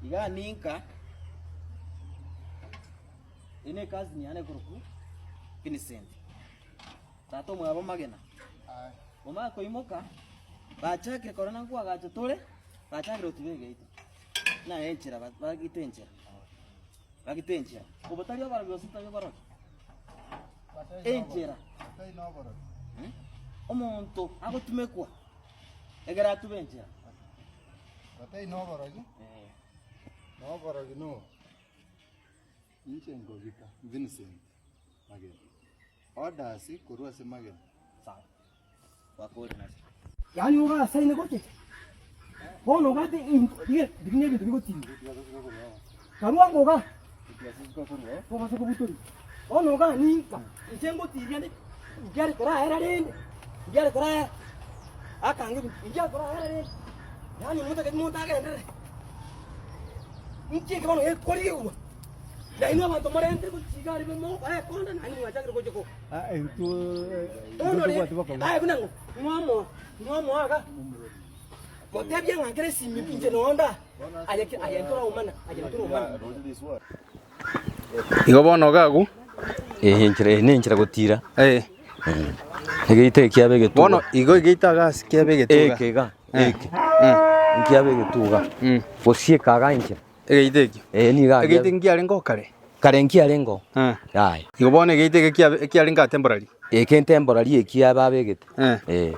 Igaa ninka, eye ne ecousin yane ekorokwa Vincent, tata omwabo Magena. Omanye koimoka, bachakire korora nkoagacha tore, bachakire gotuba egeita, buna enchera ba- bagite enchera, bagite enchera. Obo tari oborogi gose tari oborogi? Enchera, omonto agotumekwa ekero atube enchera. Batari noborogi, na oborogi nobo. Inche nkobika Vincent Magena. Orders korwa ase Magena. Sawa. Gwakore nase. Yaani ogasaine gochecha bono obwate into riria riria na ebinto bigotinda karua ango igaa tobasa kobutoria bono igaa ninka inche ngotiria nde ndiare koraera rende ndiare koraera akange ebinto ndiare koraera rende yaani motageti monto agenderere inki eke bono gekorigigwa nainwe abanto morentire gochia iga aria mogokora ekonda naende mwachakire gocha ko Bono rende aye buna ng'o ng'omoa ng'omoa iga motebie ng'a nkere esimi inche nonde aa aye ki aye ntoraumana aye ntoraumana. Igo bono iga agwo. Eeh enchera eye nenchera gotira. Eh. Egeita eke kiabe egetuga. Bono igo egeita iga ase kiabe egetuga. Eke iga, Eh. eke. Nkiabe egetuga. Mm. Gosieka iga enchera. Egeita ekio. Ee nigo aria. Egeita nkiarenge oo kare? Kare nkiarenge oo. Eh. Yaya. Igo bono egeita eke kiabe ekiarenge aa temporary? Eke ntemporary ekia babegete. Eh. Ee.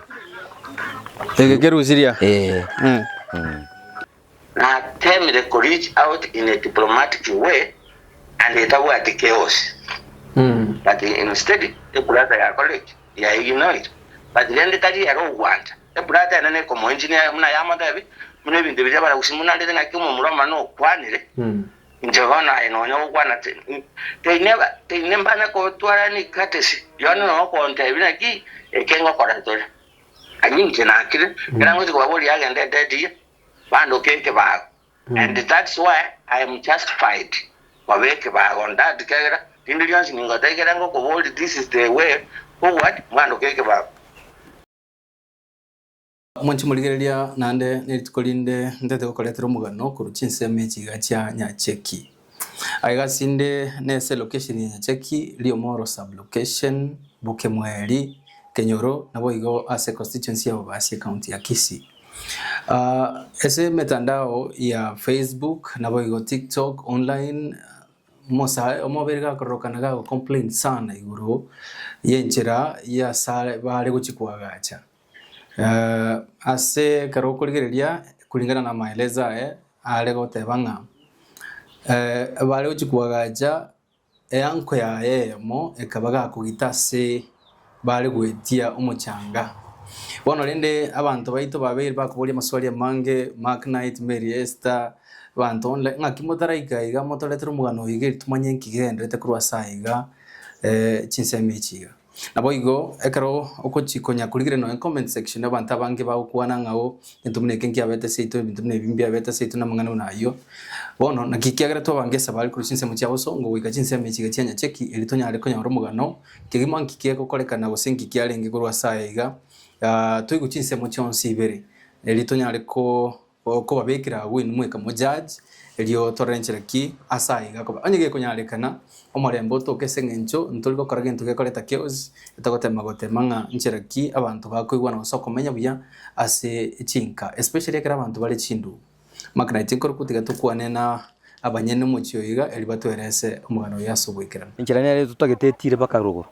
Eke kerusirie aa? Ee. Eh. Natemire ko reach out in a diplomatic way and etabwati chaos but instead ebrother yakorire ki? Ya ignored but rende tari ere ogwancha. Ebrother ere nekomo engineer buna yamotebia buna ebinto biria baragusie buna rende naki omomura omone okwanire inche bono aye nonya gokwana they never they mbanya kotwara any courtesy yono nogontebia naki eke ngokora tore. Aye inche nakire ekero ngochia kobaboria agende ededi bandoke ekebago and that's why I am justified koba ekebago on that ekiagera rinde rionsi ningoteba ekere ngokoboria this is the way forward mwandoke ekebago. Mwanche morigereria naende nerituko rinde ntete gokoretera omogano korwa chinsemo echi iga chia Nyacheki. Aiga ase inde nese location ya Nyacheki, Riomoro sub location, Bokemweri, Kenyoro naboigo ase constituency ya Bobasi ecounty ya Kisii. Ase emetandao ya Facebook naboigo TikTok online omosae omobere gakororokana gago complain sana igoro y'enchera y'asare bare gochia koagacha. Ase ekero okorigereria kulingana na amaelezo aye are goteba ng'a bare gochia koagacha eanko yaye eyemo ekaba gakogita ase bare goetia omochanga. Bono rende abanto baito babeire bakoboria amaswali amange, Mark Knight, Mary Esther, abanto onde, ng'aki motaraika iga motoretere omogano oyo iga eri tomanye nki gegendererete korwa ase aiga chinsemo echi iga. Naboigo ekero ogochia konya korigereria nonya comment section abanto abange bagokwana ng'a oo egento buna eke nkiabete seito ebinto buna ebi mbiabete seito na amang'ana buna ayio. Bono naki ekiagera twabanga esabari korwa chinsemo chia bosongo goika chinsemo echi iga chia nyacheki erio tonyare konyora omogano kegima nki kegokorekana gose nki kiarenge korwa ase aya iga toigwe chinsemo chionsi ibere erio tonyare ko Okobabekera agwo inwe mweka mojudge, erio torore nchera ki ase aya iga akoba. Onye gekonyarekana, omorembe otoke ase eng'encho ntori gokora gento gekoreta chaos, etogotema gotema ng'a nchera ki abanto bakoigwana gose okomenya buya ase chinka, especially ekero abanto bare chindugu. Mark Knight nkorokwo tiga tokwane na abanyene omochie oyo iga erio batwerese omogano oyo ase oboikeranu. Enchera nere totagete etire mpaka rogoro,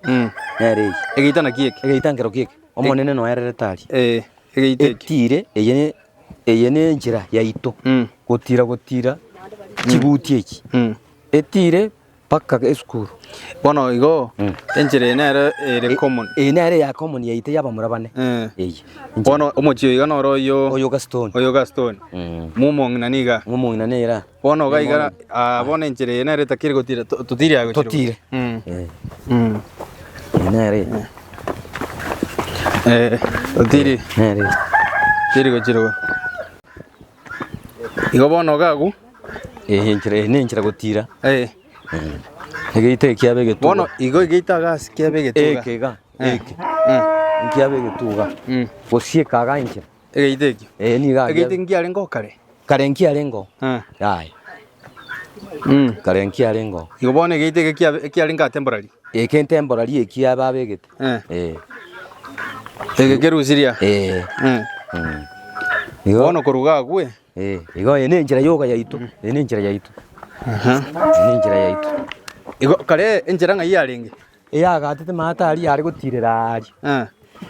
nere eye. Egeita naki eke? Egeita nkerokio eke, Omonene noererete aria. Ee, egeita eke. Etire eye eye nenchera yaito gotira gotira chibuti echi etire mpaka esukuru. Bono igo enchera eye nere ere common. Eye nere ya common yaito ya abamura bane eye. Bono omochie oyo iga noro oyo Oyo Gastoni. Oyo Gastoni. Momong'ina niga. Momong'ina nere aa. Bono iga iga aa bono enchera eye nere etakire gotira totire aye gochia rogoro. Totire. Eye nere eye. Eh, otiri. Nere. Tiri gochia rogoro. Igo bono iga agwo. Eye enchera eye nenchera gotira. Eh. Egeita eke kiabe egetuga. Bono igo egeita iga ase kiabe egetuga. Eke iga, eke. Nkiabe egetuga. Gosieka iga enchera. Egeita ekio. Ee nigo aria. Egeita nkiarenge oo kare? Kare nkiarenge oo. Eh. Yaya. Kare nkiarenge oo. Igo bono egeita eke kia ekiarenge aa temporary? Eke ntemporary ekia babegete. Eh. Eke kerusirie aa? Eh. Igo bono korwa iga agwo Eh, igo eye nenchera yoka yaito, eye nenchera yaito. Eye nenchera yaito. Igo kare enchera ng'ai yarenge? Eyagatete maata aria yare gotirera aaria.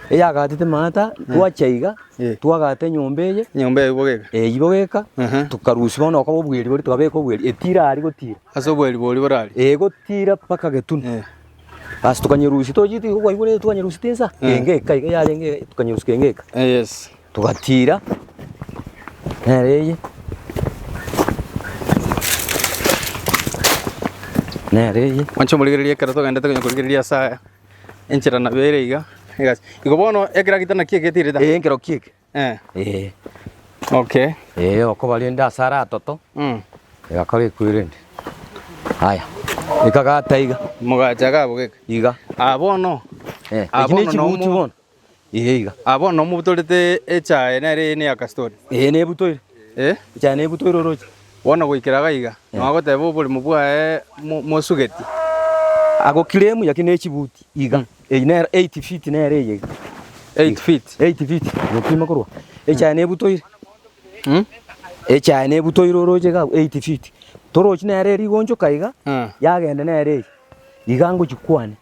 Eyagatete maata, twacha iga, twagata enyomba eye. Enyomba eye bogeka? Eyio bogeka, tokarusia bono okoba obweri boria tokabeka obweri, etira aria gotira. Ase obweri boria bore aria? Ee, gotira mpaka getunu. Bas tokanyerusia tochiete igo kwaigure twanyerusiete insa, kenge eka iga yarenge tokanyerusia kenge eka. Yes. Togatiira nere eye, nere eye. Mwanche omorigereria ekero togendete konya korigereria ase aya, enchera nabo ere iga, egasi. Igo bono ekeragita naki egetirete? Ee nkerokio eke. Eh. Ee. Okay. Ee okoba rende ase are atoto, egakora ekwerende. Aya, ekagata iga. Mogacha iga abwo geka. Iga. Ah bono, Eh, ah eki bono ne chibuti nomo- bono. Ee iga. Ah bono nomobutorete echae nere eye neya Kastori. Ee nebutoire. Eh? Echae nebutoire oroche. Bono goikera iga iga, nonya goteba oborimo bwaye mosugeti. Agokiremu yaki ne chibuti iga. Eyio nero 8 feet nere eye iga. 8 feet. 8 feet gopima korwa. Echae nebutoire. Echae nebutoire oroche iga abwo 8 feet. Torochi nere eri igonchoka iga, yagenda nere eye. Iga ngochikwane.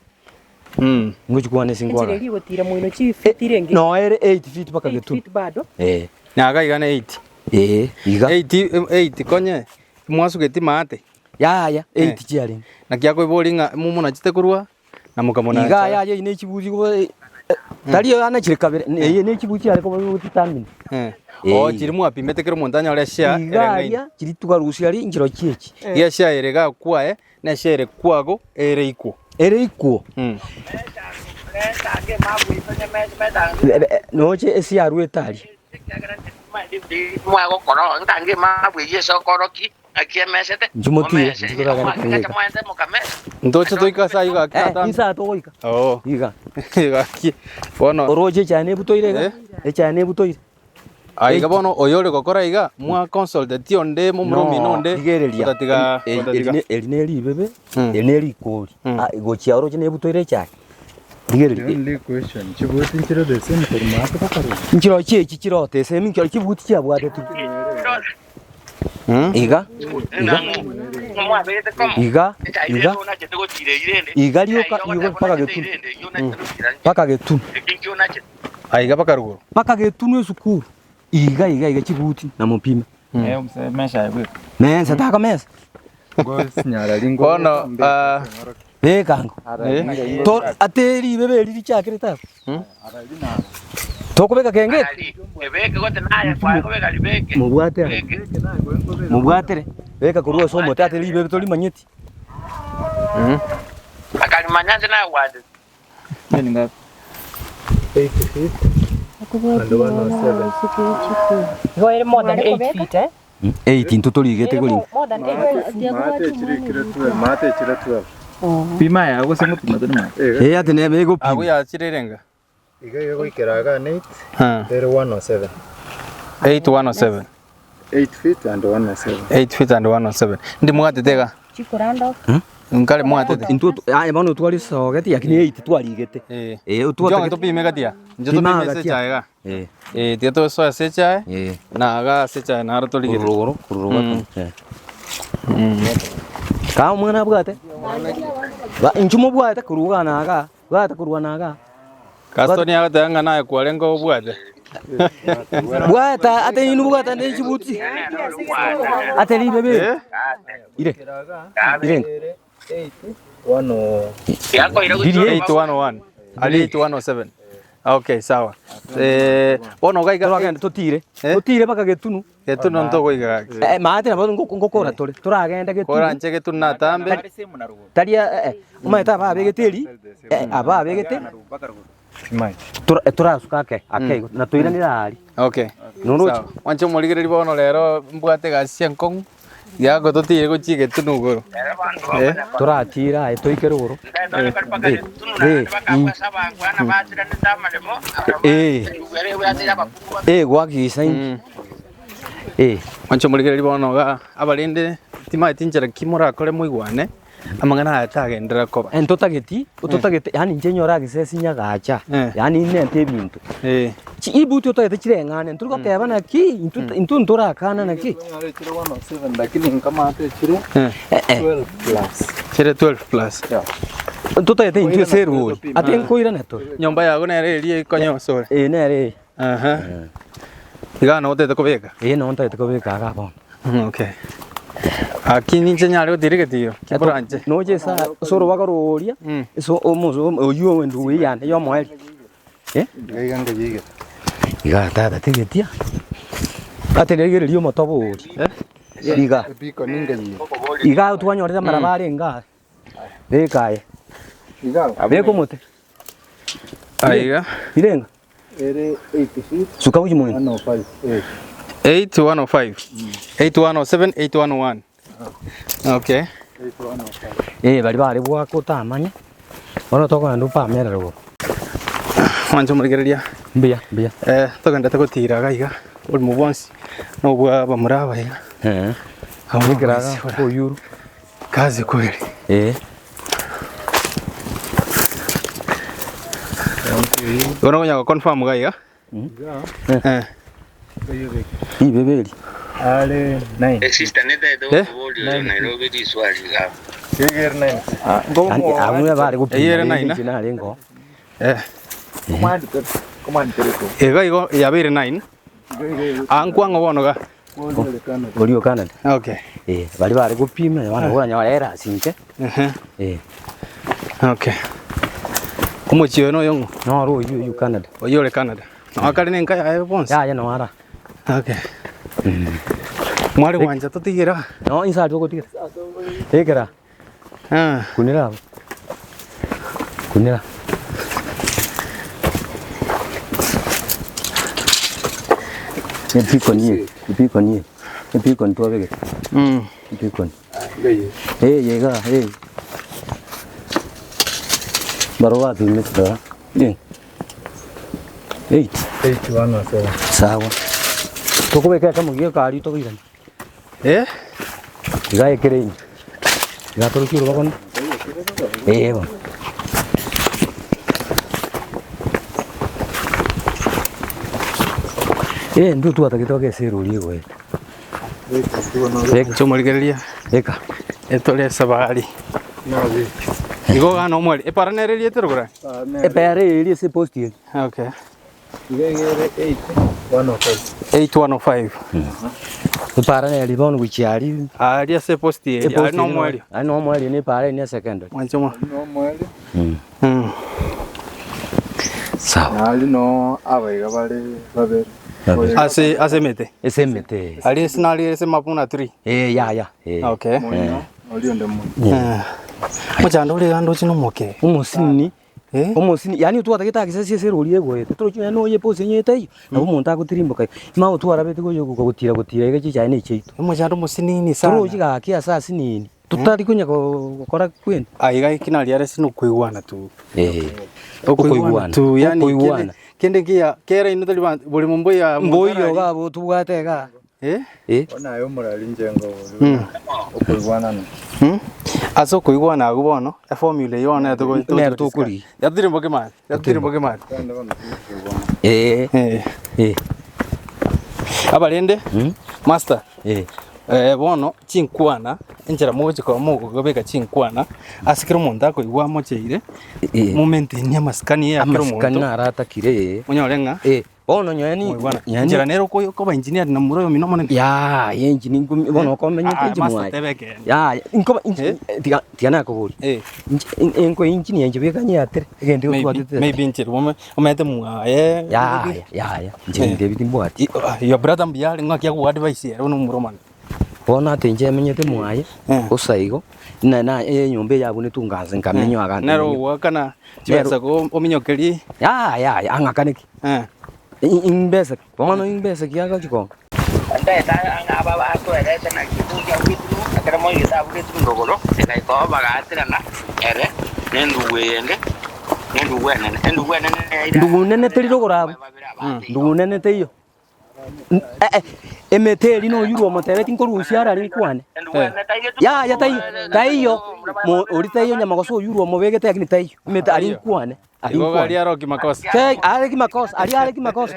Ngochia kwana ase Enchera nkwarora. eria egotira moino chifiti irenge? Noe ere 8 feet mpaka 8 getunu. feet bado? Eh. Naga iga ne 8. Eh, iga. 8 8 konye mwasugeti maate. Yaya, 8 chiarenge. Naki akoiboria ng'a momonachete korwa na mokamonacha. Iga yaya eyio ne chibuti igo tari anachire kabere, eye ne chibuti chiare koba determined. Eh. Oh, chiri mwapimete kera omonto anyore eshare Iga ereng'aine. aria chiri tukarusia aria inchero chiechi. Iga eshare ere iga kwaye na eshare kwago ere ikwo. Ere ikwo. Noche ase yaruete aria. Inchuo motire, inchuo toragende kogeka. Ntoche toike ase ayio gaki Eh, tata. inse aa togoika. Oo. Iga. Gaki. Bono. Oroche echae nebutoire iga, Eh? echae nebutoire. Aiga bono oyore gokora iga, mwa consulteti onde momura omino onde, Rigereria, otatiga eri- otatiga. eri ne- eri ne ribebe, eri ne rikori. Ah, gochia oroche nebutoire echae. Rigereria. The only question, chibuti nchire the same korwa maate mpaka rogoro? Nchirochio echi chirote ase emi nchiro chibuti chiabwatetigwe. Iga, iga, iga, iga, iga rioka igo mpaka getunu, mpaka getunu. Aiga mpaka rogoro. Mpaka getunu esukuru, iga iga iga chibuti na mopime. Mesa takomesa. Bono ah, Beka ango. To ate ribebe eri richakire tata. Tokobeka kenge? Mobwate are. Mobwatere. Beka korwa ase omote ate ribebe torimanyeti. Igo ere more than 8 feet eh? 8 intwe torigete Ere koringa. more than 8 feet. Maate echire ekire 12, maate echire 12. Pima ya gose ngopima tore maate. Eh ati nebe egopima. Agwo yachire erenga? Iga egoikera iga ne 8, Ah. ere 107. 8107. 8 feet and 107. 8 feet and 107. Ndi mwatete iga? Chikoranda. Nkare mwatete. Intwe aye bono twari sogeti lakini 8 twarigete. Eh. Eh Njo topime gati ya. Njo Pima topime ase gati ya. echae iga. Eh. Eh, tiga tosoe ase echae. Eh. Na iga ase echae naro torigete. Korwa rogoro, korwa rogoro. Eh. Kaa omwana abwate. Ba inchu mobwate korwa iga na igaa, bwate korwa na igaa. Gaston agoteba ng'a naye kwarenge obwate. Bwata ate inwe bwate ande chibuti. Ate ribebe. Eh? Ire. Ire. 8101. Ari 8107. Okay, sawa. Eh, bono iga iga Toragende totire. Eh? Totire mpaka getunu. Getunu ntogoiga gaki. Eh, maate nabo ngokora tore. Toragende getunu. Koranche getunu natambe. Tari eh, omanyete aba abegete eri, eh, aba abegete torasuka ake ake igo na toiranere aria. Okay. Noroche? Sawa. Mwanche omorigereria bono rero mbwate egasi enkong'u yago totiire gochia egetunu igoro. Eh? Toratire aye toike rogoro. Eh, eh, eh. Eh, gwakisa inki. Eh. Mwanche omorigereria bono iga abarende. Timaeti nchera ki morakore moigwane, amang'ana aya tagenderera koba. Ntotageti, ototagete, yaani inche nyore agisesi nyagacha, yaani nente ebinto. Chi ibuti otagete chireng'ane, ntori goteba naki, intwe intwe ntorakana naki. Lakini nkamate chire 12 plus. Chire 12 plus. Ntotagete intwe ase erori, ate nkoirana tore. Nyomba yago nere eria ekonyosore. Ee nere eye. Aha. Iga nabo otagete kobeka? Ee nabo ntagete kobeka iga bono. Okay. Lakini inche nyare gotira egetiro, kiboranche. Noche ase ase orobaga roria, ase omoso oywo endugu eyane ya omoerio. Eh? Iga iga nkoyigete. Iga tata tegetia. Ate rigereria omotobo oria. Iga. Ebiko ningeyiga. Iga twanyorete amaraba arenge aa. Beka aye. Iga. Beka omote. Aiga. Irenga. Ere 8 feet. Suka gochia moino. 105. Eh. 8105. 8107, 8101. Okay. 8105. Eh, baria bare goaka otamanya, bono tokogenda opamere rogoro. Mwanche omorigereria. Mbuya, mbuya. Eh, togendete gotira iga iga, oborimo bwonsi na obwa abamura aba iga. Eh. Abwo Ekero bonsi iga bora. oyuru. Kazi kweli. Eh. Bono okonya go confirm iga iga. Eh. Ribebe eri. Are 9. Esister netaete Eh? gokoboria oyo Nairobi riswali iga. Ere 9. Yaani abwo bare gopima Eyere rende nine, inche narenge oo. Eh. Iga igo yabeire 9. Ah nkwang'o bono iga. Oria o Canada. Okay. Eh, baria bare gopima bono okonyora ere ase inche. Ehe. Eh. Okay. Omochie oyo noyo ng'o? Noro oyio oyio Canada. Oyio ore Canada. Noo kare ne enka yaye bonsi? Yaya noo ara. Okay. Mware gwancha totigere aa? Noo inse aria togotigera. Ekera. Ah. Kunera abwo. Kunera. Epikoni eye, epikoni eye, epikoni twabegete. Epikoni. Eye iga, eye. Barobwo bapimete rora. Eh. Eight. 8107. Sawa. Tokobeka ekemo gia ekari tokoirania. Eh? Iga ekere ime. Iga torochie orobago bono. Eh bono. Eh ndwo twatagete mpaka ase erori egoeta. Inche omorigereria Eka. etore esabari. Igo iga nomweri epara nere eriete rogoro aye? Epara eri ase epost eri. Okay. Iga egere 8105. 8105. Epara neri bono gochia aria. Aria ase epost eri, Epost aria eri nomwerio. Aria nomwerio na epara eri ne secondary. Mwanche mwa. Nomwerio. Sawa. Nari no abaiga bare babere. Babere. Ase ase emete. Ase emete. Aria ase nari ase mabuna tree. Eh yaya. Eh. Okay. Moino, oria onde moino. Mochando ore iga ndoche nomoke. Omosinini Eh? Omosini, yaani otwatagete agisasi ase erori egoeta, torochi nonya noyo eposi onye etaiyo, nabo omonto agotirimboka iga. Mao twarabete gocha gotira gotira iga chichae na echiaito. Omochando omosinini sana. Torochi gaki ase asinini, totari konya gokora kwende. Aiga eki nari are ase nokoigwana tu. Eh, Okoigwana tu, yaani okoigwana. kende kende nkiya kera inwe tori banto borimo mboiyo Mboiyo iga abwo tobwate igaa. Eh? Eh? Bono aye omorari inche ngoboria okoigwanana. Mm. Ase okoigwana agwo bono, eformula eyio bono nero togo- Nero tokorigia. Yatirimboke maate, yatirimboke maate. Kende bono timokoigwana. Eh, Eh. eh, Abarende, Mm. master, eh. eh, bono chinkwana, enchera mogochia koba mogobeka chinkwana, ase kera omonto akoigwa amocheire, Eh. momaintainie amasikani ya kera Amasikani omonto, naro atakire eh. onyore ng'a Eh, Bono nyoeni, Moigwana. nyoeni- Enchera nere oko- okoba engineer na momura oyomino omonene. Yaya, inche ninkomi bono okomenyete Ah, inche master mwaye. teba ekeene. Yaya, inkoba inche Eh? tiga tiga nakoboria. Eh. Inche enko engineer inche bweka nyeatere, egento Maybe, otwatete. maybe inche ome- omanyete mwaye. Yaya, yaya, inche Eh. binto ebi timbwati. I- ah, Your brother mbuya are ng'aki agoadvise ere buna omomura omonene. Bono ate inche emenyete mwaye, Eh. bosa igo, na na enyomba eye abwo netunganse nkamenya aganto Nere menyo. ogoakana chibesa ko ominyokerie. Yaya, yaya, ang'akane ki? Eh. Imbesa ki? Bono imbesa ki agochi kong'a? Ntaete ang'e aba batoerete naki gochia bw'eturumu, ekero moigete abwo bw'eturumu rogoro, egaika oo bagaaterana ere na endugu eyende, na endugu enene. Endugu enene yaira Ndugu nene teri rogoro abwo. babere abande igo. Ndugu nene teiyo. Eh, eh, Emete eria noyurwe omotebeti nkorusia arari nkwane. Yaya taiyo, taiyo, mo oria taiyo nyamagoso oyurwe omobegete lakini taiyo. Emete aria nkwane, aria Igo nkwane. aria aro kimakosa. Te are kimakosa, aria are kimakosa.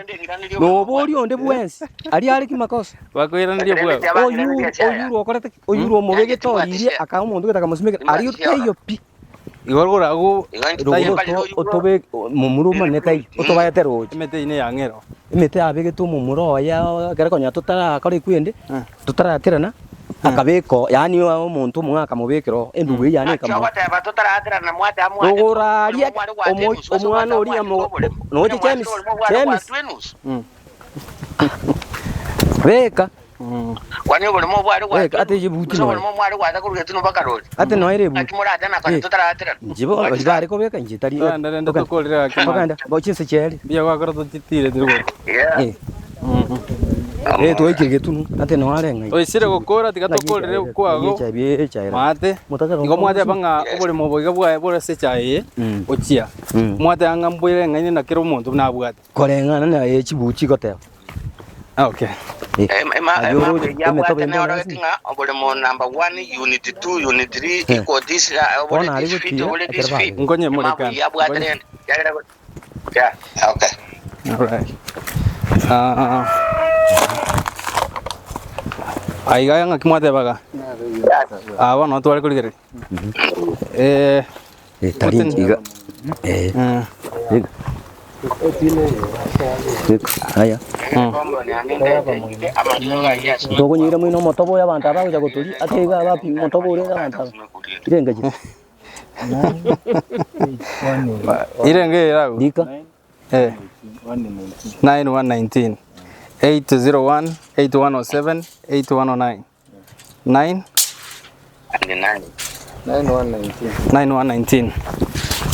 Noboria onde bwensi, aria are kimakosa. Bakoiraneria bwabo. Oyurwe, oyurwe okorete ki? Oyurwe omobegete oririe akae omonto gete akamosimekera, aria taiyo pi. Igo rogoro agwo Rogoro oto otobe momura omonene taiyo, otobaete roche. Emete eyio neyang'ero. Emete yabegete omomura oye ekero konya totarakora ekwende, totaraterana, akabeka oo yaani omonto omong'ao akamobekera oo, endugu eyio yaani ekamoa. Rogoro aria omo omwana oria amo noche James, James, beka. Beka ate ebuti nonya. Ate nonya ere ebuti. Eh, inche bono baria bare kobeka inche tari Togende rende tokorere gaki mambia. Togende, bo chinse chiaerire. Mbuya gwakora tochitire tiri gocha. Eh. Eh, twaikire getunu, ate nonya are ng'ai. Toisire gokora tiga tokorere kwago maate. Igo mwateba ng'a oboremo obo iga bwaye bore ase echae eye ochia. Mwateba ng'a mboire ng'aini na kera omonto buna abwate. Koreng'ana na eye chibuchi igoteba. Okay. Eh, aye oroche emetobo ende yonsi. Eh. Bono aria gotira ekero bagokwa. Nkonye morekano. Nkonye. Alright. Ah. Aiga ng'aki mwatebaga? Ah, bono tware korigereria. Eh, Eh, tari Goten- iga. Eh, eh, iga. Iga. Aya. Tokonyira moino omotobo oyo abanto aba bagocha gotoria ase iga abapi omotobo ore abanto aba. Irenge chi. Irenge irago. Rika. Eh. 9119 801 8107 8109 9 9119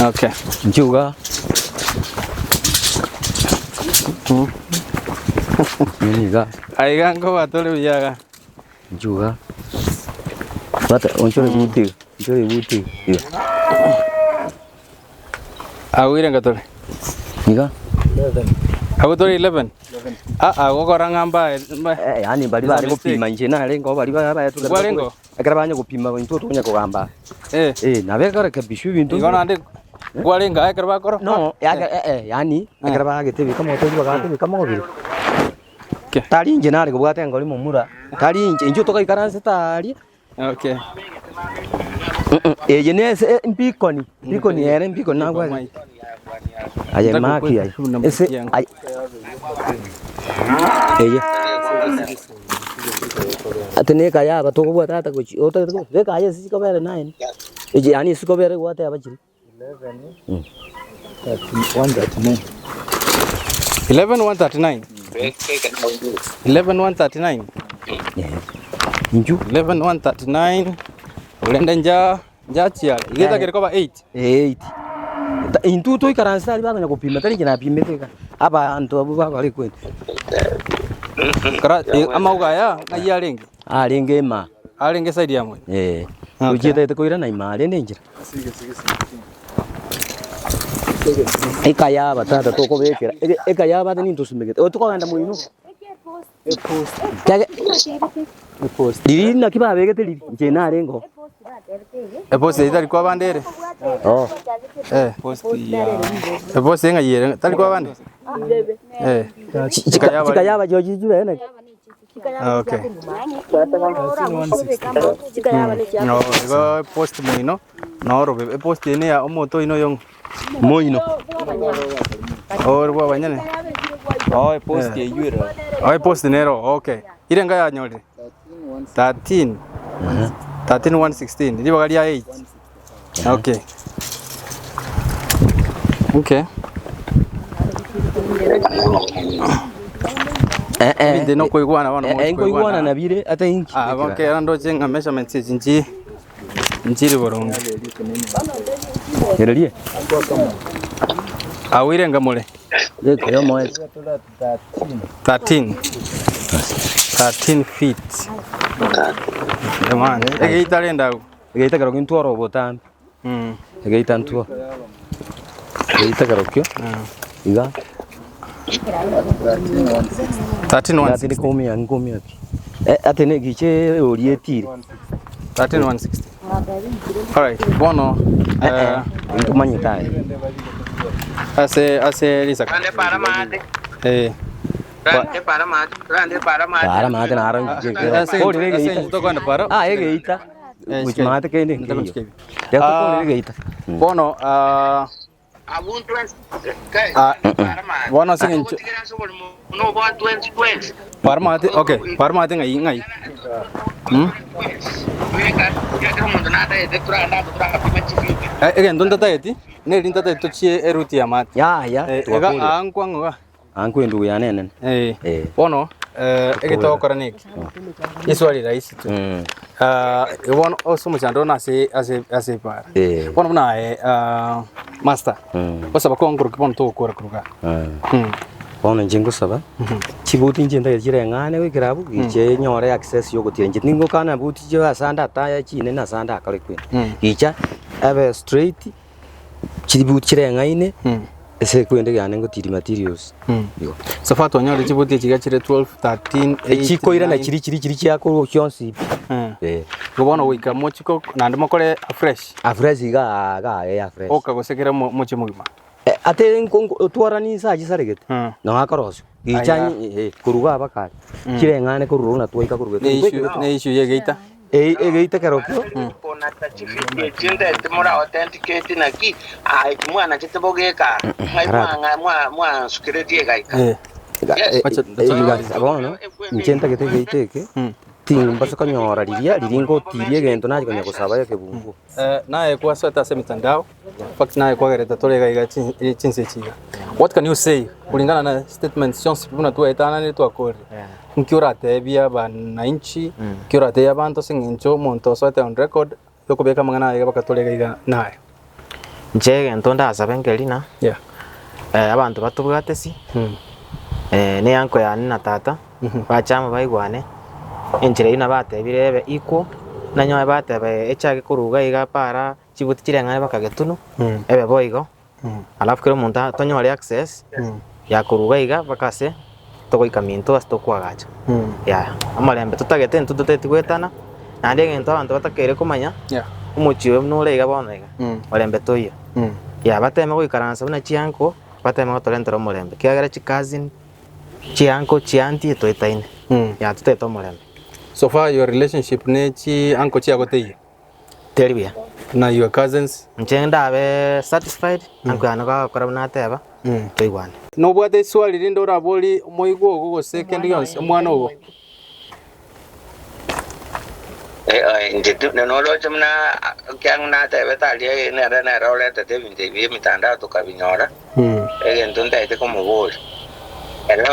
okay Nchuga. Niga. Aiga nkoba tore buya iga. Nchuga. Bata onchore buti. Onchore buti. Iga. Agwo irenga tore? Iga. Agwo tore 11? Ah, agwo kora ng'a mbae mbae. Eh, yaani bari It's a bare mistake. gopima inche narenge oo bari baetwe ekero Kwarenge bakwe- ekero banya gopima intwe tokonya kogamba. Eh. Eh, nabo ekorekebishwa ebinto Igo naende kwarenge aa ekero bakora? No, yake eh, eh, yaani ekero bagete bika motoki bagate bika mogobere. Okay. Tari inche nare kobwata engori momura, tari inche, inche togaikaransete aaria. Okay. Eye nese mpikoni, mpikoni ere mpikoni nagwete. Aye maki aye. Ese aye. Eye. Ate neka yaba tokobwata ata gochi otagete ko beka aye ase chikobere nine. Echi yaani ase chikobere gwateba chiri. 11 139 11 139 Inchu. 11 139 orende nja njachiare iga etagere koba 8 8. Intwe toikaranse aria bakonya gopima tari inche napimete iga. Abanto abwo bakora ekweli. Kara amauga aya ng'ai arenge? Arenge ime. Arenge side ya moino? Eh. Ochietete koirana ime aria rende enchera. Ekayaba tata tokobekera, ekayaba ate nintosumegete, oyo tokogenda moino. Kiage riria naki babegete riria, inche narenge oo. Epost eyio tari kwabande ere? Oo. Eh. Epost eye ng'ai ere? Tari kwabande? Eh. Chikayaba. Chikayaba chiochi chibere naki. Okay. No, igo post moino noro be post ene ya omoto oino oyo Moino. Ore bwa abanyene. Oh, epost eywo ere. Oh, epost nero. Okay. Ire enga yanyorire? 13. 13 116. Ribaga ria 8. Okay. Okay. Eh, eh. Ebinto nokoigwana bono Eh, eh, nkoigwana nabire ate inki. Ah, okay, era ndoche ng'a measurements echi nchi nchiri boronge. Ererie. Awire nga more. Reka yo moe. 13. 13 feet. Jamani, egeita rende agwo. Egeita kerokio ntwore obotambe. Mm. Egeita ntwo. Egeita kerokio. Iga. 13160. Ati nkomia nkomia ki. Eh, ati ne giche orietire. 13160. Alright, bono Eh, ntumanyete aye. ase ase risaka. Eh. Para maate naro Ase Korire ase egeita. tokwenda paro. Ah, egeita. Eh, Gochi maate kende nkeiyo. Reka tokorere egeita. Bono ah ah bono ase eng'encho Para maate, okay, para maate ng'ai ng'ai. Mm? Eh, egento ntatageti, neri ntatageti tochie eruti ya maate. Ya ya. Eh, iga aa nkwang'o iga. Aa nkwendugu yane enene. Eh. Eh. Bono eh, egetogokora neke. Eswali rahisi tu. Ah, bono ase omochando one ase ase ase ebara. Eh. Bono buna aye ah, master. Gosaba kwankorokia bono togokora korwa igaa. Bono inche ngosaba, chibuti inche ntagete chireng'ane goikera abwo, gicha nyore access ya ogotira inche tingokana buti chia ase ande ataya chinene ase ande akore kwenda. Gicha ebe straight, chibuti chireng'aine, ase ekwende kiane ngotiri materials. Igo. So far twanyorire chibuti echi iga chire 12, 13, 8, Chikoirana 9. chiri chiri chiri chiakorwa chionsi pi. Eh. Igo bono goika mochiko naende mokore afresh. Afresh iga iga eh afresh. Oka gose kera mochie mogima. Ate otwarani inse achisaregete, nao akorosiwa. Gicha Aya. korwa iga mpaka aria, chireng'ane korwa ororo na twaika korwa Ne geita. issue, ne issue ya egeita. Egeita kerokio. Chindeti mora authenticate naki aye timwanachete bogeka ng'ai mwansukeretie egaika. Bono inche ntagete egeita eke, timbasa konyora riria riria ngotiria egento nachi konya gosaba ekebunguo. Naye kwasoete ase emitandao, in fact naye kwagerete tore iga iga chinse echi iga. What can you say kulingana na statements chionsi pi buna twaetananire twakorire? Nki oratebie abananchi, nki oratebie abanto ase eng'encho omonto osoete on record yokobeka amang'ana aye iga mpaka tore iga iga naye? Inche egento ndasabe nkeri na, abanto batobwate si, ne eanko yane na tata, bache amo baigwane, enchera eyio nabatebire ebe equal, nanyore bateba echake korwa iga iga para chibuti chireng'ane mpaka getuno, ebe boigo, alafu kera omonto tonyore access ya korwa iga iga mpaka ase togoika minto ase tokoagacha, yaya. Omorembe totagete intwe totageti goetana, naende egento abanto batakeire komanya, omochie oyo buna ore iga bono iga, morembe toiyo. Yaya, bateme goikaransa buna chianko, bateme gotorentera omorembe, ekiagera chicousin, chianko, chianti toetaine, yaya totagete omorembe. So far your relationship ne chi uncle chiago teiyo? Teri buya. Na your cousins? Inche ndabe satisfied, uncle yane gagokora buna ateba, toigwane. Nobwate eswali rinde oraborie omoigwa ogo gose kende gionsi, omwana ogo? Inche noroche buna ekiagera natebete aria nere nere oretete ebinto ebi emitandao tokabinyora, egento ntaete komoboria, ere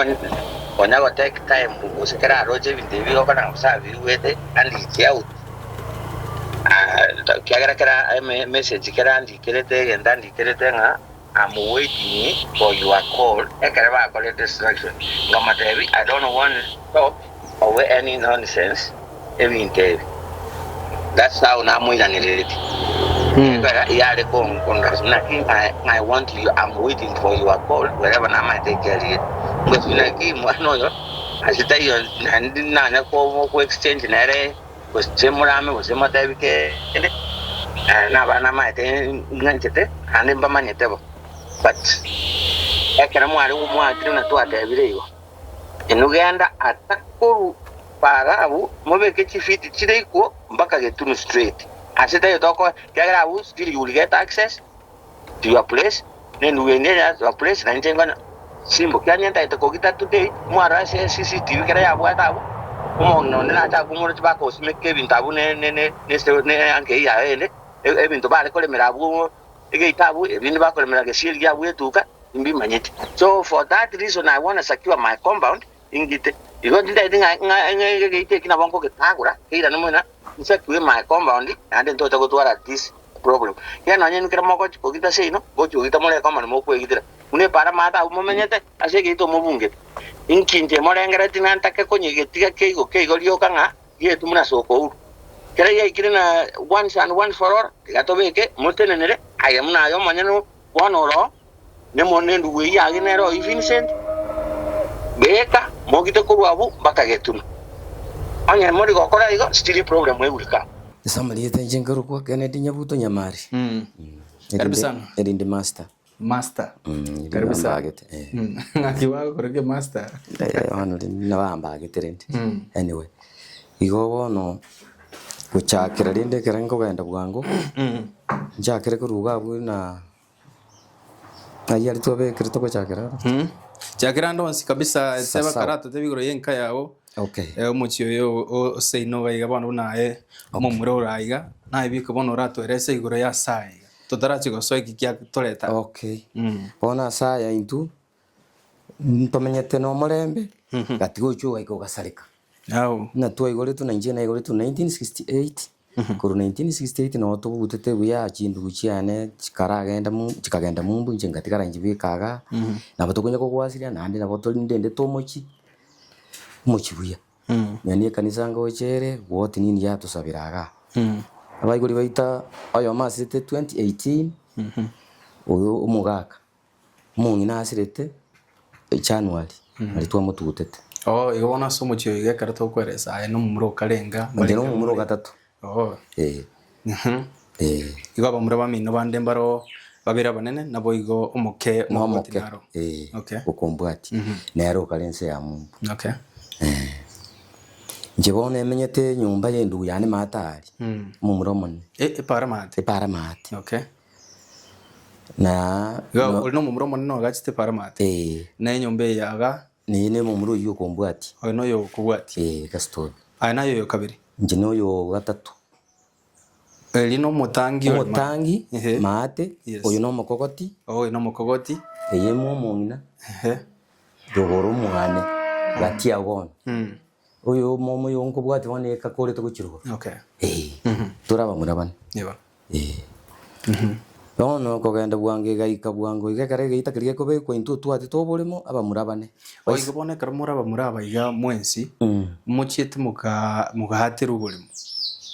onya go take time gose kera aroche ebinto ebi bigokora gose abigwete and reach out, ekiagera kera emessage kera andikerete egento andikerete ng'a I'm waiting for your call ekero bakorete instruction nkamotebia I don't want to talk of any nonsense ebinto ebi that's how namoiraneretie ekero yare konrasmi naki I want you I'm waiting for your call wherever namaete ekiarire ngosubia naki mwana oyo ase taiyo naende nanya ko exchange nere Gose morame gose motebi kende, nabana namaete ng'anchete naende mbamanyete bo. But ekero mware mwachire buna twatebire igo, inwe genda ata korwa para abwo mobeke chifiti chire ikwo mpaka Getunu straight. Ase taiyo tokoa ekiagera abwo still you will get access to your place, na endugu ende ere your place, na inche nkonyora simbo. Kiagera ntagete kogita today, mwarora ase CCTV kera yabwate abwo, omong'ina onde nache akumoroche bakosimeka ebinto abwo ne ne ne ne eanka eyio yaye ende, ebinto bare koremera abwo egeita abwo, ebinde bakoremera gesieri giabwo etuka, imbimanyeti. So for that reason I wanna secure my compound, ingite. Igo tintageti ng'a ng'a ng'a egeita eki nabo nkogetagora, keirane mono, insecure my compound, naende ntocha gotwara this problem. Ekiagera nonye inwe kera mogochia kogita seino, ngochia kogita more compound mokwegitera. Buna epaara amato abwo momenyete ase egeita omobungete. Inki inche morengereretie ng'a ntake konyegetiga keigo keigo rioka ng'a getwe buna sokouru? Kera giaikire na once and once for all, tiga tobeke motenenere aye buna aye omonyene bono oro, nendugu eyio yage nere oyio Vincent, beka. Mogite korwa abwo mpaka getunwa. Onye mori gokora igo, still eproblem egurika. Ase amarieta inche nkarokwa Kennedy Nyabuto Nyamari. Karibu sana. Erinde master. Master. Erinde Karibu sana. bambagete, eh. Ng'aki bagokora ki master? Eh, bono rende nabambagete rende. Anyway, igo bono gochakera rende ekero nkogenda bwango, nchakere korwa iga abwo na Ayio aria twabekire togochakera aro. Chakera ande onsi kabisa teba Sawa. karatote igoro y'enka yao Okay. Eh, omochie oyo o- oseino iga iga bono buna aye omomura ore aiga naye biko bono oratoerese igoro ya ase aya iga totarachia gosoa eki kiatoreta Okay. Bono ase aya intwe ntomenyete na omorembe, gati gochia ogaika ogasareka. Ao. Buna twaigoretwe na inche naigoretwe 1968, korwa 1968 noo tobutete buya chindugu chiane chikaragenda mo chikagenda mumbu inche ngatigara inche bweka igaa, nabo tokonya kogwasiria naende nabo tori ndendete omochie, omochie buya. Nonya na ekanisa ngocha ere, woti nini yatosabera igaa. Abaibori baito oyomo asirete 2018, oyo omogaka. Omong'ina asirete January nari twamotugutete. Oo, igo bono ase omochie oyo iga ekero tokoeresa aye nomomura okarenga Inche nomomura ogatato. Oo. Eh. Mhm. Eh. Igo abamura bamino bande mbaro babere abanene naboigo omoke Nomoke. omogoti naro. Eh. Okay. Okombwati. Nere okare ense ya Mumbu. Okay. Eh. Inche bono emenyete enyomba ya endugu yane maate aria. Omomura omonene. E- epara maate. Epara maate. Okay. Na Iga no- ore nomomura omonene oagachete paramate, eh, na enyomba eye aga neye ne momura oyio okombwatia oyo noyo okobwatia. eh, Gaston. Aye naye oyo kabere. Inche noyo gatato. Erio nomotangi ore ma- Omotangi Ehe. maate, Yes. oyo nomokogoti, Oyo nomokogoti. eye momong'ina, Ehe. rogoro omwane, gati yao bono. Mm. Oyo omomo oyo nkobwatia bono ekakorete gochia rogoro. Okay. Eh, tore abamura bane. Eba. Eh. Bono okogenda bwango egaika bwango iga ekero egeita keria gekobekwa intwe otwatete oboremo abamura bane. O igo bono ekero more abamura aba iga mwensi, mochiete moka mogaaterwa oboremo,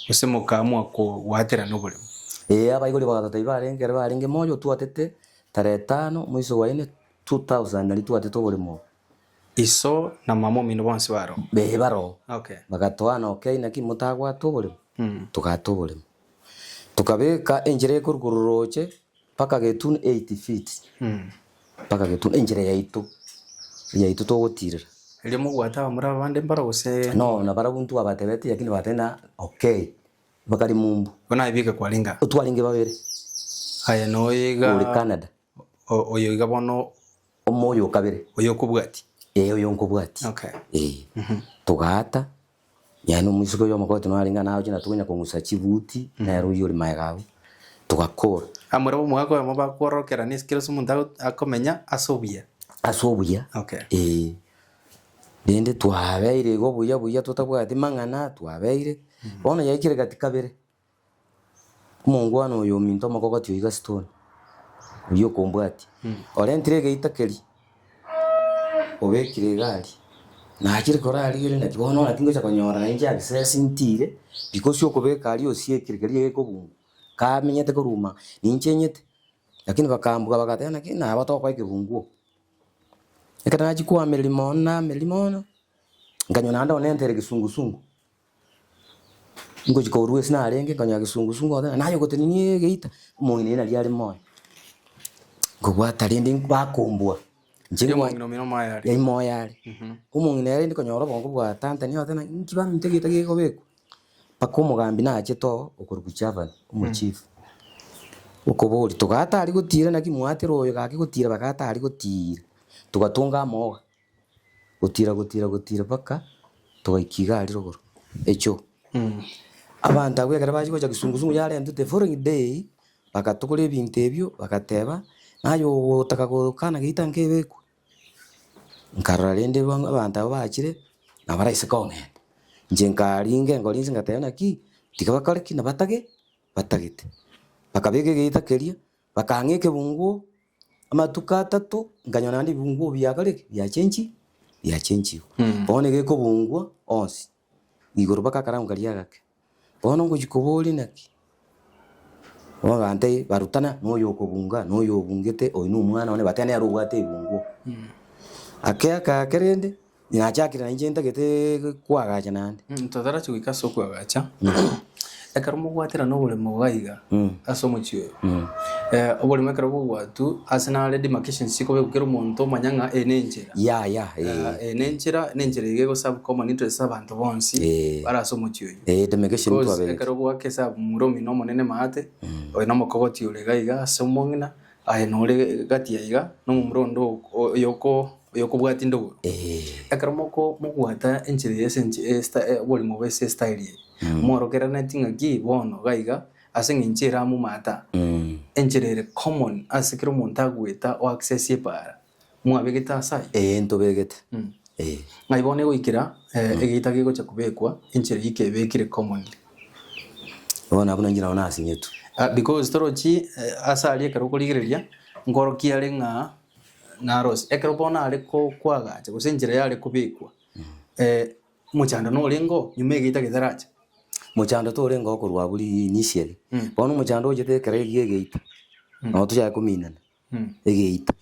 gose mokaamua goaterana oboremo. Ee, abaibori bagatotebia barenge ekero barenge moyo otwatete tarehe tano mwezi wa ine 2000 nario twatete oboremo obo. Iso na mama omino bonsi baroo. Ee, baroo. Okay. Bagatoana okay naki motagwata oboremo, togata oboremo. Tokabeka enchera ekorwa korwa roche mpaka getun 8 feet, mpaka getun enchera yaito, yaito togotirera. Erio mogwate abamura abande mbaro gose? No, nabarabwo ntwabatebetie lakini bagateba ng'a okay, bakari mumbu. Bono aye bieka kwarenge aa? Twarenge babere. Aye noyo iga. Ore Canada. Oyo iga bono. Omoyo okabere. Oyo okobwatia. Ee, oyo nkobwatia. Okay. Ee, togaata. Yaani omoiseke oyo omokoti narenge nagochia na tokonya kong'usa chibuti, nere oyio ore magega abwo, togakora. Amore omogaka oyomo bakwororokerania ase kera ase omonto ago- akomenya ase obuya. Ase obuya, Okay. ee. Rende twabeire igo buya buya totabwati mang'ana, twabeire, bono yaikire gati kabere, omongwana oyo ominto omokogoti oyio Gaston, oyio okombwatia, orentire egeita keria. Obekire egari, nachire korarigereria naki bono naki ngocha konyora nainche access ntire, because okobeka aria osiekire keria gekobungwa, kamenyete korwa ninche nyete, lakini bakambuga bagateba naki nabo tokoa ekebunguo. Ekero nachia koamereria mono naamereria mono, nkanyora naende onentere gesungusungu, ngochia korwa ase narenge nkanyora gesungusungu ogoteba naye ogotenenia egeita, omong'ina oyio naria are moyo. Nkobwata rende bakombua, inche Erio ngwa omong'ina omino omoyo are. yaani moyo are. Omong'ina ere rende konyora obongo bwatantania ogoteba ng'a inki baminto egeita gekobekwa, mpaka omogambi nachete oo okorokwa Javani, omochief, okoboria togaa tari gotira naki mwatera oyo gaki gotira bagaa tari gotira, togatonga amooga. Gotira gotira gotira mpaka togaika iga aria rogoro echoo. Abanto abwo ekero bachia gocha kisungusungu yarentwe the following day, bagatogora ebinto ebio bagateba, naye ogotaka gokana geita nkebekwe. Nkarora rende bono abanto abwo bachire, nabo baraise kong'enta. Inche nkaringa engori inse ngateba naki, tiga bakore ki nabatage, batagete. Bakabeka egeita keria, bakang'a ekebunguo. Amatuko atato nkanyora naende ebibunguo biakare ki? Biachenchi biachenchigwe. Bono iga ekobungwa onsi, igoro mpaka akaramu karia agake. Bono ngochia koboria naki, bono bantebia barutana na oyo okobunga, na oyo obungete, oyo na omwana one bateba nere obwate ebibunguo. Ake ake ake rende. Nachakire nainche ntagete koagacha naende. Totarachi goika ase okoagacha, ekero mogwaterana oboremo iga iga ase omochie oyo, oboremo ekero bogwatwa ase nare demarcations chikobekwa kera omonto omanya ng'a eye nenchera. Yaya eh. Eye nenchera, nenchera iga egoserve common interest ase abanto bonsi bare ase omochie oyio. Eh, demarcation Because twabegete. ekero ogoaka esabu momura omino omonene maate, oyo nomokogoti ore iga iga ase omong'ina, Aye nore gati ya iga, nomomura onde oyoko oyokobwatia ndogoro. Ekero moko mogwata enchera eye ase enche esta oborimo bwa ase estyle eye, mworokereraneti ng'aki bono iga iga ase eng'encho ere amomata, enchera ere common ase kera omonto agoeta o access epaara, mwabegete ase ayio? Ee ntobegete, ee. Ng'ai bono egoikera egeita gegocha kobekwa, enchera eyio kebekire commonly. Bono abwo nainche nabo nasinyetwe. Because torochi ase aria ekero okorigereria, nkorokia are ng'a narose. Ekero bono are ko koagacha gose enchera yare kobekwa, omochando norenge oo nyuma egeita getaracha. Mochando torenge oo korwa abwo initially. Bono omochando ochete ekero egia egeita, nabo tochake kominana, egeita.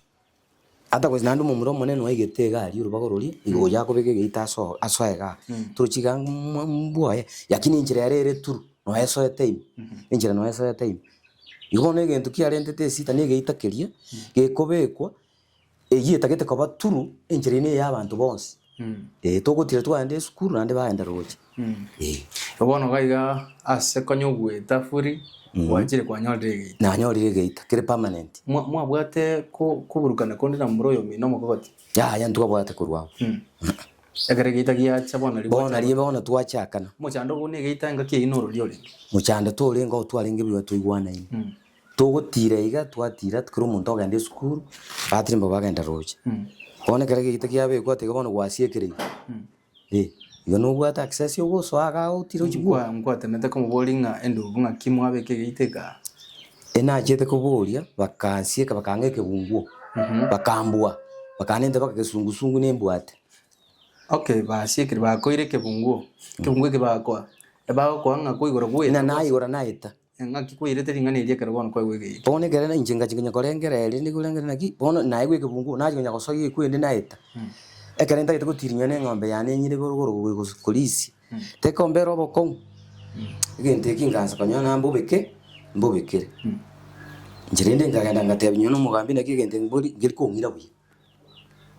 Ata gose naende omomura omonene oigete iga aria orobago roria, igo oyo akobeka egeita aso asoe igaa, torochi iga mbwoye, lakini enchera ere ere turu, noyo esoete ime, enchera noyo esoete ime. Igo bono egento kiarentete esita na egeita keria, gekobekwa, eyio etagete koba turu, enchera eye na eya abanto bonsi. Eh, togotira twagenda esukuru naende bagenda roche, eh. Bono iga iga ase konya ogoeta furi, gwachire kwanyorire egeita. Nanyorire egeita, kere permanent. Mwa- Mwabwate ko- koburukana konde na momura oyo omino omokogoti? Yaya ntwabwate korwa abwo. Ekero egeita giacha bono riria Bono nario bono twachakana. Omochando obo na egeita engaki eyio norori orenge? Mochando torenge oo twarenge buya toigwanaine. Togotira iga, twatira kera omonto ogenda esukuru, batirimba bagenda roche. Bono ekero egeita kiabekwa tiga bono gwasiekire iga, eh, igo nobwate access ogosoa igaa otire ochie bwoye. Nkwa nkwatemete komoboria ng'a endugu ng'aki mwabeka egeita eke aa? Enachiete koboria, bakansieka bakang'a ekebunguo, bakambua, bakanenta mpaka kesungusungu nembwate. Okay, basiekire bakoire ekebunguo, ekebunguo eke bakoa, ebagokoa ng'a koigora Ng'a goeta naigora naeta. Engaki kwairete ring'ana eri ekero bono kwaigwa egeita. Bono ekero inche ngachia konya korengereria rende korengereria naki, bono naigwa ekebunguo, nachia konya gosoa ekwende naeta. Ekero ntagete gotirinywa na eng'ombe yane enyire igoro igoro korisia, tekombera obokong'u, egento eki nkaansa konyora na mbobeke, mbobekere. Inche rende nkagenda ngatebia nonye na omogambi naki egento mbori nkeri kong'ira buya,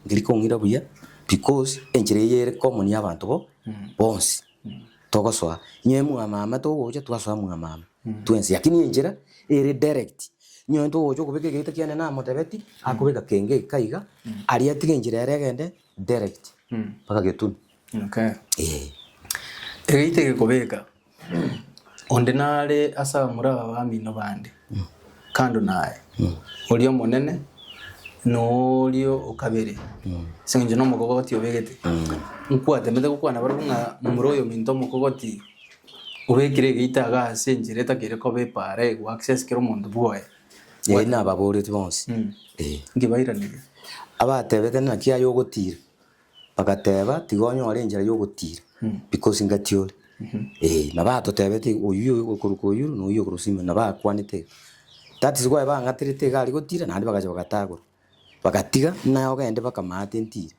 nkeri kong'ira buya because enchera eye ere common ya abanto bo bonsi. Togosoa inwe mwa mama togocha twasoa mwa mama twensi lakini enchera ere direct inwe togocha okobeka egeita kiane namotebeti akobeka kenge eka iga aria atige enchera ere egende direct mpaka getunu Okay. eh. Egeita eke kobeka onde nare ase abamura aba bamino bande kando naye oria omonene na oria o kabere, ase eng'encho nomokogoti obegete, nkwatemete gokwana barabwo ng'a momura oyo ominto omokogoti obekire egeita iga ase enchera etakeire koba epaara ego access kera omonto bwoye. Ee nababoretie bonsi, ee. Nki bairaneria? Abatebete naki aye ogotira, Bagateba, Tiga onyore enchera y'ogotira, because ngati ore. Eh, nabo atotebete igo, oyio oyokorokwa oyio na oyio okorokwa Simon, nabo akwanete iga. That is why bang'aterete iga aria gotira, naende bagacha bagatagora. Bagatiga, naye ogende mpaka maate ntire.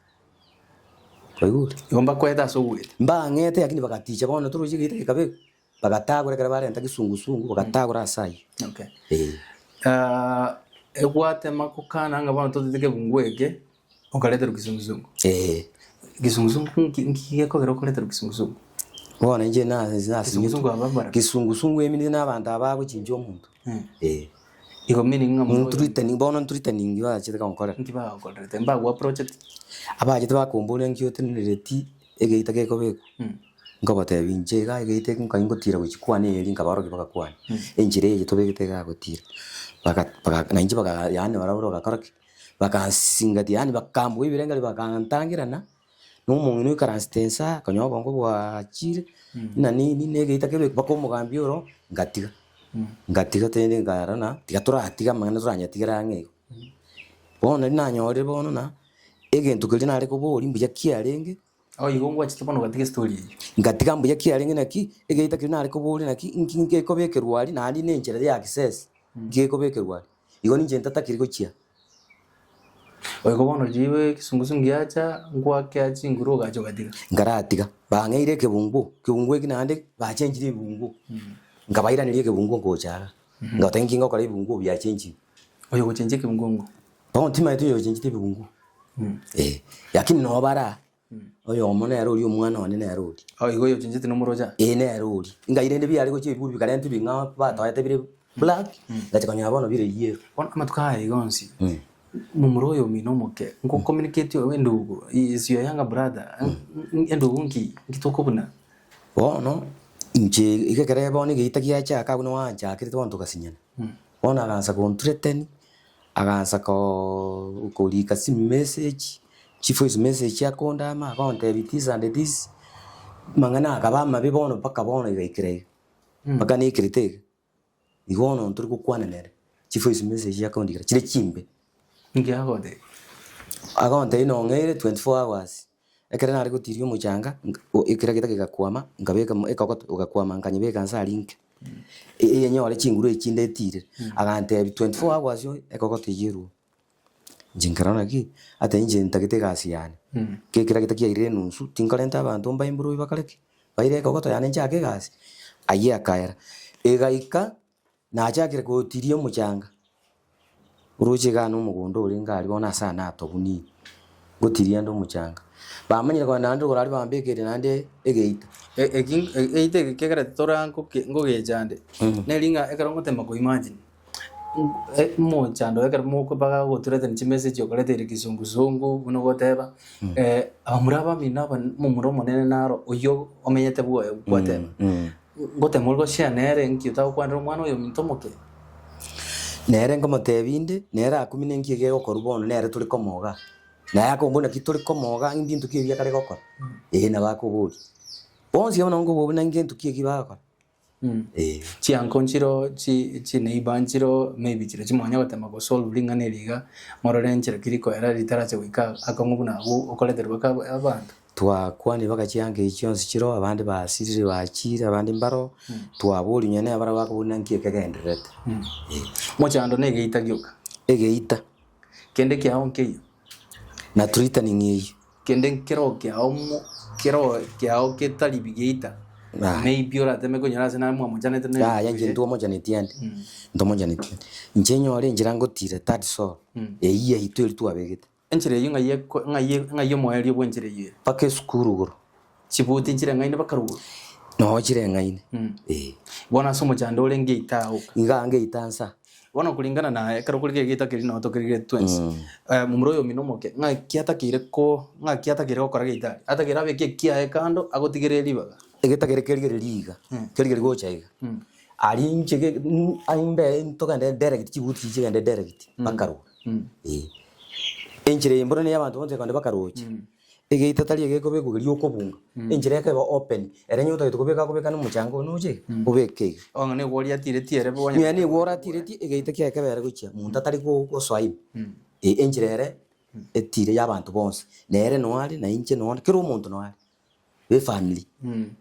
Kwaigure? Igo mbakwete ase ogweta. Mbang'ete lakini bagaticha bono toroche egeita gekabekwa, bagatagora ekero barenta kisungusungu, bagatagora ase ayio. Okay. Eh. Ah, egwatema kokana ng'a bono totete kebungu eke, Okareterwa kisungusungu. Ee. Kisungusungu nki nki gekogera okoreterwa kisungusungu? Bono inche na nasinyetwe. Kisungusungu aba mbarabwo. Kisungusungu eminto na abanto aba bagochincha omonto. Ee. Igo meaning ng'a omonto oyo. Nthreatening bono nthreatening bachete gonkorera. Nki bagokorerete? Mbago approacheti? Abachete bakomboria nki otenenereti egeita gekobekwa, nkobatebia inche iga egeita eke nkai ngotira gochia kwane eeri nkabarokia bagakwana, enchera eye tobegete iga gotira, baka baka nainche baka yaani barabwo bagakora ki? Bakansingatia yaani bakambua ebirengererio bakantangerana, na omong'ina oikaransete inse aa, akanyora obongo bwachire, buna nini na egeita kebe mpaka omogambi oro, ngatiga. Ngatiga tende nkarora ng'a tiga toratiga amang'ana toranyatigere ang'e igo. Bono riria nanyorire bono na, egento keria nare koboria mbuya kiarenge. Oh igo ngwachete bono ogatiga estory eyio. Ngatiga mbuya kiarenge naki, egeita keria nare koboria naki, nki ngekobekerwa aria naende na enchera ya access, nki gekobekerwa aria. Igo ninche ntatakiri gochia. Oigo bono riria egesungusu ngiacha, ngwakea chinguru ogacha ogatiga. Nkaratiga, bang'eire ekebunguo, ekebunguo eki naende bachenchire ebibunguo, nkabairaneria ekebunguo ngocha iga, ngateba inki ngokora ebibunguo biachenchire. Oyo ogochenchia ekebunguo ng'o? Bono timanyeti oyo ochenchete ebibunguo, eh, lakini noo bare aa, oyomo nere oria omwana one nere oria. Oh igo oyo ochencheti nomoroche aa? Ee nere oria. Ngai rende biare gochia ebibunguo bikarentwa ebing'ao batoete bire black, ngacha konyora bono bire yellow. Bono amatuko aya iga onsi, momura oyo omino omoke, nko communicate endugu, is your younger brother, endugu nki, nki tokobuna? Bono inche iga ekere bono egeita giachaka abwo nigo anchakerete bono togasinyana. Bono agansa gonthreaten, agansa koo korika chimessage, chivoice message akondama agontebia this and this, amang'ana akaba amabe bono mpaka bono igaikera iga, mpaka nekerete iga. Igo bono ntori gokwana nere, chivoice message akondikera chire chimbe. Inki agotebia? Agontebia nong'eire 24 hours, ekero nare gotiria omochanga, nka o ekera gete gegakwama, nkabeka mo ekogoto egakwama nkanyebeka nse aria inke, eyenyore chinguru echi chinde etire, agantebia 24 hours ekogoto eywo erwe. Inche nkarora naki, ata inche ntagete egasi yane, ki ekera gete kiairire enusu, tinkorenta abanto mbae emburu bakore ki? Baire ekogoto yane nchake egasi, ayio akaera. Egaika, nachakire gotiria omochanga, oroche igaa na omogondo orenge aria bono ase ane atobu nigo, ngotiria ande omochanga. Bamanyire kogenda naende rogoro aria bambekeire naende egeita. Eki egeita eke kegerete tore ngogecha ande, neri ng'a ekero ngotema ko imagine. Omochando ekero mokobaga goturete chimessage okoreteire kizunguzungu buna ogoteba, abamura abamino aba omomura omonene naro oyio omenyete bwoye gwateba, ngotema ore goshare nere nki otagokwanera omwana oyo ominto omoke? Nere nkomotebia inde, nere akumine nki egegokorwa bono nere tore komoga. Naye akombora naki tore komoga mbinto ki ebi akare gokora? Ee nabo akoboria. Bonsi abwo nabo nkoboria buna ngento ki eki bagokora. Chianko nchiro chi chineighbour nchiro maybe chire chimwanya gotema go solve ring'ana eri iga, morore enchera ki rikoera ritarache goika akong'u buna abwo okoreterwa aka abanto. Twakwanire mpaka chianka echi chionsi chiroo, abande basirire bachire, abande mbaroo, twaboria onye nere barabwo bakoboria naki ekegendererete. Mochando na egeita gioka. Egeita. Kende kiao nkeiyo. Na threatening eyio. Kende nkero kiao mo kero kiao ketari bigeita, Aye. maybe orateme konyora ase naye mwamochanete na Yaya inche ntwamochaneti ande, ntomochaneti ande. Inche nyore enchera ngotira third soul, eyio yaito eria twabegete. Enchera eyio ng'ai eko ng'ai ng'ai omoerio bwa enchera eyio ere? Mpaka esukuru igoro. Chibuti nchireng'aine mpaka rogoro? Noo chireng'aine, eh. Bono ase omochando ore ngeita aoka. Iga ngeita nsa. Bono kulingana naye, ekero okorigia egeita keria nabo tokerigetie twensi, momura oyo omino omoke, ng'aki atakeire ko ng'aki atakeire gokora geita aria? Atakeire abeke ekiaye kando agotigererie ribaga. Egeta keria kerigereria iga, kerigereria gocha iga, aria inche ge imbe togende direct chibuti chiria chigende direct mpaka rogoro, eh. Enchera eye mboro na abanto bonsi ekogenda mpaka roche. Egeita tari egekobekwa keria okobunga, enchera ekeba open, ere onye otagete kobeka akobeka na omochanga one oche iga, obeke iga. Bono nigo oriatiretie ere bonya. Nonya nigo oratiretie, egeita kiaye kebere gochia, monto atari go- gosoa ime. Eh, enchera ere, etire ya abanto bonsi, na ere noyo are, na inche noyo ande, kera omonto noyo are, bwa efamiri,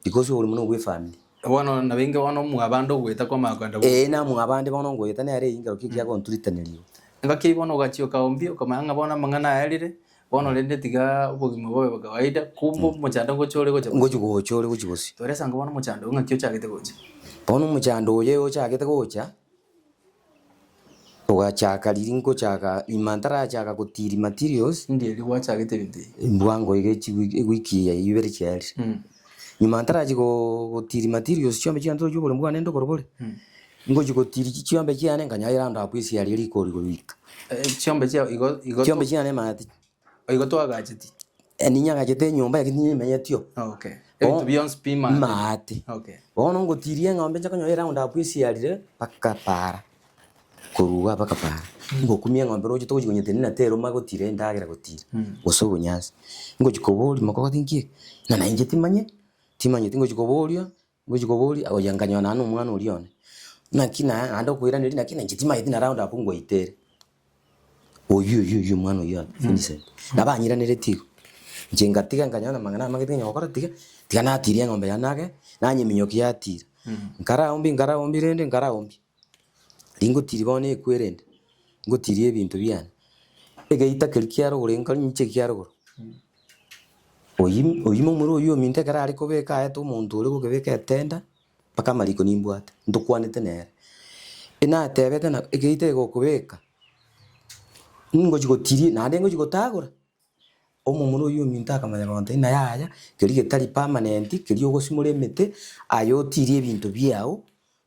because oborimo nobwa efamiri. Bono nabo inge bono mwabande ogoeta kwamanya kogenda gose. Ee, namwabande bono ngoeta nere eyio nkero ki ekiagonturitaneri igo. Engaki eyio bono ogachia okaombia okamanya ng'a bono amang'ana aerire, Bono rende tiga obogima bobe bwa kawaida, kumbe omochando ngocha ore gocha bosio. Ngochi gocha ore gochia bosio. Tore ase bono omochando oyo ng'aki ochagete gocha? Bono omochando oyo ochagete gocha, ogachaka riria ngochaka nyuma ntarachaka gotiri materials. Ndi erio gwachagete ebinto ebi? Mbwango iga echi ewiki eye ibere chiaerire. Nyuma ntarachia gotiri materials chiombe chiane torochi oboremo bwane ndokoro bore, ngochia gotiri chiombe chiane nkanyora round up esiaria rikori goika. Chiombe chiao igo igo Chiombe chiane maate. Igo twagacheti. Ninyagachete enyomba lakini nimenyeti oo. Okay. Ebinto bionsi pi maate. Maate. Okay. Bono ngotiria eng'ombe nche konyora eround up esiarire mpaka para, korwa igaa mpaka para. Ngokumia eng'ombe roche togochia konyetenena teroma gotira endagera gotira, gose obonyansi. Ngochia koboria mokogoti nki eke? Ng'a nainche timanye, timanyeti ngochia koboria. Ngochia koboria, oye nkanyora naende omwana oria one, naki naye naende okoiraneria naki na inche timanyeti na round up ngwaitere. Oyio oyio oyio omwana oyio one Vincent, nabo anyiraneretie igo. Inche ngatiga nkanyora amang'ana amang'e tiga gokora tiga, tiga natiria eng'ombe yane ake, nanyeminyokia yatira. Nkaraombia nkaraombia rende nkaraombia, ringotiri bono ekwe rende, ngotirie ebinto biane. Egeita keria kia rogoro enkori inche kia rogoro, oyio oyio momura oyio ominto ekero are kobeka aete omonto oria gokebeka etenda, mpaka amariko nimbwate, ntokwanete nere. Enatebete na egeita egokobeka, ningochi gotiria naende ngochi gotagora. Omomura oyio ominto akamanya gontebia ng'a yaya, keria getari permanent, keria ogosimora emete, aye otirie ebinto biao,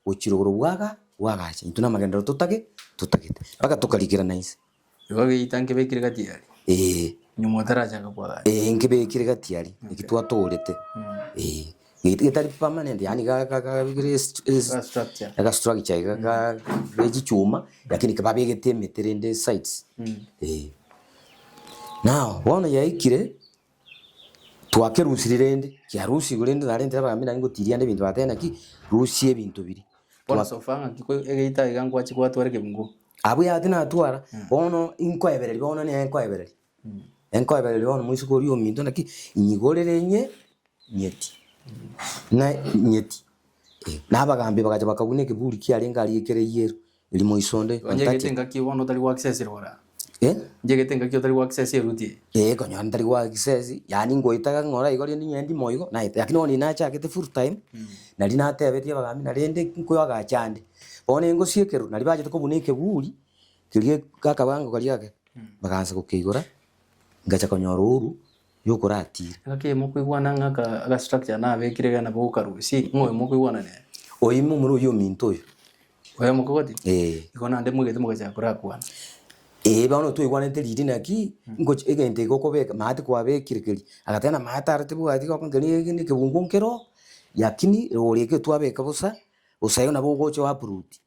gochia rogoro bwaga bwagacha. Intwe namagenderero totage totagete. Mpaka tokarikerana inse. Igo geita nkebekire gati aria? Eeh. Nyuma otarachaka koagacha? Eeh nkebekire gati aria, eki twatoorete. Eeh. Gete getari permanent yaani ga ga ga gere Ga structure. ega structure iga ga ge chichuma, lakini babegete emete rende sides. Eeh. Now, bono yaikire, twakerusirie rende, kiarusigwe rende narentire abagambi naende ngotiria ande ebinto bateba naki, rusia ebinto biria. Bono so far ng'aki ko egeita iga nkwachi gwatwara ekebunguo? Abwo yati natwara, bono inkoebereria bono niye nkoebereria, enkoebereria bono moiseke oria ominto naki, nyigorere inye nyeti, na nyeti, na abagambi bagacha bakabuna ekeburi kiarenge aria ekere yellow. Erio moiso onde Onye egete ontachete. engaki bono otari goaccess rora. Eh? Inche egete engaki otari goaccess eruti eye. Ee, konyora ntari goaccess, yaani ngoitaga ng'ora igo rende onye ndimo igo, naete. Lakini bono nachagete full time, nari natebetie abagambi na rende nkoagacha ande. Bono engosiekerwa, nari bachete kobuna ekeburi, keria gakabango karia gake, bagaansa gokeigora, ngacha konyora ouru, yokoratira. Engaki eyemo okoigwana ng'a aka aga structure nabekire iga nabo okarusia, ng'a oyomo okoigwana nere. Oyo momura oyio ominto oyo. Oyo omokogoti? Ee. Igo naende mwegete mogachaka korakwana. Ee bono twaigwanete riria naki, ngochi egento eke okobeka maate kwabekire keria, agateba ng'a maate aro tibwati gokora keria na ekebungo nkere oo, lakini rori eke twabeka bosa, bosa igo nabo ogocha oaprute.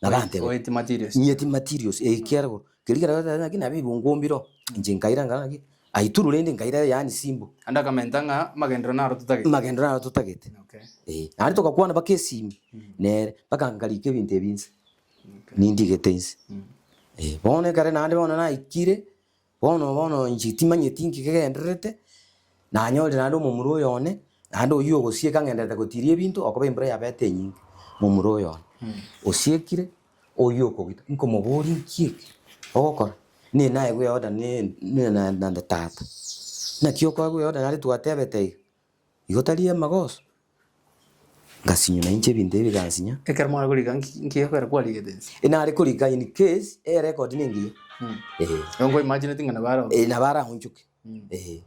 Nabantebia, Oeti materials. Nyeti materials, eh kiara igoro. Keria kera goteba naki nabo ebungo mbiro, inche nkaira nkarora naki, aituru rende nkaira yaani simple. Naende akamenta ng'a amagenderero naro totagete. Amagenderero naro totagete. Okay. Eh, naende togakwana mpaka esimi, nere, mpaka nkarika ebinto ebi inse, nindigete inse. Eh, bono ekere naende bono naikire, Bono bono inche timanyeti inki kegendererete, nanyorire naende omomura oyo one, naende oyio ogosieka ng'endererete gotiria ebinto okoba embura yabete enyinge, momura oyo one. Osiekire, oyio okogita, nkomoboria nki eke ogokora? Niye naegwe eorder ne ne na na tata, naki okoegwa eorder naende twatebete iga, igo tari amagoso? Ngasinywa na inche ebinto ebi bigansinya. Ekero mware korika nki nki ekero kwarigete inse? Nare korika in case erecord nengiya. Eh. Igo nko imagineti ng'a nabo aroo. Eh, nabo araonchoke. Eh.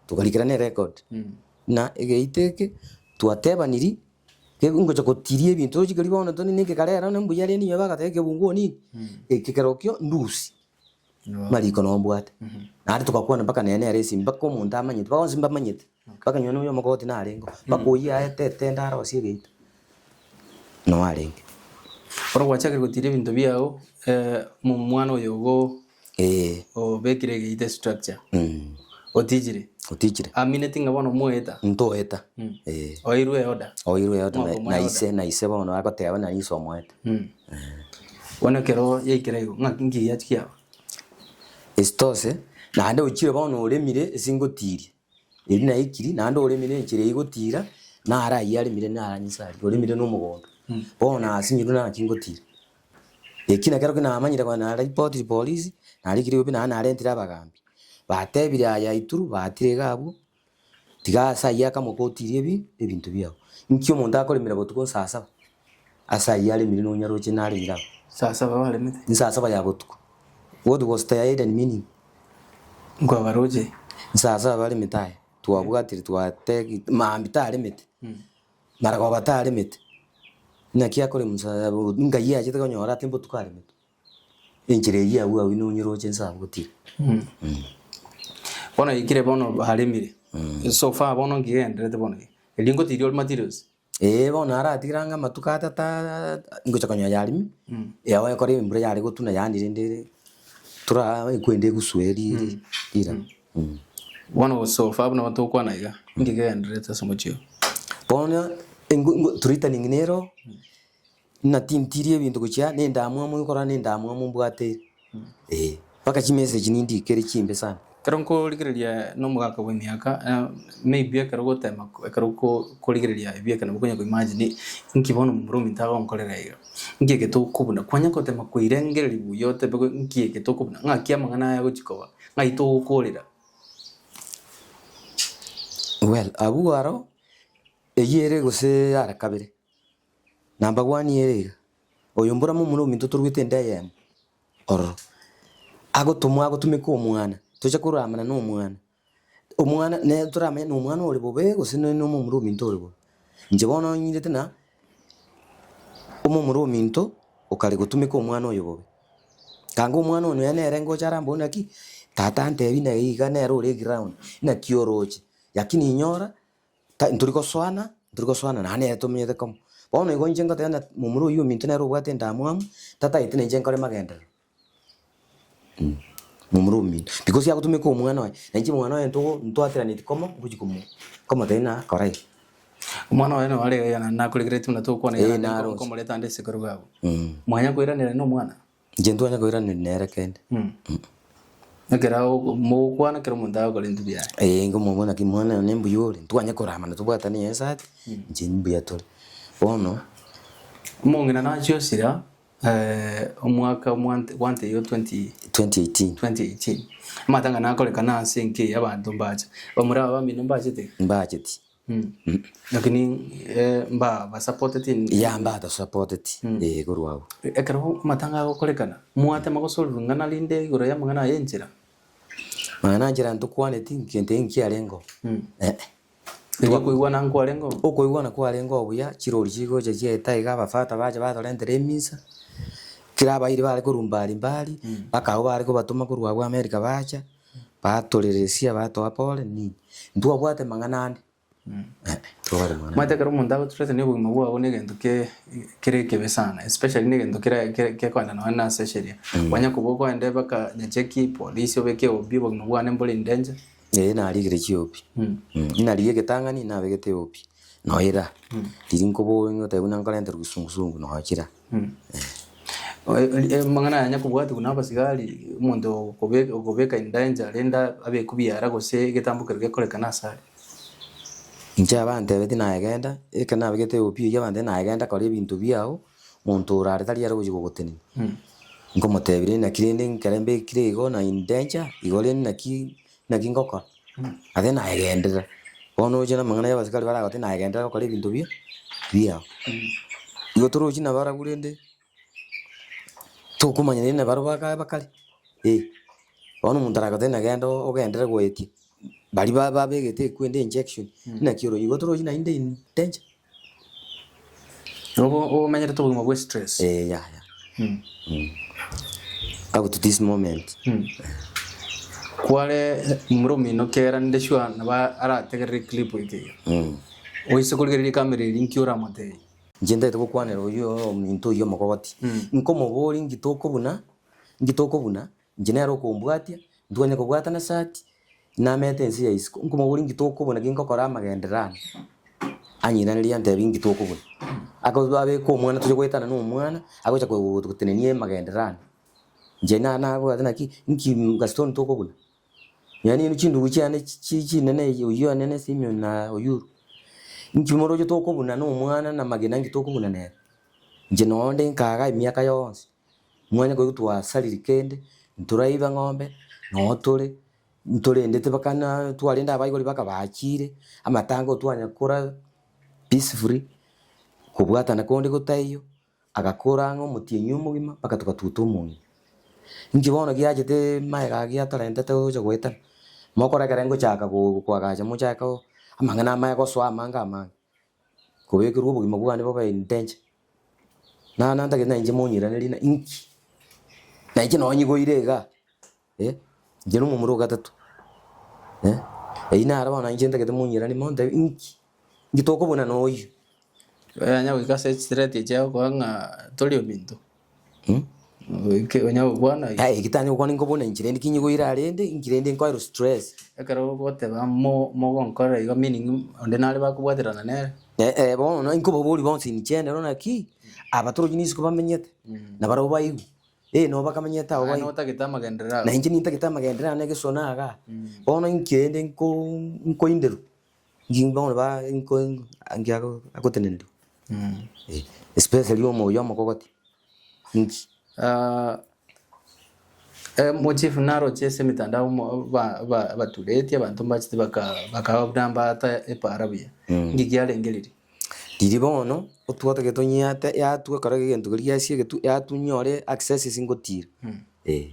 Tokarikera ne record. Na egeita eke, twatebaniri, ngocha gotiria ebinto roche keria bono toni na ekekare ero na mbuya rende inwe bagateba ekebunguo nini, eke kerokio ndusia. Mariko nombwate. Naende togakwana mpaka nere nere esimi mpaka omonto amanyete, mpaka bonsi mbamanyete. Mpaka nonye noyo omogoti narenge oo, mpaka oyio aete etende arosie egeita, noo arenge. Bono gwachakire gotira ebinto biago, omwana oyo ogo Eeh. obekire egeita estructure, otichire, Otichire. amineti ng'a bono moeta, Ntoeta, eh. oirwe eorder. Oirwe eorder Ng'a na okomoa na eorder. ise na ise bono agoteba na ise omoete. Bono ekero yaikire igo, ng'aki nki giachia kiaba? Isitoshe, naende ochire bono oremire ase ngotiria, eri naikiri naende oremire enchera eywo gotira, naro aywo aremire naro inse aria, oremire na omogondo. Bono asinyirwe naki ngotira. Eki nekero ki namanyire konya naripotiri polisi, narikire obi naende narentire abagambi, batebire aya aituru, batire iga abwo, tiga ase aywo akamoka otirie ebi ebinto biago. Nki omonto akoremera botuko saa saba, ase aywo aremire nonya roche naremire abwo. Saa saba baremete? Saa saba ya botuko. What was the hidden meaning? Nkwabaroche? Saa saba baremete aya, twabwatire twategi maambia taremete, maragoba taremete, naki akorema saa ngai achete konyora ati mbotuko aremete. Enchera eyio abwo abwo nonye roche nse abwo gotira. Bono yaikire bono baremire, so far bono nki gegendererete bono iga? Erio ngotiria ore materials? Eeh bono aratigire ang'e amatuko atato aa ngocha konyora yarimi, yago ekore embura yare gotuna yaani rende ere tura ekwende egusue ri riraba. Bono so far buna togokwana iga, nki kegendererete ase omochie oyo? Bono engo engo threatening nero. Ng'a tintirie ebinto gochia na endamwamu nkorora na endamwamu mbwate ere, eh, mpaka chimessage nindikere chimbe sana. Ekero nkorigereria na omogaka bwa emiaka, maybe ekero ogotema ekero okorigereria ebieka nabo okonya ko imagine inki bono momura ominto agonkorera iga, inki eke tokobuna, kwanya gotema koirengereria buya otebe inki eke tokobuna, ng'aki amang'ana aya agochia koba, ng'ai togokorera. Well, abwo aro, eyio ere gose ara kabere, namba one ere iga, oyo mbora momura ominto torwete enda eyemo. Ororo. Agotomwa agotumeka omwana, tocha koramana na omwana, omwana ne toramanye na omwana ore bobe gose ne na omomura ominto ore bobe. Inche bono onyirete na omomura ominto okare gotumeka omwana oyo bobe. Kanga omwana oyo nonya nere ngocha arambore naki, tata antebi naye iga nere ore eground, naki oroche, lakini inyora. Ta ntori gosoana, ntori gosoana naende nere tomenyete komo. Bono igo inche ngoteba ng'a momura oyio ominto nere obwate endamwamu, tataeti na inche nkore magenderero momura ominto. Because agotumeka omwana oye, na inche omwana oye ntogo ntwateraneti komo, ngochi komo komotebia ng'a kora iga. Omwana oye nabo are iga naende nakoregeretie buna togokwana iga Ee, naende naroche. nkomoreta ande ase ekerogo abwo. Mwanya koiraneria na omwana? Inche ntwanya koiraneria nere kende. Ekero mogokwana kera omonto agokora ebinto biaye. Ee nkomobua naki mwana one mbuya ore, ntwanye koramana tobwatane esati, inche mbuya tore. Bono. Omong'ina nachia osira omwaka gwanteiyo 20 2018. 2018. Amatanga nakorekana ase enka eye abanto mbacha. Bamura aba bamino mbachete? Mbacheti. Lakini mbabasapoteti? Ya mbatosapoteti, ee korwa abwo. Ekero amatanga agokorekana, mwatema gosorora ring'ana rinde igoro y'amang'ana aya enchera? Mang'ana anchera ntokwaneti nkento eke nkiarengeo, eh. Erio okoigwana nkwarengeo? Okoigwana kwarengeo buya, chirori chigocha chiaeta iga abafata bacha batorentera emisa, kera abairi bare korwa mbari mbari, mpaka abwo bare kobatoma korwa abwo America bacha. Batoreresia, batoa pole, nini. Ntwabwate mang'ana ande, eh, ntwabwate mang'ana Omanyete ekero omonto agothreaten obogima bwago na egento ke kere ekebe sana especially na egento kere kere kekoenda nonye na ase esheria. Kwanya koba okoenda mpaka nyacheki, polisi obeke OB obogima bwane mbore in danger. Ee narigire chiOB, narigia egetang'ani nabegete OB, noira, riria nkoboria ngoteba buna nkorenterwa kisungusungu nochira. Amang'ana aya nyakobwatigwa na abasigari, omonto okobeka in danger rende abekwe biara gose egetambo keria gekorekana ase are. Inche abantebeti naye genda, ekero nabegete OB eyio abantebeti naye genda kora ebinto biago, monto ore are tari ere ogochia gogotenenia. Nkomotebia rende naki rende ekero mbekire igo na in danger, igo rende naki naki ngokora? Ase naye genderera, bono oche na amang'ana ya abasikari baragotebie naye genderera gokora ebinto bia biao. Igo torochi nabarabwo rende, tokomanya rende nabarabwo bakae bakare, eh. Bono omonto aragotebie ng'a genda ogenderere goetia, baria ba babegete ekwende injection, naki oroche, igo torochi naende in danger. Obo omenyerete obogima bwe stress. Eh yaya. Up to this moment. Kware momura omino kera ninde sure nabo arategerere clip eke iga. Oise korigereria ekamera eria nki oramotebie? Inche ntagete gokwanera oyio ominto oyio omogoti, nkomoboria nki tokobuna, nki tokobuna, inche nere okombwatia, ntwanye kobwatana sati, namete ense ya isiko, nkomoboria nki tokobuna ki nkokora amagenderero ane, anyiranerie antebie nki tokobuna. Ako abeke omwana toche goetana na omwana, agocha ko gotenenia amagenderero ane. Inche na nabwate naki, nki Gaston tokobuna? Yaani inwe chindugu chiane chi chinene oyio one Simeon na Oyuru, inki moroche tokobuna na omwana na amagena nki tokobuna nere? Inche nonde nkaga emiaka yonsi. Mwanya koigwa twasarire kende, ntoraiba ng'ombe, noo tore, ntorendete mpaka na twarenda abaibori mpaka bachire, amatanga otwanyakora peacefully, kobwatana konde gotaiyo, agakora ang'e omotienyi omogima mpaka togatuta omong'ina. Inki bono giachete magega giatorentete gocha goetana, mokore ekere ngochaka go koagacha mochake amang'ana amaya gosoa amange amange, kobekerwa obogima bwane bobe in danger. Nana ntagete nainche monyiranerie na inki? Na inche nonye nyigoire igaa, eh, inche na omomura o gatato, eh, eyio naro bono inche ntagete monyiranie montebie inki? Inki tokobuna na oyio? Onya goika ase chithreat echi agokoa ng'a tori ominto. Oike onya gokwana iga. Aye eki tanya gokwana nkobuna inche rende ki nyigoire arende, inki rende nkoerwa stress. Ekero ogoteba mo mogonkorera iga meaning onde nare bakobwaterana nere. Eh eh bono nkobaboria bonsi in general naki, aba torochi nisiko bamenyete, nabarabwo baigwe. Eh, nabo bakamenyete agwo Aye bai. notagete amagenderero Na ago. inche nintagete amagenderero ane egesona igaa. Bono inki rende nko nkoinderwa, nki bono ba nko nki ago agotenenerwa. Eh, especially omoyio omokogoti, inki. Omochief naroche ase emitandao omo ba ba abaturetie abanto mbachete baka bakaba buna mbaata epaara buya. Inki kiarenge riria? Riria bono otwatagete onyeate yatwa ekero egento keria giasie egetwe yatwa onyore access ase ngotira eh.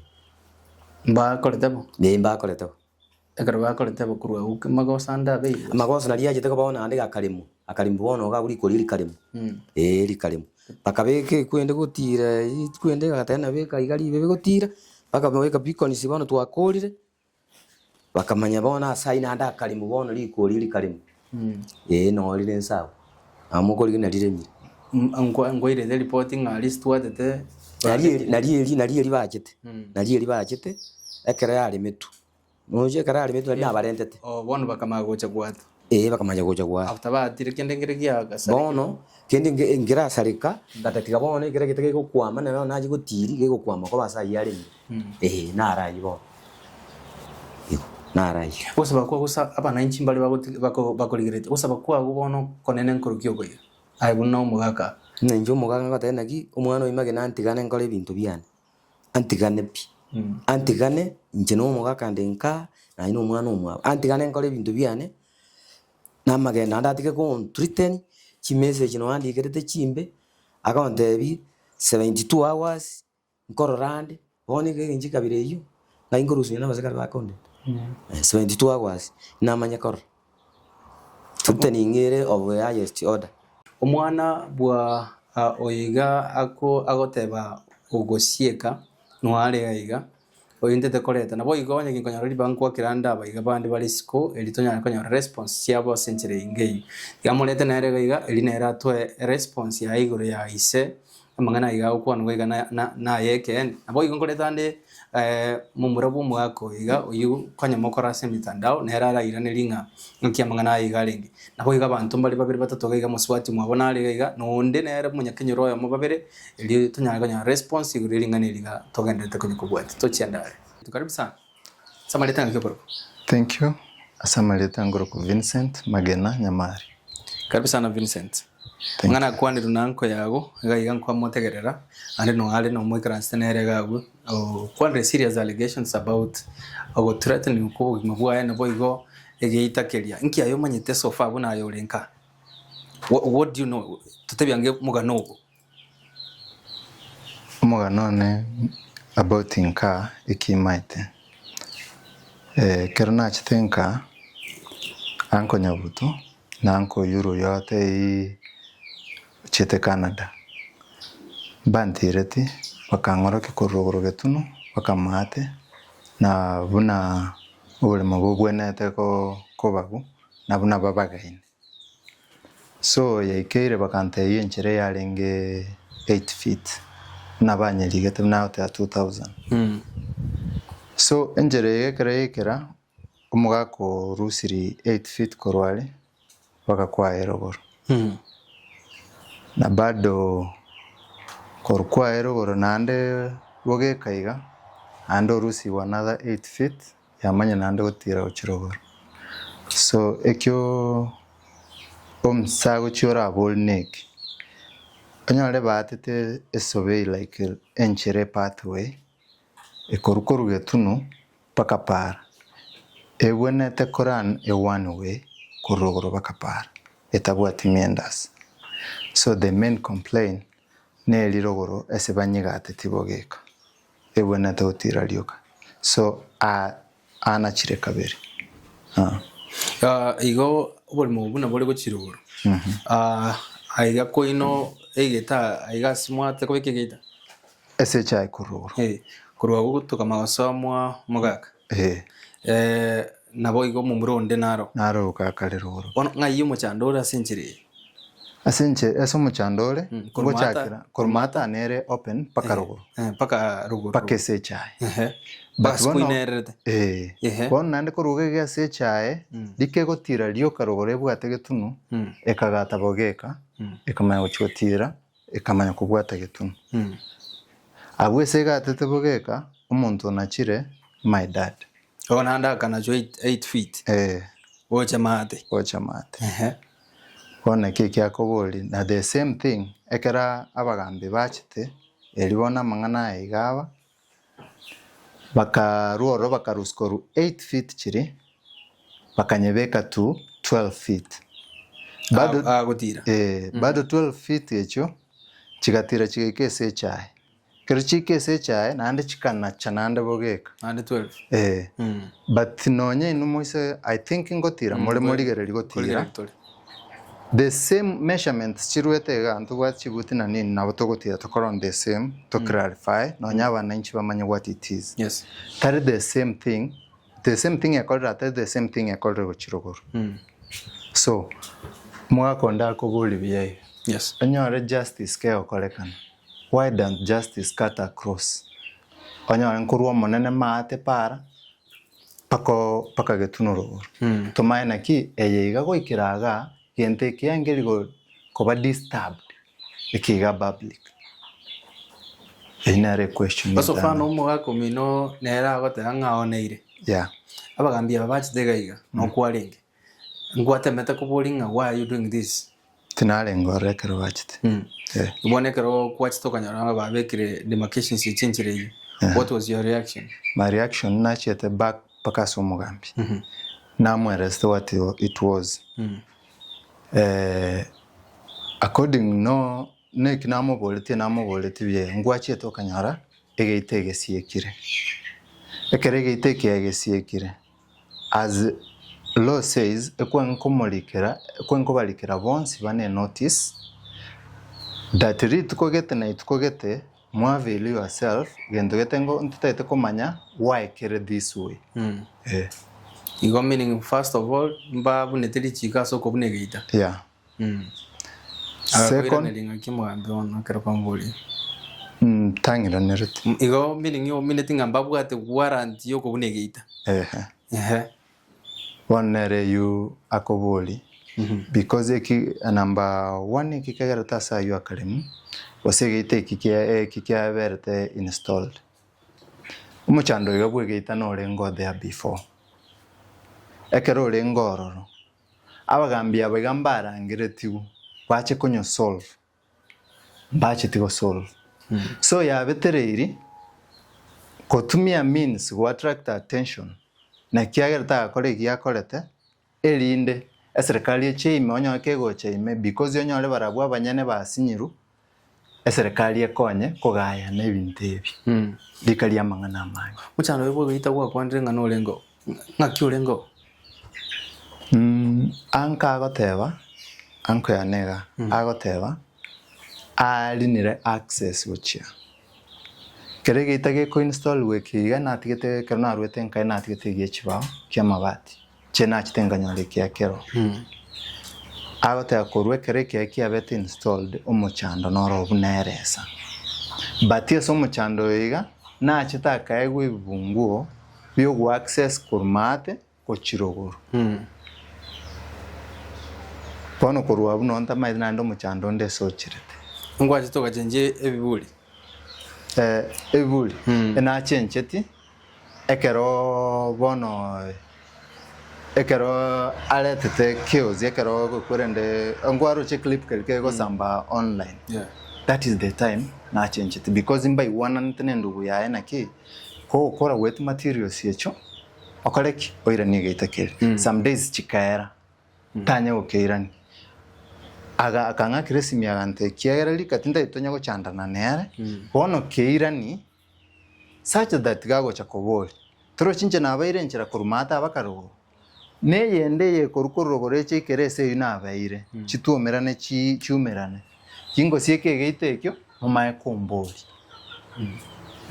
Mbakorete bo? Eh mbakorete bo. Ekero bakorete bo korwa agwo magoso ande abeire gose? Amagoso naria achete koba bono naende gakaremwa, akaremwa bono iga abwo rikori rikaremwa eh rikaremwa. Bakabeka ekwende gotira ekwende bagateba nabeka iga ribebe gotira, mpaka baweka beacons bono twakorire. Bakamanya bono ase ayio naende akaremu bono rikori rikaremu, ee noo rire inse agwo, nabo mokorigena riremire. Nkwairete ripoti ng'a aria twatete Nari eri nari eri nari eri bachete, nari eri bachete, ekero yaremetwe, noche ekero yaremetwe nari nabarentete. Oh, bono bakamanya gocha goata. Ee bakamanya gocha goata. After baatire kende nkere giagasareka. Bono, kende nge nkerasareka, ngatatiga bono ekere egete gegokwama nero nachia gotiri gegokwama koba ase ayio aremire. Ee naro ayio bono. Igo, naro ayio. Gosaba kwa gosa abananchi mbare bagoti bako bakorigeretie, gosaba kwago bono konene nkorokia okoiga, aye buna omogaka. Buna inche omogaka ngoteba naki, omwana oyo magena antigane nkore ebinto biane. Antigane pi, antigane inche na omogaka nde nkaa, naye na omwana omwabo, antigane nkore ebinto biane, na amagena naende atige gonthreaten, chimessage nonye andikerete chimbe, agontebia 72 hours, nkorora ande, bono iga inche ekabira eywo, ng'ai nkorusia nonye na abasikari bakondenda, 72 hours, namanye korora. Threatening ere of the highest order. Omwana bwa oyo iga agoteba ogosieka noare aiga, ointete koreta. Naboigo onye ginkonyora ribaga nkwakera ande abaiga bande bare isiko eri tonyare konyora response chiabo ase enchera enge eyio. Tiga morete nere iga iga eri nere atoe response yaye igoro ya ise amang'ana aiga agokwanwa iga naye ekeene. Naboigo nkorete ande momura bw'omogaka oyo iga, oyio konya mokora ase emitandao, nere arairanerie ng'a ng'aki amang'ana aya iga arenge. Naboigo abanto mbare babere batato iga iga mosubati mwabo nare iga iga, na onde nere omonyakenyoro oyomo babere, erio tonyare konyora response igoro ye ring'ana eri iga togendererete konya kobwatia. Tochiende are. Karibu sana. Ase amarieta ng'aki okorokwa? Thank you. Ase amarieta ngorokwa Vincent Magena Nyamari. Karibu sana Vincent. Ng'a nakwanirwe na anko yago, iga iga nkwamotegerera, ande no are nomoikaransete nere iga agwo, okwanire serious allegations about ogothreatening kwa obogima bwaye naboigo egeita keria. Nki aye omanyete so far buna aye ore nka? What do you know? Totebie ange omogano ogo. Omogano one about nka ekimaete, ekero nachete nka, uncle Nyabuto na uncle Oyuru oyio ateiyi ochiete Canada, mbantireti bakang'orokia korwa rogoro getunu bakamaate na buna oboremo bobwenerete koba na buna babagaine. So yaikeire bakantebia enchera yarenge 8 feet buna banyerigete buna agoteba 2000. So enchera eye ekero yaikera omogaka orusiri 8 feet korwa are mpaka kwaye rogoro. Na bado korwa kwaye rogoro naende bogeka iga naende orusigwe another 8 feet Yamanya naende gotiira gochia rogoro. So ekio omusa agochia orabori neki, onyore baatete esurvey like enchera epathway ekorwa korwa getunu mpaka para, ebwenerete ko run a one way korwa rogoro mpaka para etabwati meanders. So the main complain neri rogoro ase banyegateti bogeka. Ebwenerete gotiira rioka. So anachire kabere. Igo oborimo obwo buna bore gochia igoro. Aiga koino egeta aiga ase mwate kobeka egeita. Ase echae korwa igoro. Eh, korwa agwo tokama gosoa mwa omogaka. Eh. Nabo igo omomura onde naro. Naro okakare rogoro. Bono ng'ai omochando ore ase enchera eye? Ase enche ase omochando ore, ngochakera korwa maata nere open mpaka rogoro. Mpaka rogoro. Mpaka ase echae. Mpaka ase koinererete. Eeh. Bono naende korwa iga ase echae, rika egotira rioka rogoro ebwate getunu, ekagata bogeka, ekamanya gochia gotira, ekamanya kobwata getunu. Abwo ase egatete bogeka, omonto onachire my dad. Bono naende akanachwa 8 feet. Eh. Gocha maate. Gocha maate. Ehe. Bono naki ekiakoboria, na the same thing, ekero abagambi bachete, erio bono amang'ana aya iga aba, bakarwa ororo bakarusia korwa 8 feet chiria, bakanyebeka to 12 feet. Bado, Agotira. eh, bado 12 feet echio, chigatira chigaika ase echae. Ekero chiaika ase echae, naende chikanacha naende bogeka. Naende 12. Eh, but nonye inwe moise I think ngotira more morigereria gotira, Korigereria tore. the same measurements chiruete igaa ntobwate chibuti na nini nabo togotira tokore on the same to clarify nonye abananchi bamanye what it is. Yes. Tari the same thing, the same thing ekorire aa tari the same thing ekorire gochia rogoro. So, omogaka onde akoboria buya iga, Yes. onyore justice kegokorekana, why don't justice cut across? Onyore nkorwa omonene maate para, mpaka mpaka getunwa rogoro. Tomanye naki eye iga goikera igaa, gento eke nkeri koba disturbed, eke iga public. Eyio nere equestion Gose etang'ani. ofana omogaka omino nere agoteba ng'a aoneire. Yeah. Abagambi aba bachete iga iga, nokwarenge. Nkwatemete koboria ng'a why are you doing this? Tinarenge ororo ekero bachete. Eh. Bono ekero kwachete okanyora ng'a babekire demarcations echi enchera eyio, what was your reaction? My reaction nachete back mpaka ase omogambi. Namweresete what it was. Eh, according no neki namoboretie namoboretie buya ngwachete okanyora egeita egesiekire. Ekero egeita eke egesiekire, As law says, ekwenkomorikera ekwenkobarikera bonsi bane notice that rituko gete na ituko gete mwa avail yourself gento gete ngo ntotagete komanya why kere this way. Eh. Igo meaning first of all mbabunete richiko ase okobuna egeita. Yeah. Second, Agakoiraneria ng'aki omogambi bono ekero kwamboria. mm, tang'iranereti. Igo meaning omineti ng'a mbabwate warrant ya okobuna egeita. Ehe. Ehe. Bono nere eywo akobori because eki number one eki kegerete ase aywo akaremu gose egeita eki kia eki kiaberete installed. Omochando oiga bwa egeita norenge o there before. Ekero orenge ororo, Abagambi aba iga mbarangeretigwe bache konyo solve, mbacheti go solve. So yabetereiri gotumia means go attract attention na ekiagera tagakora egiya akorete erinde eserekari eche ime onyore kegocha ime because onyore barabwo abanyene basinyirwe eserekari ekonye kogayana ebinto ebi rika ri'amang'ana amange. Mochando oyo bw'egeita gwakwanire ng'a norenge oo, ng'aki orenge oo? Anka agoteba, anko yane iga, agoteba, arinire access gochia. Ekero egeita geko install goika iga natigete ekero naruete nkaye natigete egia chibao kia amabati. Inche nachete nkanyora ekiya kero. Agoteba korwa ekero ekiya kiabete installed omochando noro buna eresa. But ase omochando oyo iga, nachete akaegwa ebibunguo biogo access korwa maate gochia rogoro. Bono korwa abwo nonye ntamaete naende omochando onde ase ocherete. Nkwachete ogachenchia ebiburi? Ebiburi, nachencheti. Ekero bono ekero aretete chaos ekero ogokwa rende nkwaroche clip keria kegosamba online Yeah. that is the time nachenchete because mbaigwananete na endugu yaye naki kogokora goetia materials echio okore ki oiranie egeita keria some days chikaera tanya gokeirania aga akang'akera esimi agantebia ekiagera rika tintagete tonya gochandana nere bono keirani Such that gagocha koboria, Torochi inche nabaire enchera korwa maate aba karogoro? Na eyende eye ekorwa korwa rogoro eche ekere ase eyio nabaeire, chituomerane chi chiumerane. Gingosieka egeito ekio, momaye komboria.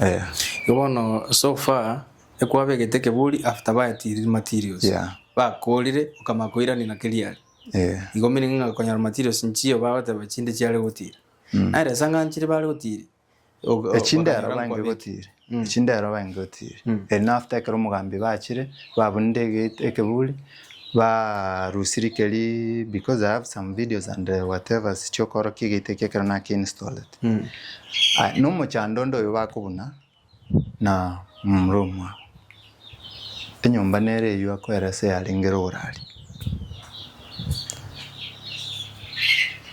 Eh. Igo bono so far ekwabegete ekeburi after baetirire materials. Yeah. Bakorire okamanya koirania na keria are. Eh. Igo meaning ng'a konyora materials nchiyo bagoteba chinde chiare gotira. Naye ase ng'a nchire bare gotira. Echindero baenge gotira, echindero baenge gotira. Eri nafter ekero omogambi bachire, babunire egate ekeburi, Barusirie keria because I have some videos and whatever chiokorokia egeita ekio ekero naki installete. Aya na omochando onde oyo bakobuna na momura omwabo. Enyomba nere eywo akoeresa yarenge rogoro aria.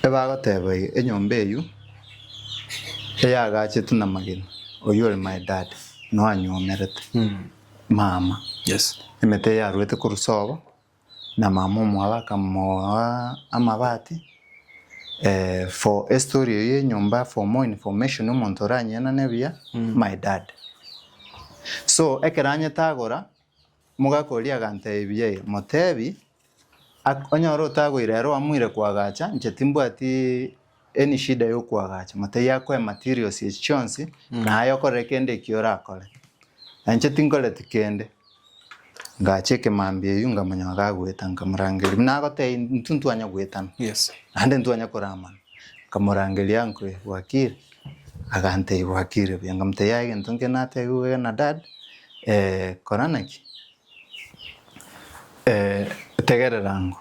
Ebagoteba iga enyomba eywo eyagachetwe na magena oywo ore my dad no anywomerete mama. Yes. Emete eye yarwete korwa sobo na mama omwabo akamoa amabati for estory eywo ya enyomba for more information omonto oranyenane buya my dad. So ekero anyetagora Omogaka oria agantebia buya iga, Motebi, ak- onyore otagoira ere oamuire koagacha, inche timbwati any shida ya okoagacha, motebi akoe materials echi chionsi, na aye okorere kende ekio orakore. Na inche tinkoreti kende. Ngacha ekemambia eywo nkamanya gagoeta nkamorangeria, buna agotebia intwe ntwanya goetana, Yes. naende ntwanya koramana. Nkamorangeria uncle bwakire? Agantebia bwakire buya, nkamotebia yaya egento nkere natebiwe iga na dad, kora naki? Tegerera ango.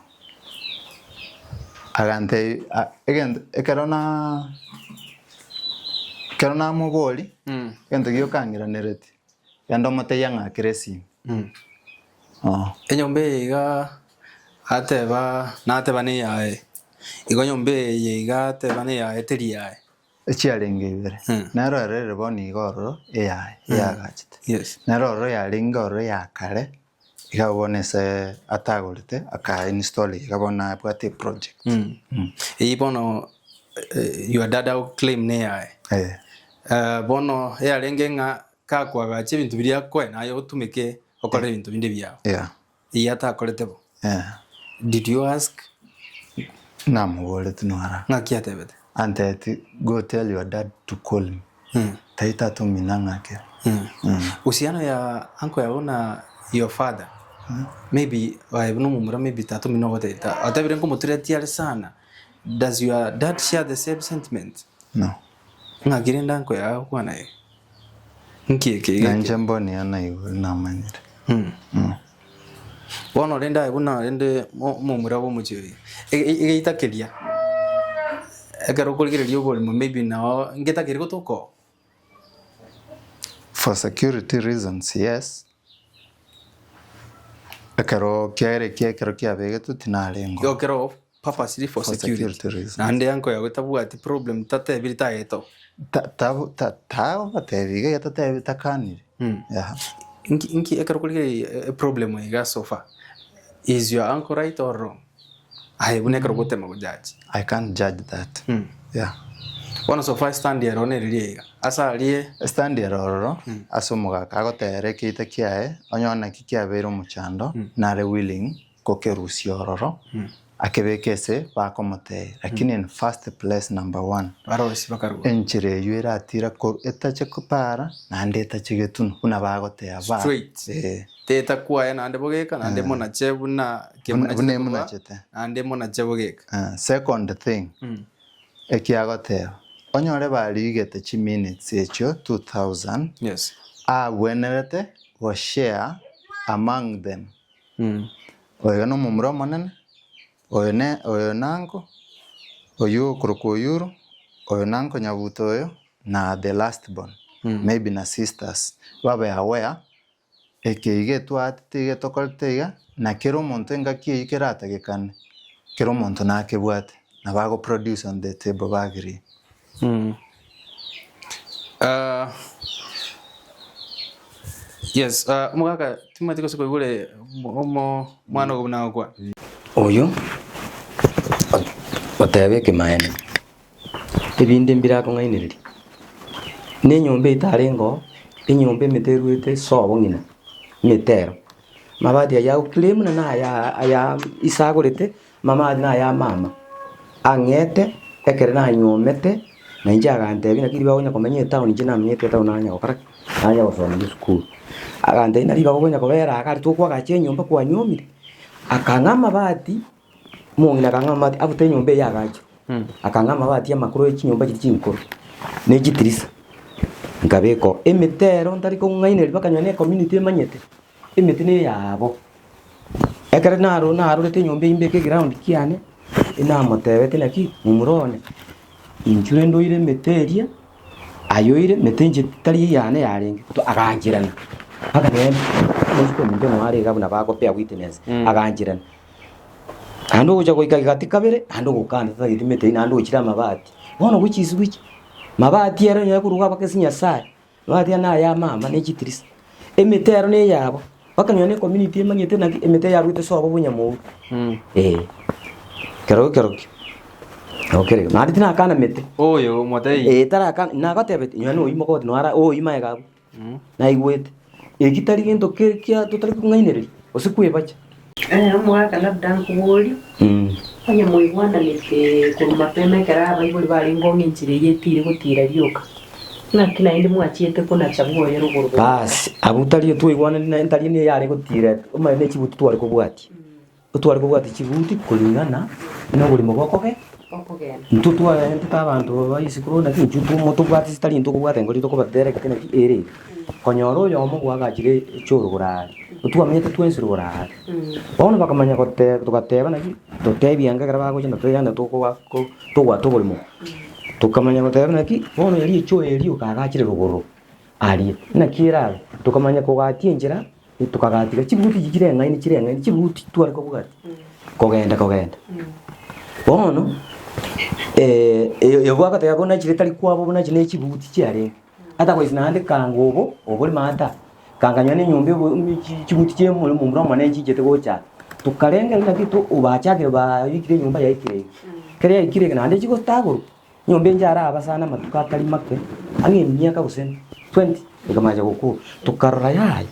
Agantebia a- egento ekero naa ekero namoboria, egento giokang'iraneretie, genda omotebie ang'akere esimi. Enyomba eye iga ateba nateba neyaye, igo enyomba eye iga ateba neyaye teri yaye. Echiarenge ibere, nero ere ere bono iga ororo eyaye eyagachete, Yes. nero ororo yarenge ororo ya kare, iga bono ase atagorete aka install iga bono abwate eproject. Eyio bono your dad ago claim neyaye. Eh. Bono eyarenge ng'a Gakoagacha ebinto biria akoe naye otumeke okore ebinto binde biao. Yeah. Eyio atakorete bo. Yeah. Did you ask? Namoboretie nwara. Ng'aki atebete? Antebetie go tell your dad to call me. Tai tata omino ang'akere. Uhusiano ya uncle yao na your father maybe aye buna omomura maybe tata omino ogotebia otebire nkomoturetie are sana does your dad share the same sentiment? No. Ng'aki rende uncle yao agokwana iga? Nki eke iga Na eke? inche mboni naigure namanyire. Bono rende aye buna rende mo- omomura bw'omochie oyo, e- e- egeita keria, ekero okorigereria oboremo maybe noo ngetakeri gotoka oo. For security reasons yes, ekero kiaere ekia ekero kiabegetwe tinarengeo. Igo kero purposely for For security. security reasons. Naende uncle yago tabwati problem tatebiri tagete oo. Ta- ta- ta- tagobatebi iga iga tatebi takanire. Yeah. Inki inki ekero okorigereria eproblem eye iga so far, is your uncle right or wrong? Aye buna ekero ogotema gojudge. I can't judge that. Yeah. Bono so far stand ero neriria iga, ase aria. Stand ere ororo ase omogaka agotera ekeita kiaye onye naki kiabeire omochando nare willing gokerusia ororo akebeke ase bakomotebia lakini in first place number one Barosie bakarua. enchera eywo eratira korwa etache para naende etache getunwa buna bagoteba ba Straight. eh. Teta kwaye naende bogeka naende monache buna Buna buna emonachete. naende monache bogeka. Eh, second thing ekiagoteba onyore barigete chiminutes echio 2000 Yes. abwenerete goshare among them Oyo nomomura omonene, oyo ne oyo nanko, oyio okorokwa Oyuru, oyo nanko Nyabuto oyo, na the last born, maybe na sisters, babe aware, eke iga etwaatete iga etokorete iga, na kera omonto engaki eyio keratagekane, kera omonto nakebwate, nabo ago produce on the table ba agree. Yes, omogaka timanyeti gose koigure omo omwana ogo buna agokwana. Oyo oteba ekemanyererio, ebinde mbire akong'ainereria, na enyomba eye tarenge oo, enyomba emete erwete sobo ng'ina, emete ero. Amabati ayio agoclaim buna naya aya ise agorete, amabati naya mama, ang'ete ekero nanyuomete, na inche agantebia naki ribaga onya komenya etown inche namenyete etown nanya gokora ki? Nanya gosoma esukuru. Agantebia nari ribaga okonya kobera iga aria tokoagacha enyomba kwanyuomire, akang'a amabati, omong'ina akang'a amabati abute enyomba eye agachire, akang'a amabati amakoro ya chinyomba chiria chinkoro, na echitirisa, nkabeka oo. Emete ero ntari kong'ainereria mpaka nonye na ecommunity emanyete, emete neyabo. Ekero naro narorete enyomba eyio mbeke eground kiane, enamotebeti naki momura one, inchuo rende oire emete eria, aye oire emete inche tari eyane yarenge, to agancherana, mpaka nere omoiseke ominto noo are iga buna bagopea witness, agancherana. Naende ogocha goika gati kabere, naende ogokana tatageti mete eyio naende ochire amabati. Bono gochia isiko echi, mabati ere onye korwa mpaka ase Nyasaye, mabati aya naya mama ne chitirisa, emete ero na eyabo, mpaka nonya na ecommunity emanyete naki emete yarwete sobo bonyamouru, eh. Kero kerokio, nabo kere igo. Naende tinakana mete. Oyo omotebia. Eh tarakana, nagotebeti nonya na oyio mogoti naro oyio magega abwo. Naigwete, eki tari gento kere kia totari kong'ainereria, gose kwebacha. Omogaka labda nkoborie, onye moigwananete korwa mapema ekero abaibori barenge ong'e enchera eyio etiire gotiira rioka, ng'aki naende mwachiete konacha bwoye rogoro goika? Baas, abwo tari twaigwanani naende tari niyo yare gotiira, omanye ne chibuti tware kobwatia. Totware kobwata chibuti kuringana noborimo bokoge, intwe twarentete abanto ba isiko naki intwe tobwate chitari intwe tokobwata engori tokobatereka naki ere iga. Konyora oyomo bwagachire echoro koraaria, otwamenyete twensi rogoraria. Bono bakamanya gote togateba naki, totebie ange ekero bagocha na toyana tokoba ko tobwate oborimo. Tokamanya goteba naki, bono eria echoo eria okagachire rogoro aria, naki erabe, tokamanya kogatia enchera. Tokagatiga chibuti echi chireng'aini chireng'aini chibuti tware kobwatia kogenda kogenda. Bono oyo agateba buna chire tari kwabo buna chire ne chibuti chiarenge, ata goisia naende kanga obo obore maata, kanga nonya na enyomba ebo chibuti chia omomura omonene nchichete gocha aa. Tokarengereria naki to bachakire baikire enyomba yaikire iga, ekero yaikire iga naende chigotagorwa. Nyomba enche arabasane amatuko atari make, ang'e emiaka gose 20, ekamacha gokwa. Tokarora yaya,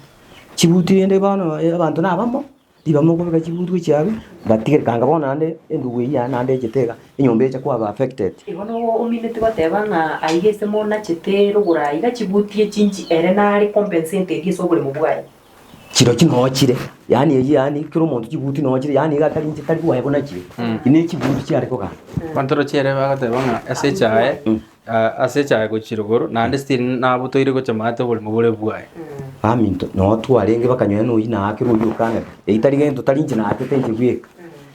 chibuti rende bono abanto nabamo, ribamo okobeka chibuti gochia abwo, batigere kanga bono naende endugu eyio yane naende echete iga, enyomba echa kwaba affected. Igo nogo omineti goteba ng'a aiga ase monachete rogoro aiga chibuti echi nchi ere nare compensated ase oboremo bwaye. Chirochio noo chire, yaani eyio yaani kera omonto chibuti noo chire, yaani iga atari inche tari bwaye buna chire, ne chibuti chiare kogamba. Abanto roche ere bagoteba ng'a ase echae, ase echae gochia rogoro, naende still nabotoire gocha maate oboremo bore bwaye. Baminto, noo twarenge bakanyonya na oyio naakire oyio okanete, eyio tari gento tari inche naachete inche bweka.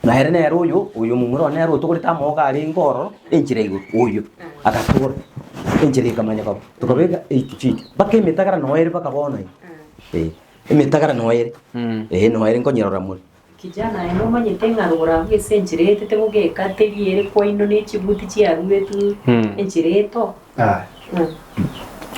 Na ere nere oyo, oyo momura one nere otogorete amaogo arenge ororo, enchera igoro, oyo, agatogora, enchera ekamanya koba, tokabeka eight feet, mpaka emetagara noo ere mpaka bono iga. Eh, emetagara noo ere, eh noo ere nkonyerora more. Kijana aye nomanyete ng'a rogoro abwo ase enchera etete gogeka teri ere kwaino ne chibuti chiaruetwe enchera eto.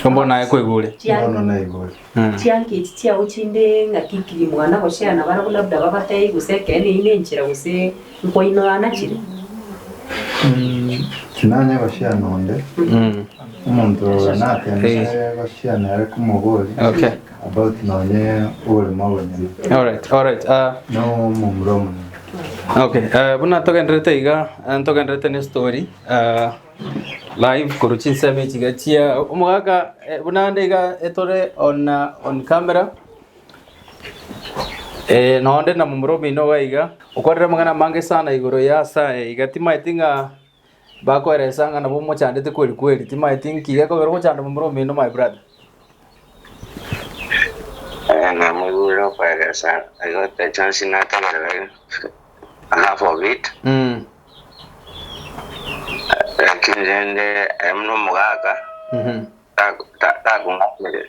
Bono naye kwaigure. Bono naigure. Chianka echi chiao chinde ng'aki ki mwana goshare nabarabwo labda babatebie gose ekeene eyio nenchera gose nkwaino anachire. Tinanya goshare nonde. Omonto oyo natemire goshare nere komoboria Okay. about nonye oboremo obonyene. Alright, alright. Na omomura omonene. Okay, buna togendererete iga, ntogendererete ne story. Live korwa chinsemo echi iga chia omogaka eh, buna ande iga etore on, uh, on camera eh, nonde na momura omino iga iga okwarire amang'ana amange sana igoro ya ase aye iga timaeti ng'a bakoeresa ng'a nabo omochandete kweri kweri timaeti nki gekogera ogochanda momura omino my brother. Eh, namoigure okoeresa I got the chance nategerera half of it Mm. Lakini rende aye buna omogaka,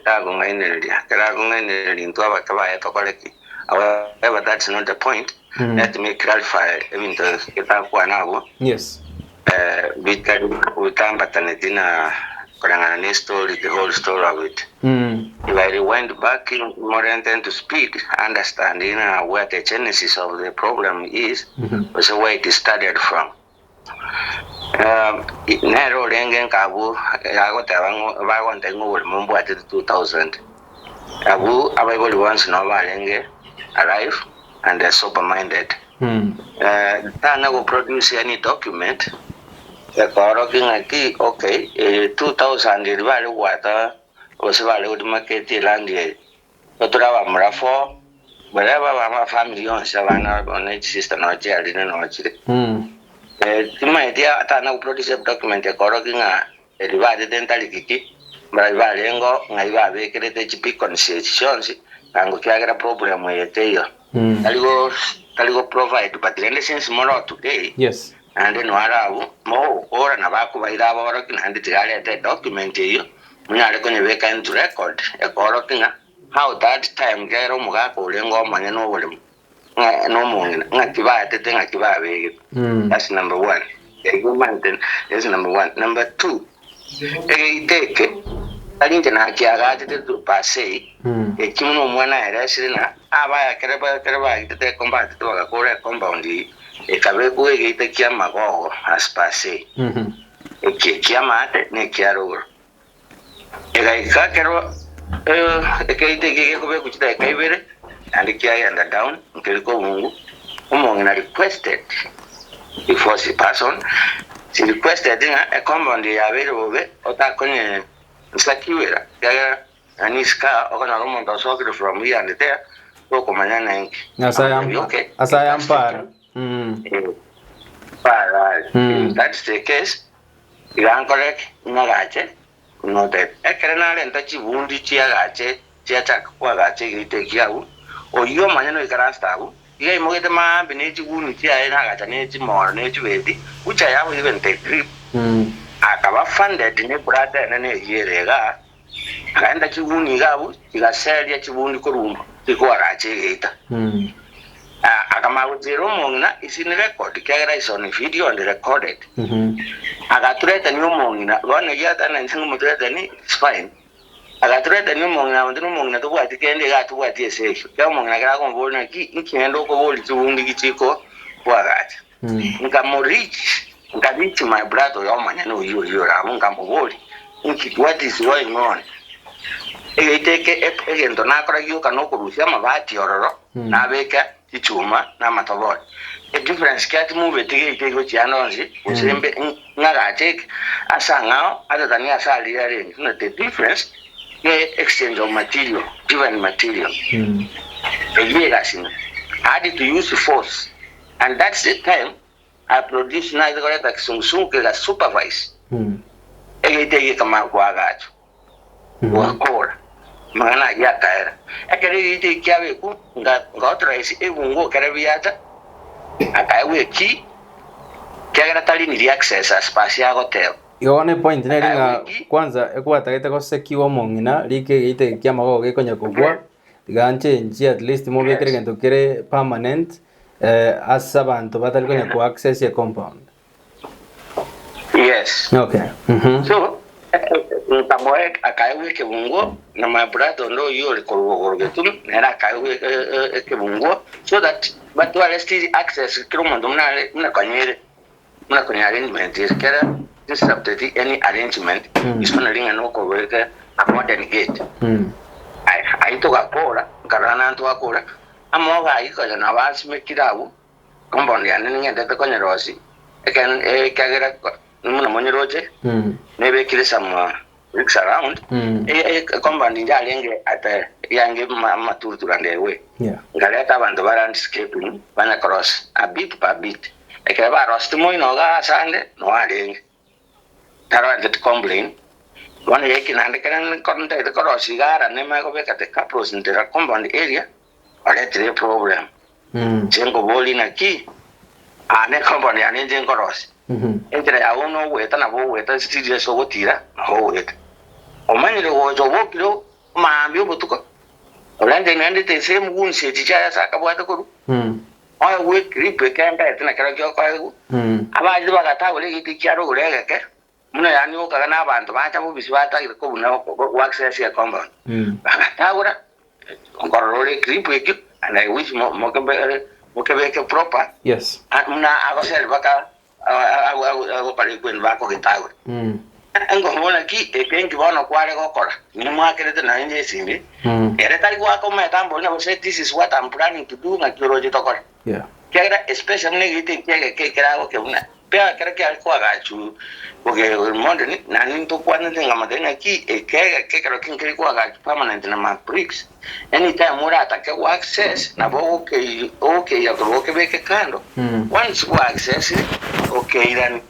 takong'ainereria. Ekero akong'ainereria intwe abake baye tokore ki? However, that's not the point. Let me clarify ebinto getakwana abwo. Yes. Eh, bitari bitambataneti na koreng'ana ne story, the whole story of it. If I rewind back morente into speed, understanding where the genesis of the problem is, gose where it started from. Nere orenge nka abwo agoteba ng'o bagontebia ng'a oboremo mbwatete 2000. Abwo abaibori bonsi nabo barenge alive and sober minded. Tana go produce any document ekoorokia ng'aki okay 2000 eria bare gwata gose bare godimaketi eland eye, totore abamura four, baria ba family yonsi abana ne chisister noo chiarire noo chire. Timaeti tana go produce edocument ekoorokia ng'a eri bachete ntariki ki, mbarabwo barenge oo ng'ai babekerete chibeacons echi chionsi, na ngokiagera problem eye teiyo. Tari go. tari go provide but rende since more today Yes. naende noare abwo mogokora na bakobaira aboroki naende tiga arete edocument eyio monyare konyebeka into record ekoorokia ng'a how that time kere omogaka orenge omonyene oboremo ng'a nomong'ina ng'aki baetete ng'aki babegete that's number one eyio omanyete that's number one. Number two egeita eke tari inche nakiagachete to per se eki buna omwana aeresire na abaya ekere ekere bagitete ekombatete bagakora ecompound eyio ekabekwa egeita kia amagogo as per se eki ekiamaate na ekia rogoro. Egaika ekero ekeita eke gekobekwa chidakika ibere, naende kiagenda down, nkeri kobungu, omong'ina requested before she pass on, she requested ng'a ecompound eye yabeire bobe otakonye nsakigwera ekiagera nani isiko aa okonyora omonto osokire from here and there tokomanya nenki. Nyasaye Akamotebia okay, Nyasaye if that's the ampare. case, eh, if that's the case, Tiga nkore ki? Ing'agache notebe. Ekero narenta chibundi chiagache chiachaka koagacha egeita ekio agwo, oyio omonyene oikaransete agwo, iga aimogete maambia ne chiguni chiaye nagacha ne chimoro ne chibeti, which I have even the clip, akaba funded ne brother enene eyio ere igaa, akaenda chiguni iga abwo, chigaseria chibundi korwa chikoagacha egeita. Akamanya gotiira omong'ina is in record, ekiagera is on video and recorded. Agaturetania omong'ina, bono egiatana inche ngomoturetani it's fine. Agaturetania omong'ina abanto na omong'ina tobwati kende iga atobwati ase eyio. Ekiagera omong'ina ekero akomoboria naki inki naende okoboria chibundi ki chiko kwagacha. Nkamo reach, nka reach my brother oyo omonyene oyio oyio ore abwo nkamoboria inki what is going on. Egeita eke egento nakora gioka nokorusia amabati ororo nabeka chichuma na amatobori. Edifference ki ati mobeti geita igo chianda onsi gose mbe ng'agache eke ase ang'ao other than ase aria arenge. Buna the difference ne exchange of material, different material. Eyio egasina. I had to use force and that's the time I produce naete koreta kisungusungu kega supervise egeita eke gekamanya koagachwa. Gwakora amang'ana ayio akaera. Ekero egeita eki kiabekwa, nkaauthorize ebungo ekero biacha, akaegwa ekey, ekiagera tari niri access as per ase agoteba. Igo bono epoint nere Akaegwa ng'a ekey. kwanza ekwatagete gosekiwa omong'ina rika egeita eke kia amagogo gekonya kogwa, tiga nchenchie at least mobekere Yes. egento kere permanent ase abanto batari konya ko access ecompound. Yes. Okay. Mhm. So, nkamoa akaegwa ekebunguo, na my brother onde oyio ore korwa igoro getunu, nere akaegwa e- e- e- ekebunguo, so that batware still access kera omonto buna are buna konyere, buna konya arrangement ere, kera disrupted any arrangement, Mm. is only ng'a nokobeka a modern gate. Mm. Aya, ayio togakora, nkarora naende twakora, amoga ayio konya nabo asimekire abwo, Compound yane ning'endete konyerosia, ekiagera buna monyeroche, nebekire some bricks around, compound inche arenge at yange amaturutura and away. Nkareta abanto ba landscaping banya korosia a bit per bit. Ekero baroseti moino igaa ase ande, noo arenge. Taroreti complain. Bono geki naende ekero ntagete korosia igaa ara nemanye kobeka the couples into the compound area, oretire eproblem. Inche nkoboria naki, aa ne compound yane inche nkorosia. Enchera yago buna ogoeta nabo ogoeta still ase ogotira nabo ogoeta. Omanyire gocha obokire maambia obotuko, orente naende the same goons echi chiaye ase akabwate korwa, oegwe eclip ekentaete na kerokio okoegwa, abachete bagatagora egete kiare ogore egeke, buna yaani okaga na abanto bacha bobisi batagete kobuna goaccess ecompound, bagatagora, nkorora ore eclip ekio and I wish mokebeke proper, Yes. buna agoseri baka agokora equeen bakogetagora. Nkobora ki eke nki bono kware gokora, nimwakerete naende esimi, ere tari goaka omanyete ambori nabo say this is what I'm planning to do ng'aki oroche tokore. Yeah. Ekiagera especially buna egeita eki egeke ekeragoke buna pia ekero kiare koagachwa boge modern naende ntokwanete nkamotebia ng'aki eke egeke ekero ki nkeri koagachwa permanent na ma bricks anytime oratake go access nabo ogokei ogokeira korwa okebeke kando once gwa accessire okeirani.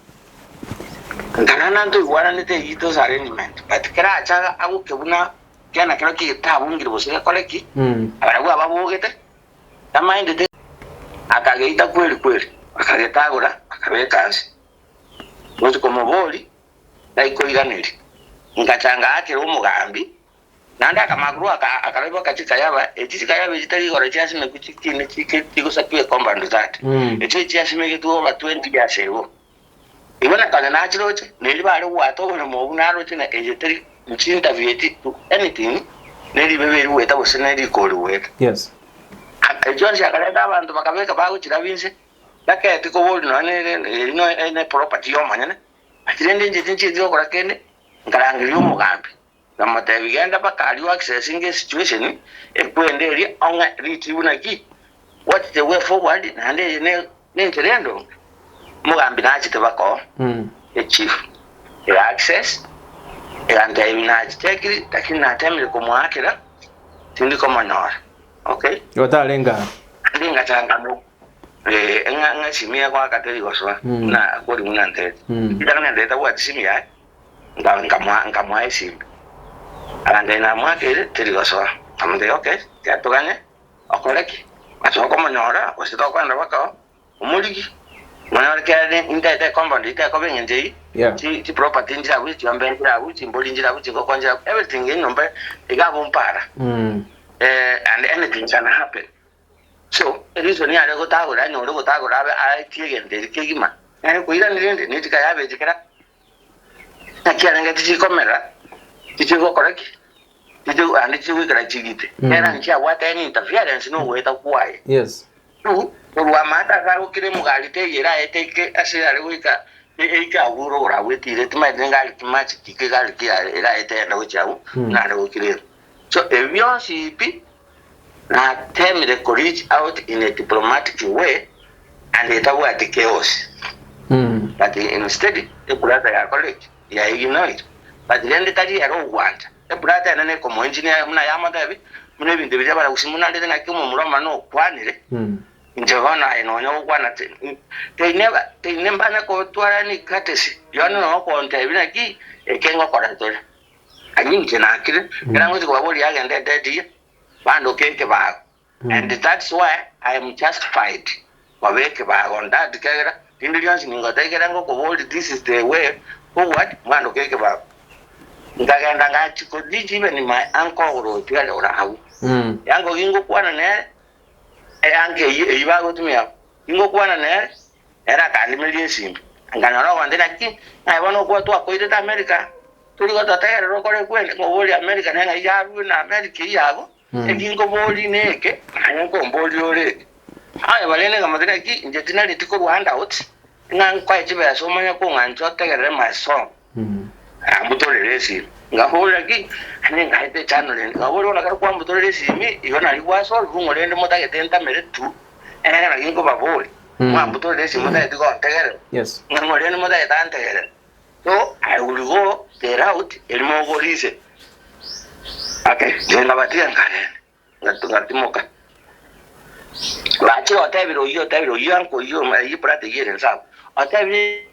Nkarora ntoigwananete eyio those arrangement but kerache agoke buna kiana kero kigetabungire gose gekore ki, abarabwo ababogete. Tamaendete. Akageita kweri kweri, akagetagora, akabeka nse. Gochia komoboria, taikoiraneria. Ngacha ngaakera omogambi, naende akamanya korwa aka akarabia akachikayaba, echi chikayaba echi tari igoro chiasimekwa chikine chike chigosakigwa ecompany that. Echio echiasimegetwe over 20 years ago. Igo na konya nachiroche, neri bare goata oboremo obwo naroche ng'a eye teri nchi-interview to anything, ne ribebe eri goeta gose ne rikori goeta. Yes. Echio onsi akareta abanto bakabeka bagochirabia inse, taketi koboria nonya nere eri nonya ne property y'omonyene, ati rende inche tinchieti gokora kende, nkarangeria omogambi, nkamotebia genda mpaka aria oaccessinge esituation ekwende eria ong'e richibu naki, what is the way forward, naende eye ne nenchera endonge. Omogambi nachete bakoo echief ega access egantebia nachichekiri lakini natemire komoakera tindi komonyora okay. Igo tarenge aro. Naende ngachaka mo eh, ng'a ng'a esimi egoaka teri gosoa buna kori buna ntebeti. Ritang'ani antebeti tabwati simu yaye, nka nkamoa nkamoa esimi. Agantebia namoakeire teri gosoa, nkamotebia okay, tiga toganye okore ki? Ase okomonyora gose tokogenda mpaka omorigi, monyore kere nintete ecompound eyio tekoba eng'encho eyio, Yeah. chi chiproperty nchire abwo, chiombe nchire abwo, chimbori nchire abwo, chingoko nchire abwo, everything enyomba iga abwo mpara. Eh, and anything can happen. So, ereason yare gotagora anyore gotagora abe aetie egento eri kegima, nere koirani rende, netika yabeche kera naki arenge tichikomera, tichigokora ki? Tichi naende tichigoikera chigite. Nere nchiabwate any interference nogoeta kwaye. Yes. Tu, korwa amato ase agokire emogari teiyo eraete eke ase are goika eike agwo rogoro agwo etire timaeti ngari ki machi ki kegari ki eraete ende gochia agwo buna are gokira ere. So ebi bionsi pi natemire ko reach out in a diplomatic way and etabwati chaos. But instead ebrother yakorire ki? Ya ignored. But rende tari ere ogwancha. Ebrother ere nekomoengineer buna yamotebi buna ebinto biria baragusie buna rende naki omomura omone okwanire inche bono aye nonya gokwana they never they never mbanya kotwara any courtesy yono nogontebia naki eke ngokora tore. Aye inche nakire, ekero ngochia kobaboria agende entetie, bandoke ekebago. And that's why I am justified koba ekebago ndati kegera rinde rionsi ningoteikera ngokoboria this is the way forward mwandoke ekebago. Nkagenda ngachia ko reach even my uncle orotigare ore agwo. Uncle gingokwana nere, eanka eyio eyio bagotumia abwo, gingokwana nere, Ere akandimeria esimbi, nkanyora ogontebia, Naki naye bono okwo twakoirete Amerika, tori gototegerera okore kwende? Nkoboria Amerika nere ng'ai yarure na Amerika eyio abwo, eki nkoboria neke, naye nkomboria ore eke. Aye barende nkamotebia, Naki inche tinareti korwa handouts, ng'a nkoe chibesa omanye kong'ancha otegerere my song. Ambutorere esimi. Nkaboria ki? Ande nkaeta echando rende. Nkaboria bono ekero kwambutorera esimi, igo nari gwasolve ng'o rende motagete ntamere tu, ekiagera naki nkobaboria, mwambutorera esimi motageti gontegerera, Yes. ng'a ng'o rende motagete antegerere. So, I will go the route eri mogorise. Okay, inche nkabatiga nkagenda, ngatu ngatimoka. Bachire otebire oyio otebire oyio anka oyio eyio brother eyio ere nse abwo, otebire.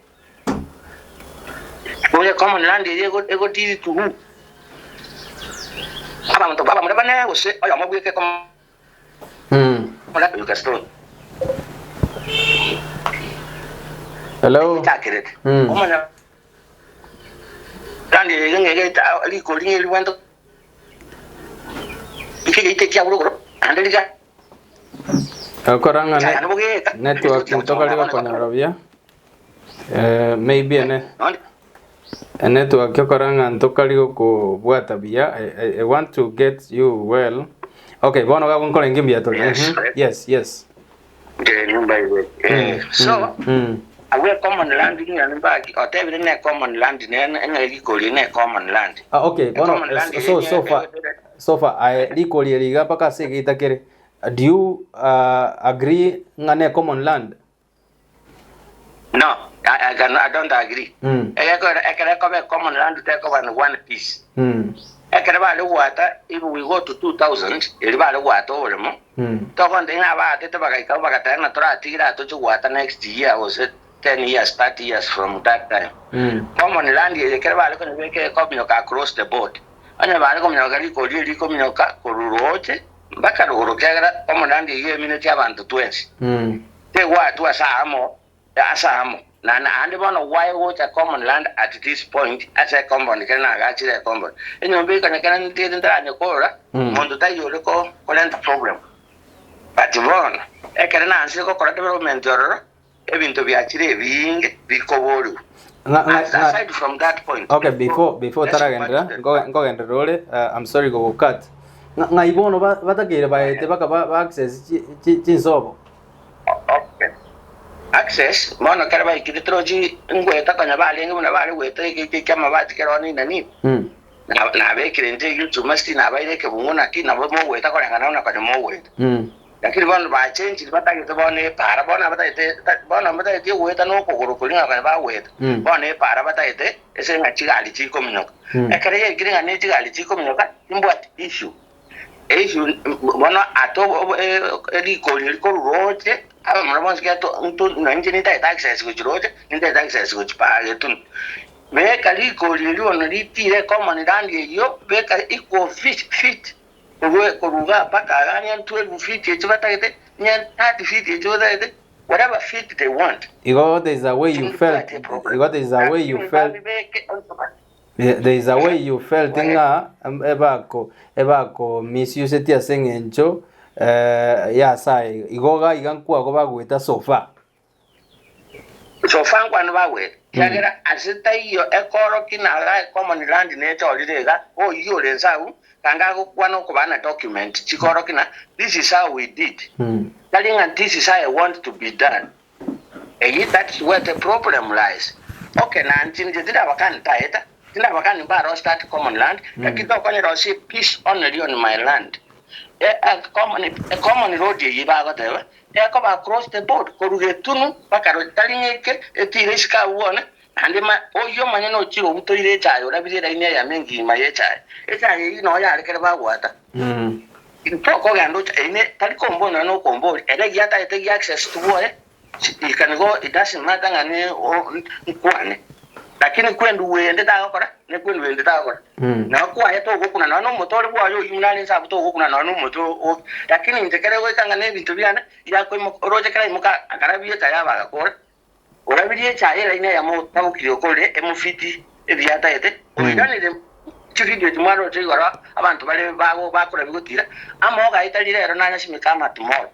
Oye common land eye egodeal to who? Abanto abamura bane gose oyomo bweka common land you can stone. Hello. Echakerete. Omanya land eye ng'egete rikori ng'eribwente ekegeita kiabwo rogoro naende riga Okora ng'a network ntokari gokonyora buya maybe ene enetwork okora ng'a ntokari gokobwata buya I want to get you well okay bono iga nkorenge mbuya tore Yes. yes yes So, abwo ecommon land ng'a mbaki otebire ne common land nene ng'a rikori ne common land. Ah, okay bono Ecommon land so so far So far aye rikori eri iga mpaka ase egeita kere, do you agree ng'a ne common land? No, I, I, can, I don't agree. Egekora ekero ekoba common land tekoba ni one piece. Ekero bare gwata if we go to 2000 eri bare gwata oboremo togonte ng'a abaatete bagaika bagateba ng'a toratigere aa toche gwata next year gose 10 years 30 years from that time. Common land eye ekero bare konyebeka ekominyoka across the board. Onye bare kominyoka rikori eri rikominyoka korwa rooche mpaka rogoro, ekiagera omorandi eyio eminetie abanto twensi. Tegwatwa ase aamo ase aamo, na naende bono gwaye gocha common land at this point ase ecompound kere nagachire ecompound. Enyomba eye konya kere ntigete ntaranyekorora, monto taiyo ore ko korenta problem. But bono ekere nansire gokora development ororo, ebinto biachire ebinge bikoborigwa. Ng'a- ng'a- As ng'a- aside from that point, Okay, before before let's go back taragenderera to the nkoge- nkogenderera ore uh, I'm sorry gogokat Ng'a- ng'ai bono ba- batakeire baete baka ba, ba access chi- chi- chinsobo Okay. Access, bono kere baikire torochi ngoeta konya barenge buna bare goeta egeita ekia amabati kere one inani. Mm. Na- Nabekire inche egichuma siti nabaire ekebungo naki nabo mogoeta koreng'ana buna konya mogoeta. Mm. Lakini bono bachenchire batagete bono epaara, bono abatagete bono mbatagete ogoeta na okogoro koria ng'a konya bagoeta. Mm. Bono epaara batagete ase ng'a chigari chikominyoka. Mm. Ekero yaikire ng'a ne chigari chikominyoka, timbwati issue. Issue bono ate obo erikori eri korwa roche, abamura bonsi kera to nto nainche nintagete access gochia roche, nintagete access gochia paa getunu. Beka rikori erio bono ritire ecommon land eyio, beka equal feet feet korwa korwa igaa mpaka igaa onye 12 feet echio batagete, onye 30 feet echio batagete, whatever feet they want. Igo there is a way you felt Timbwati problem. igo there is a way you Lakini felt babibeke There is a way you felt ng'a ebako ebako misuseti ase eng'encho eh, y'asaye igo iga iga nkwago bagoeta so far. So far nkwane bagoeta kiagera ase taiyo ekoroki na iga ecommon land nechorire iga oyio ore nse agwo kanga agokwana okobana document chikoroki na this is how we did tari ng'a this is how I want to be done. Eyio that's where the problem lies. Okay nanche inche tindabakani taeta, tindabakani mbarose that common land, lakini tokonyora gose peace only on my land. E, a common, a common road eyio bagoteba, ekoba across the board korwa getunu mpaka ro tari ng'eke etire isiko agwo one, naende ma oyio omonyene ochire obutoire echaye orabirie eraini eyemo engima ya echaye. Echaye eyio noyo yare kere bagwata. Tokogenda ocha ime tari kombori nonya nokombori ere giatagete gi access tobwoye he can go it doesn't matter ng'a ne nkwane lakini kwendu wende tagokora ne kwendu wende tagokora nao kwaye togokuna nonya nomote ore bwaye oyio buna are inse abwo togokuna nonya nomote o lakini inche kere goika ng'a nebinto biane yakoimoka oroche kera aimoka akarabia echaye aba agakora Orabirie echaye eraini eyemo otagokire okore emofiti ebiatagete, oiranire chividio echi mwaroche igoro abanto bare bago bakorabia gotira, amoga aye tari rero nanyasimeka ama tomorrow.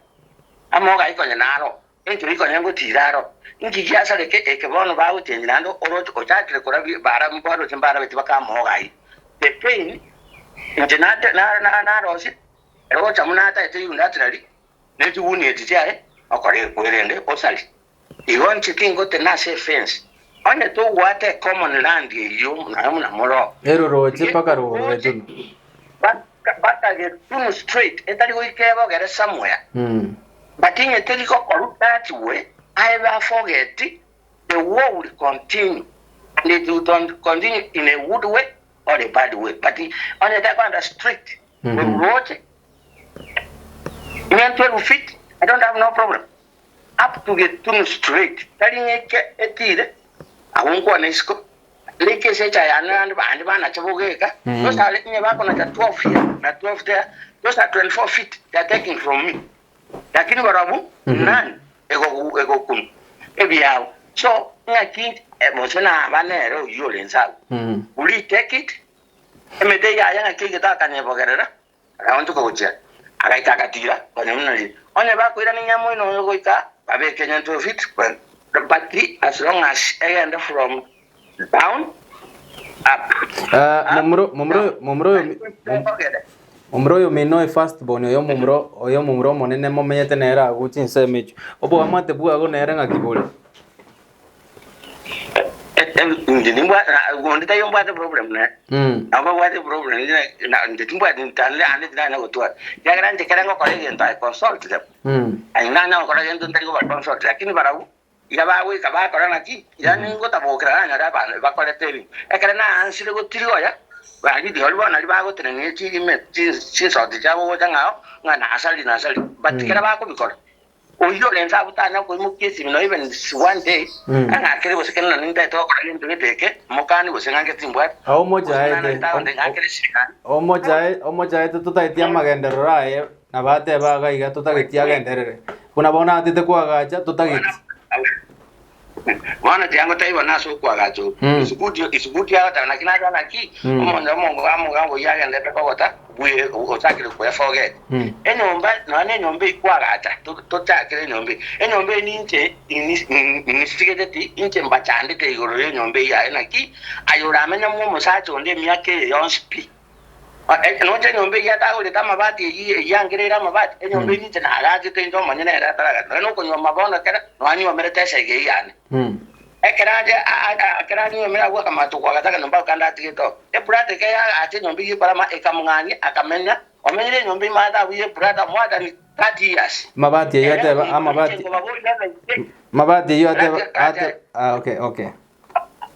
Amoga aye konya naro, enchera ikonya ngotira aro. Inki giasareke eke bono bagochengi naende oroche ochakire korabia bara baroche mbarabeti baka amoga ayio. The pain inche nate na na narosie, ero buna atagete unilaterally, ne chiguni echi chiaye, okore ekwerende osari. Igo inche tingotena ase efensi, onye togwata ecommon land eyio naye buna more Eroroche mpaka rogoro getunu. Mpaka getunu straight etari goika ebogere somewhere. But inye teri gokorwa that way, I have forget the war will continue and it will continue in a good way or a bad way. But onye takoenda straight ororoche, inye 12 feet, I don't have no problem. Up to Getunu Straight, tari ng'eke etire, agwo nkwane isiko, rika ase echaye yane naende bande banache bogeka, those are inye bakonacha 12 here na 12 there, those are 24 feet they are taking from me. Lakini barabwo none egogu egokunwa ebiabo. So ng'aki gose naba nere oyio ore inse agwo, will he take it? Emete yaye ng'aki egete akanyebogerera, Akaonchoka gochia, agaika agatiira konya buna riria. Onye bakoirana inyamoino oyo goika babeke nyanto feet but as long as egende from down up. Eh, momura momura momura oyo momura oyo mino oyo first born oyo momura oyo momura omonene momenyete nere agwo chinsemo echio. Oboamate bwago nere ng'aki bore? Inche nimbwate onde taiyo mbwate problem nere. Nabo babwate problem inche na inche timbwati ntande ande tindanya gotwara. Ekiagera inche ekere ngokora egento I consult them. Aye nanya gokora gento ntari koba consult lakini barabwo iga bagoika bakora naki, yaani ngotabokera nanyore abanto bakorete ebinto. Ekere naansire gotiriga oya, baridi baria bono naria bagotenenia chirime chinsoti chiabo gocha ng'a ng'a nasari nasari but ekere bakobikora. Oyio ore inse abwo tanya koimokia esimi nonya even one day, ang'akere gose kende nonye nintagete gokora gento gete eke, mokani gose ng'anke timbwati, Ao gose omochaete, nana ntaonde ng'akere esimi. omochae omochaete totageti amagenderero aye, nabo ateba iga iga totageti agenderere. Buna bono atete koagacha totageti. Bono tiango taibo nase okoagacha okwo. Mm. Isukuti isukuti agoteba naki nacha naki Mm. omonto omongo omogambi oyio agenderete kogota bwe ochakire koeforget. Mm. Enyomba nonya na enyomba eyio kwagacha to- tochakere enyomba eye. Enyomba eye ninche ing'isigete inche mbachandete igoro y'enyomba eyio yaye naki aye oramenye mwa omosacha onde emiaka eye yonsi pi. Nonya enyomba eyio atagorete amabati eyio eyiangereire amabati, enyomba eyio inche naagachete inche omonyene ere ataragacha. Nonya nokonyuoma bono ekero nanyuomerete esegi eyio yane. Ekero ache ekero anyuomire agwo akamanya koagacha akanyomba ako kande atigete oo. Ebrata eke yaagacha enyomba eyio ekorama ekamong'ania akamenya, omenyire enyomba ime ase abwo ya ebrata more than 30 years. Amabati ayio Ere ateba inche amabati nkobaboria ng'a inche amabati ayio ateba Rati- rati- ate ah okay okay.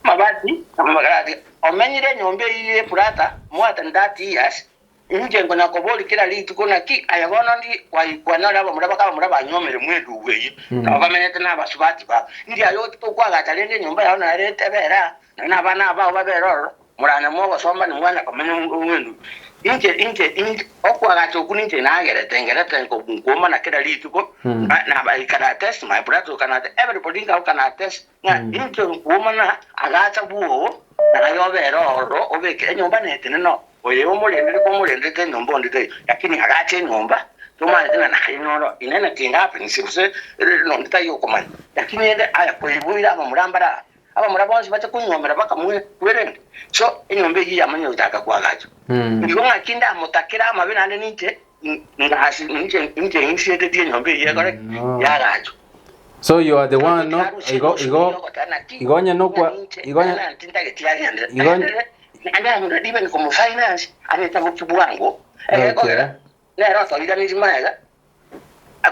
Amabati, amabati, omenyire enyomba eyio y'Efurata more than 30 years, inche nkonya koboria kera rituko, naki aye bono ndi kwaikwana ore abamura baka abamura banyuomire mwedugu eyio, nabo bamenyete nabasubati babo. Ndi aye okwagacha rende enyomba yao nere etebere aa, na abana bao babere ororo, moranya mogosomba nimwanya komenya mwedugu. Inche, inche, inche, okwagacha okwo ninche nagerete, ngerete nkoumana kera rituko, na, na, I can attest, my brother can attest, everybody can attest, Ng'a intwe nkwomana agacha bwoo, na aye obere ororo obeke enyomba netenene oo. Oyo omorendire komorenderete enyomba onde taiyo, lakini agacha enyomba tomanyete ng'a naye noro in anything happens gose nonde taiyo okomanya. Lakini rende aya koiboire abamura mbare aa, abamura bonsi bache konyuomera bakamwe kwerende. So enyomba eyio yamanya gochaka koagachwa. Nigo ng'aki ndamotakere amabe naende ninche ngasi ninche ninche ng'isietetie enyomba eyio ekore ki? Yaagachwa. So you are the one no igo igo igo onye nokwa igo onye igo onye Okay. nere otoiraniri magega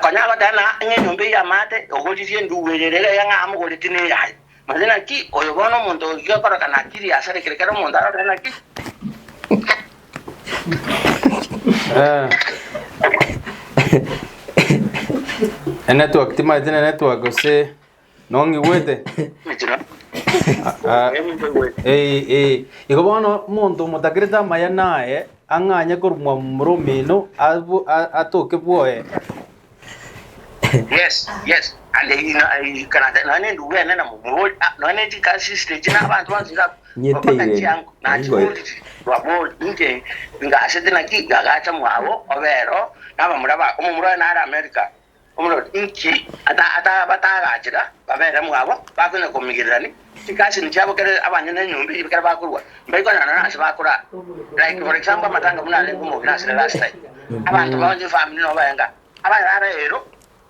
konya agoteba ng'a ng'a enyomba eyio amate ogoririe endugu eye ere ere ng'a amogoreti neyaye. Manya naki oyo bono omonto oyo okorokana akili asarekire kera omonto arore naki. Eh. Enetwork timaeti ne network gose nong'igwete? Ah, eh, eh. Igo bono omonto omotakerete amaya naye ang'anye korwa momura omino abu- a- atoke bwoye. Yes, yes. And you know, you can nonya nendugu ene na mobori, nonya ne chikasisi echi na abanto bonsi iga Nyeteire, mpaka chiango naingoete. nachiboriri rwabori inche ngasete naki ngagacha mwabo obero na abamura ba omomura oye nare America omorori inki ata ata batagachera babere mwabo bakonya komigererani chikasini chiabo kere abanyene enyomba eyio kere bakorwa mbaikonyora nonya ase bakorara like for example amatanga buna arenge omogina ase last time abanto bonsi efamily nobo baenga Abarara ero,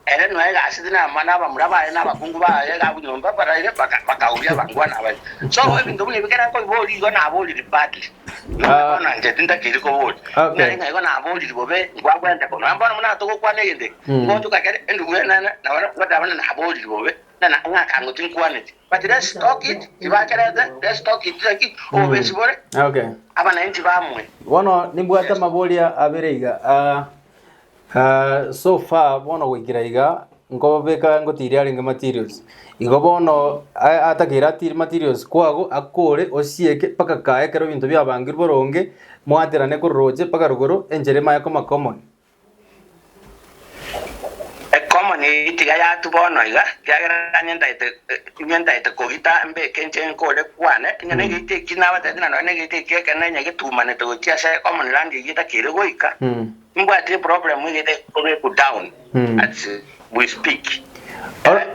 ere noe egasete nabamura baye na abakungu baye iga abwo nyomba baraire bakaubia abangwana baye. So ebinto buna ebi ekero nkobiboria igo naboriri badly. Nonya bono inche tintakeiri koboria. Okay. Ng'a igo naboriri bobe nkwagwente ko. Nonya bono buna togokwana egento eke, ngotuka kere endugu enene nabo ngoteba buna naboriri bobe, ng'a ng'akango tinkwaneti. But let's talk it, tibakerete, let's talk it naki obobesi bore, Okay. abananchi bamwe. Bono nimbwate amaboria abere iga. Ah, So far bono goikera iga nkobeka ngotiria arenge materials. Igo bono atakeire atire materials kwago akore osieke mpaka kaye ekero ebinto biabangirwe boronge mwaterane korwa roche mpaka rogoro enchera emanye koma common. Ecommon eyio tiga yatwa bono iga, ekiagera onye ntaete onye ntaete kogita mbeke inche nkore kwane, onye negeita eki nabatebetie na nonye negeita eki ekenene onye getumanete gochia ase ecommon land eyio etakeire goika. Nimbwate eproblem egete kobekwa down as we speak.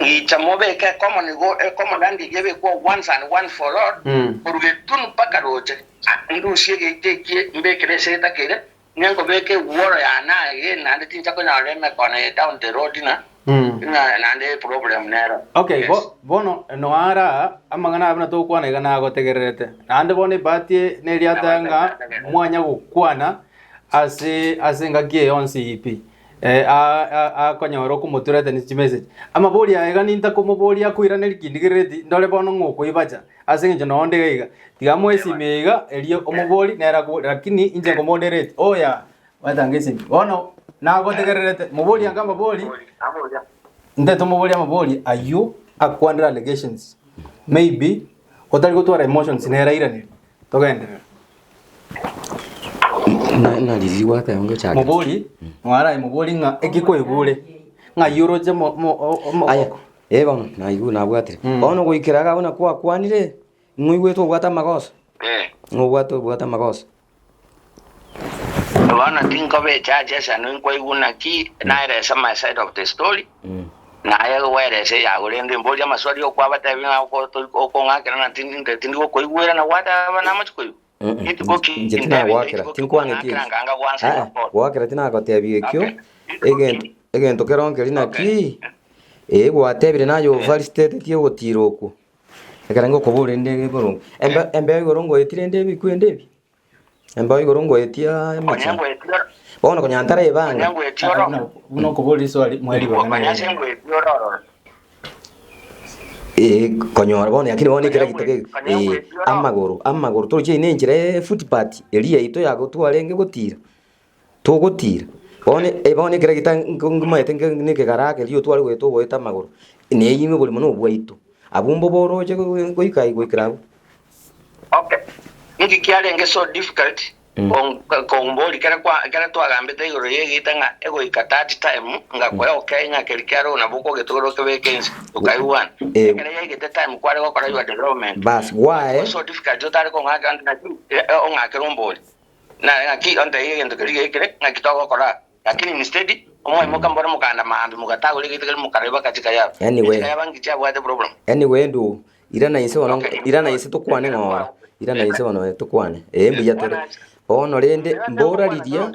Ngicha mobeke ecommon go ecommon land eyio ebekwe once and once for all korwa getunu mpaka roche. Ndusie egeita ekie mbekere ase etakere ng'e nkobeka ewall yane aye naende tincha konyora emekono eye down the road ng'a ng'a naende eproblem nero. Okay, Yes. bo, bono noara amang'ana aya buna togokwana iga nagotegererete. Naende bono ebahati eye neriataya ng'a mwanya gokwana Ase ase engaki eye yonsi pi, eh, a- a- akonyora okomoturete ne chimessage. Amabori aya iga nintakomoboria akoiraneria kindigerereti, ndore bono ng'a okoibacha, ase eng'encho noo nde iga iga. Tiga amoe esimi eye iga, erio omobori nere akobori, lakini inche nkomodereti, oya, batanga esimi. Bono, nagotegererete, mobori anga amabori, ntete omoborie amabori aywo akwanere allegations, maybe, otari gotwara emotions nere airaneri, togenderere. Na- na riria gwateba ngochake Mobori, mwarae mobori ng'a eki kwaigure. Ng'ai oroche mo- mo- o- o- Aya, eh bono, naigure nabwatire. Bono goikera iga buna kwakwanire, ng'o oigwete obwate amagoso? Eh. Ng'o obwate obwate amagoso? Bono tinkoba echache ase nkwaigwa naki naerese my side of the story, naye gwerese eyago rende mborie amaswali okwabatebia ng'a okong'akera na tindi tindi gokoigwera na gwateba namochi koigwa. Rituko ki Inche tinagoakera, tinkwang'eti eki. Aa, goakera tinagotebia ekio, egento egento kero nkeri naki, ee gwatebire naye ovalidate ogotira okwo. Ekero ngokoboria rende boronge, embe embeo igoro ngoetie rende ebikwe ende ebi, embeo igoro ngoetia emechando. Bono konya ntarebanga. Buna okoboria riswali mweribaga naye. Ee, konyora bono lakini bono ekero gitake ee, amagoro amagoro toroche eye nenchera ya footpath eria yaito yagotwarenge gotira, togotira. Bono eh bono ekero gita nko nkomaete nke na ekegara keria otware goeta ogoeta amagoro, na eywo ime oborimo na obwaito. Abwo mbobe oroche goika goikera abwo. Okay, nki kiarenge so difficult Kombori kere kwa kere twagambete igoro y'egeita ng'a egoika that time ngakoe okay ng'a keri kiaroo nabo okogetogora okebeke inse tokaigwana. Eh. Ekere yaigete time kware gokora your development. Bas, gwae. Was so difficult otare kong'akera nti naki ong'akere ombori. Na ng'aki ontebie egento keria geikire ng'aki togokora. Lakini instead omwaimoka mbore mokanda maambia mogatagora egeita keria mokareba katika yabo. Anyway. Echika yabo nki chiabwate problem. Anyway ndugu, irana inse bono, irana inse tokwane ng'ora, irana inse bono tokwane, ee mbuya tore. Bono rende mbora riria,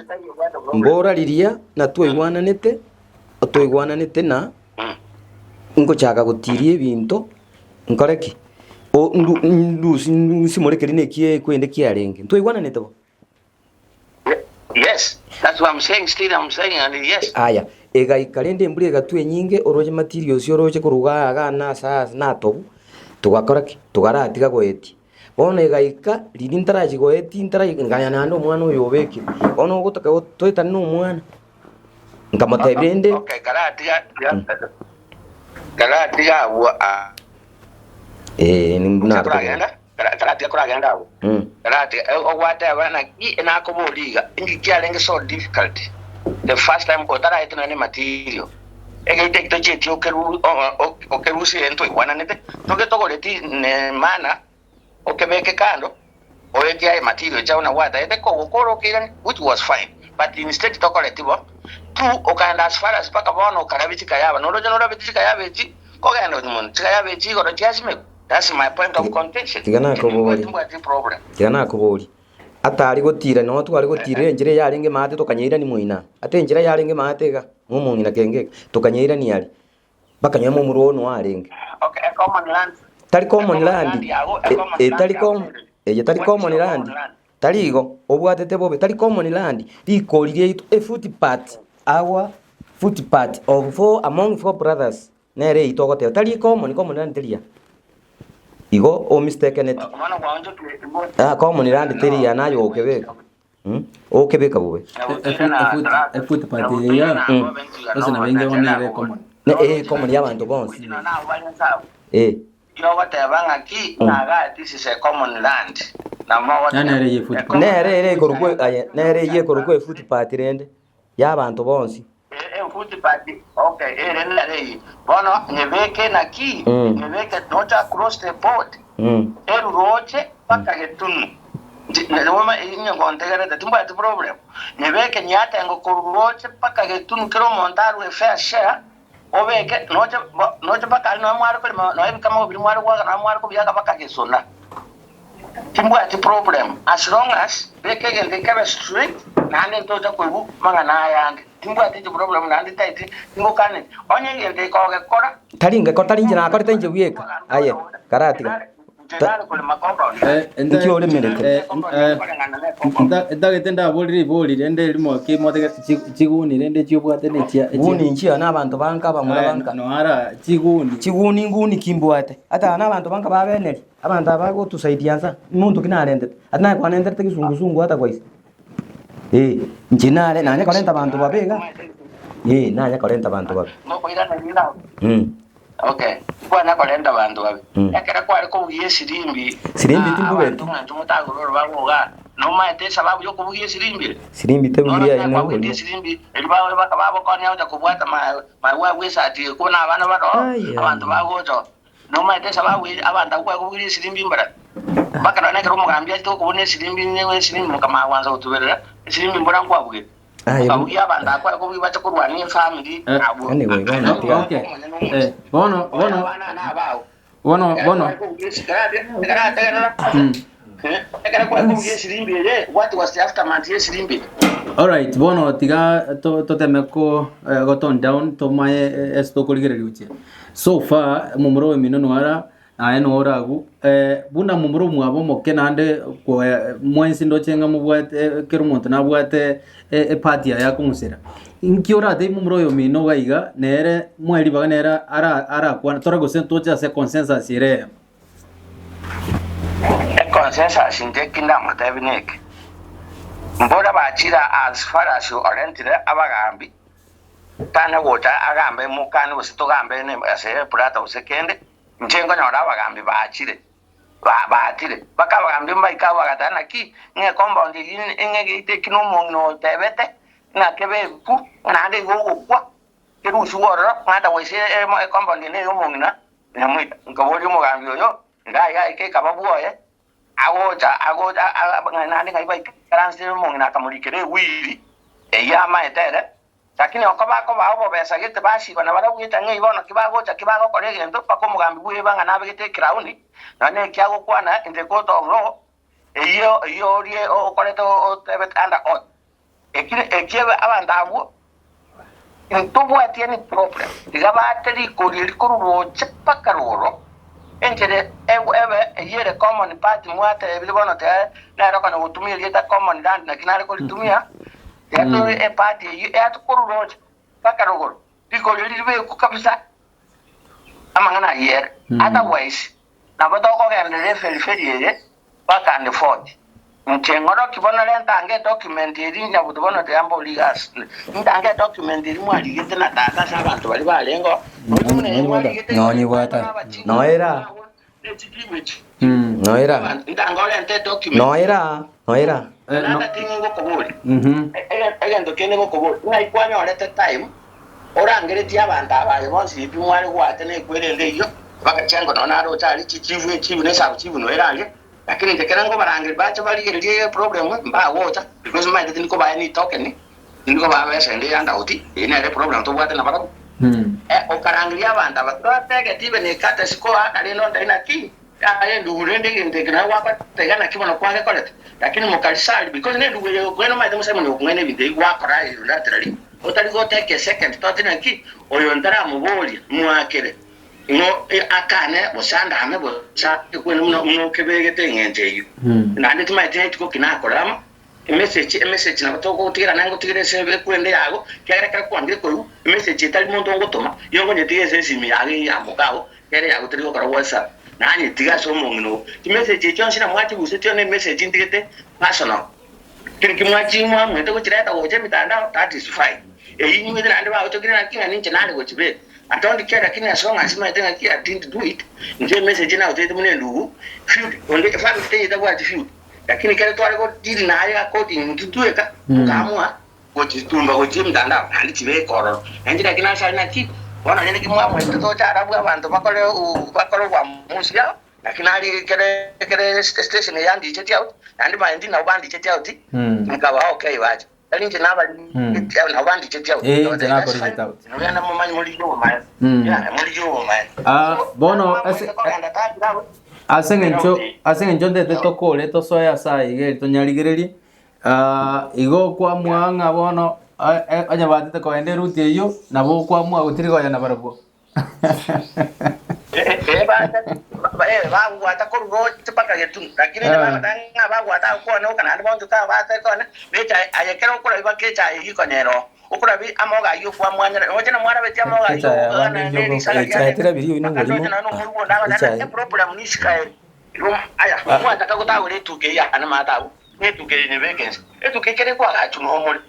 mbora riria natwaigwananete, twaigwananete na ngochaka gotiria ebinto, nkore ki? O ndu ndusi nsimore keria neki ekwende kiarenge, ntwaigwananete bo? Yes, that's what I'm saying, still I'm saying, and yes. Aya, egaika rende embura egatwa enyinge, oroche materials oroche korwa igaa igaa na ase ase natobu, togakora ki? Togaratiga goetia. Bono egaika, riria ntarachia goetia ntarai nkanya naende omwana oyo obekire. Bono ogotaka toetane na omwana, nkamotebia rende. Okay, karatiga, karatiga abwo, ah. Eh, Gose koragenda, karatiga koragenda abwo. Karatiga, ogwateba naki nakoboria iga, inki kiarenge so difficult the first time otaraetwe nonye ne material, egeita eki tochieti okeru okerusie egento twaigwananete, togetogoreti ne maana okebeke kando, oetie aye material chiao nabo gwataete kogokora okeirania which was fine, but instead tokoreti bo, two okaenda as far as mpaka bono okarabia chikayaba, noroche norabeti chikayaba echi, kogenda onye mono, chikayaba echi igoro chiasimekwa, that's my point of contention, Tiga nakoborie. timbwati problem. Tiga nakoborie, atari gotira noo tware gotirera enchera eye yarenge maate tokanyeirania moino aa, ate enchera yarenge maate iga, momong'ina kenge iga, tokanyeirania aria. Bakanyora momura oo noyo arenge. Okay, a common land. Tari common land, Land yago, a e- common e, land tari yago com nere. eye tari What is common your land, common land? tari igo, obwatete bobe, tari common land, rikori riaito a footpath, our footpath of four among four brothers, nere eyio togoteba, tari common, common land teria. Igo omistakeneti. Bono gwaonchokire Ah, common land teria naye okebeka. Okebeka bobe. Efootpath eye gose nabo inge bono nere common. Ne eh common ya abanto bonsi. Eh. Ogoteba ng'aki ng'a this is a common land. Yaani nere eye footpath. Nere ere ekorokwa aye nere eyio ekorokwa efootpath rende ya abanto bonsi. Efootpath okay ere nere eyio. Bono nyebeke naki nyebeke nocha across the board eruroche mpaka getunu. Inye ngontegerete timbwati problem. Nyebeke nyiatengo korwa roche mpaka getunu kera omonto arue fair share obeke noche noche mpaka aria nonya mware korema nonya ebikamago biria mware goaka nonya mware kobiaka mpaka gesona. Timbwati problem as long as beka egento ekebe straight naende ntocha koigwa mang'ana aya ande. Timbwati inche problem naende taiti tingokaneti. Onye egento eke ogekora Tari ngeko tari inche nakorete inche bweka aye karatiga. Inki oremerete? Ntagete ndaborire ribori rende erimo ki motege chiguni rende chiobwate ne chia Guni inchia na abanto banka abamura banka. Noara chiguni. Chiguni nguni ki mbwate. Ata na abanto banka babeneri. Abanto aba bagotusaidia nsa. Monto ki narentete. Ati naye kwanenterete kisungusungu ata kwaise. Eh, inche nare nanye korenta abanto babe iga. Eh, nanye korenta abanto babe. Okay, tikwana korenta abanto babe. Mm. Ekero kware kobugia esirimbi, Sirimbi na timbugeti. abanto ng'a intwe motagorora bagoga. Nomaete esababu y'okobugia esirimbi ere? Sirimbi tebugirie aye Nonya noborimo. kwabugetie esirimbi erio babe bakabagokonya gocha kobwata magwe agwo esati eye ko nabana baroo, Ai, abanto ai. bagocha oo. Nomaete esababu eye abanto abwo kwakobugirie esirimbi mbarabwo? Mpaka nonya ekero omogambi achete gokobuna esirimbi nigo esirimbi mokamanya gwansa gotuberera, esirimbi mbora nkwabugetie. Aye, Okabugia abanto abwo kwakobugia bache korwania efamiri Eh, abwo. Yaani goigo Aye na tiga. Okay. omonyene omochie. Eh, bono Oyo bono abana nabao. bono Ekero bono kwakobugia ekero Mm. ekero kwakobugia esirimbi eye, what was the aftermath y'esirimbi eye? Alright, bono tiga to- toteme ko eh, go tone down tomaye eh, ase tokorigereria gochia. So far momura oyo mino nwara naye noro agwo eh, buna momura omwabo omoke naende koe mwensi ndoche ng'a mobwate eh, kera omonto nabwate eh, epart yaye akong'usera. Inki oratebie momura oyo omino iga iga nere moe ribaga nere ara arakwane tore gose toche ase consensus ere eyemo. Econsensus inche eki ndamotebie neke, mbora bachire as far as orentire abagambi, tanya gocha agambe mokani gose togambe ase eplata gose kende, inche nkonyora abagambi bachire, baatire, mpaka abagambi mbaike agwo bagateba naki, ng'a ecompound eyio ng'a egeita eki na omong'ina otebete, ng'a kebe ebuku, ng'a naende igo ogokwa, kerusigwe ororo, ng'a otherwise ecompound eye neya omong'ina, Nyamoita. Nkaboria omogambi oyo, Iga iga eke ekaba bwoye, agocha agocha naende ng'ai baikaransire omong'ina akamorikera ewiri eyio amaete ere. Lakini oko bakobaa obobesa gete basiba nabarabwo gete ng'ai bono ki bagocha ki bagokora egento mpaka omogambi bweba ng'a nabegete ekirauni, nonya eki agokwana in the court of law, eyio eyio orie okorete otebete under oath. Eki eki abanto abwo ntobwati any problem, tiga baate rikori eri korwa roche mpaka rogoro, enchera ebe eyio ere common part mwatebire bono tiga nere okonya gotumia erieta common land naki nare koritumia, tiga tore epart eyio eate korwa roche mpaka rogoro, rikori eri ribekwe kabisa amang'ana ayio ere. Otherwise nabo tokogenderera eferiferi eye back and forth. Inche ng'oroki bono renta ange edocument eria nyabuto bono tiga mbori iga ntange edocument eria mwarigete na tata ase abanto baria barenge oo. Nonya buna eye mwarigete Nonye bwata. Noera. Noera. Ntange orente edocument. Noera. Noera. Tata ting'i ngokoboria. Egento kende ngokoboria, ng'ai kwanyorete time Orangeretie abanto aba aye bonsi ebi mware goata nekwerende eyio, bagachia ngo nonya naroche aria chichifu echifu ne esabuchifu noyo eraria, lakini inche kera nkobarangeria bache barigererie eproblem mbagocha because maete tindi kobaa any token, tindi kobaa besa ende ya handout, eyio nere eproblem tobwate nabarabwo. Okarangeria abanto aba totegeti even ecourtesy koaka rende ontebie naki yaya endugu rende egento eke naye gwakora iga naki bono kwagekorete, lakini mokarisari because nendugu eye okong'aina omanyete Simon okong'aina ebinto ebi gwakora aye unilaterally. Otari goteka esekendi toti naki oyo ntaramoboria mwakere ng'o akane gose andame gose akwene buna buna okebegete eng'encho eyio. Naende timaeti rituko ki nakore amo emessage emessage nabo togotigera naye ngotigere ase ekwende yago ekiagera ekero kwangire koigwa emessage etari monto ngotoma iyo nkonyetiga ase esimi yago eyio ya mokao ere yago teri gokora whatsapp nanyetiga ase omong'ina oo. Chimessage echio onsi namwachigusetie one emessage ntigete personal. Keri kimwachia mwamwete gochireta gocha emitandao, that is fine. Eyio inywete naende bagochokire naki ng'a ninche nare gochibeka. I don't care lakini as long as maete ng'aki I didn't do it, inche emessage nagochorete buna endugu, feud, onde family teiyo etabwati feud. Lakini kere tware go deal naye according intwe tweka, tokaamua gochitumba gochia emitandao naende chibeke ororo. Nainche naki nase aria naki, bono rende ki mwamwete toche arabwo abanto bakore bakore obwamusi ao. Naki nari kere kere station eye yandichetie out, naende baendi nabo bandichetie out, nkaba okay bacha. Tari inche nabarigetie out, nabo bandichetie out. Eh, Nkabatebia, inche that's nakorigetie fine. out. Nogenda momanye morigie obomaene. Yeah, morigie obomaene. Ah, So, bono nabo ase mwamwete kogenda tari nabo. ase eng'encho ase eng'encho ntete tokore tosoe ase aya iga eri tonyarigererie ah, igo okwamua ng'a bono eh, eh, onye batete kogenda eruti eyio nabo okwamua gotiri konya nabarabwo. Bagwata korwa roche mpaka getunu, lakini bagoteba ng'a bagwata agwo kwane oka naende bonchoka abate kwane, nechae aye kero okorabia echae eyio konyera oo, okorabia amogo ayio kwamwanyera, roche namwarabetie amogo ayio Echae okogana abande ne risaga echae riane, terabirie oyio mpaka noborimo. ndoche nonya nomoruo onde agoteba Echae. ng'a eproblem nisika ere. Igo aya, mwataka gotagora etuka eyio yane maate abwo, ng'a etuka eye nyebeke inse, etuka ekere kwagachwa nomore.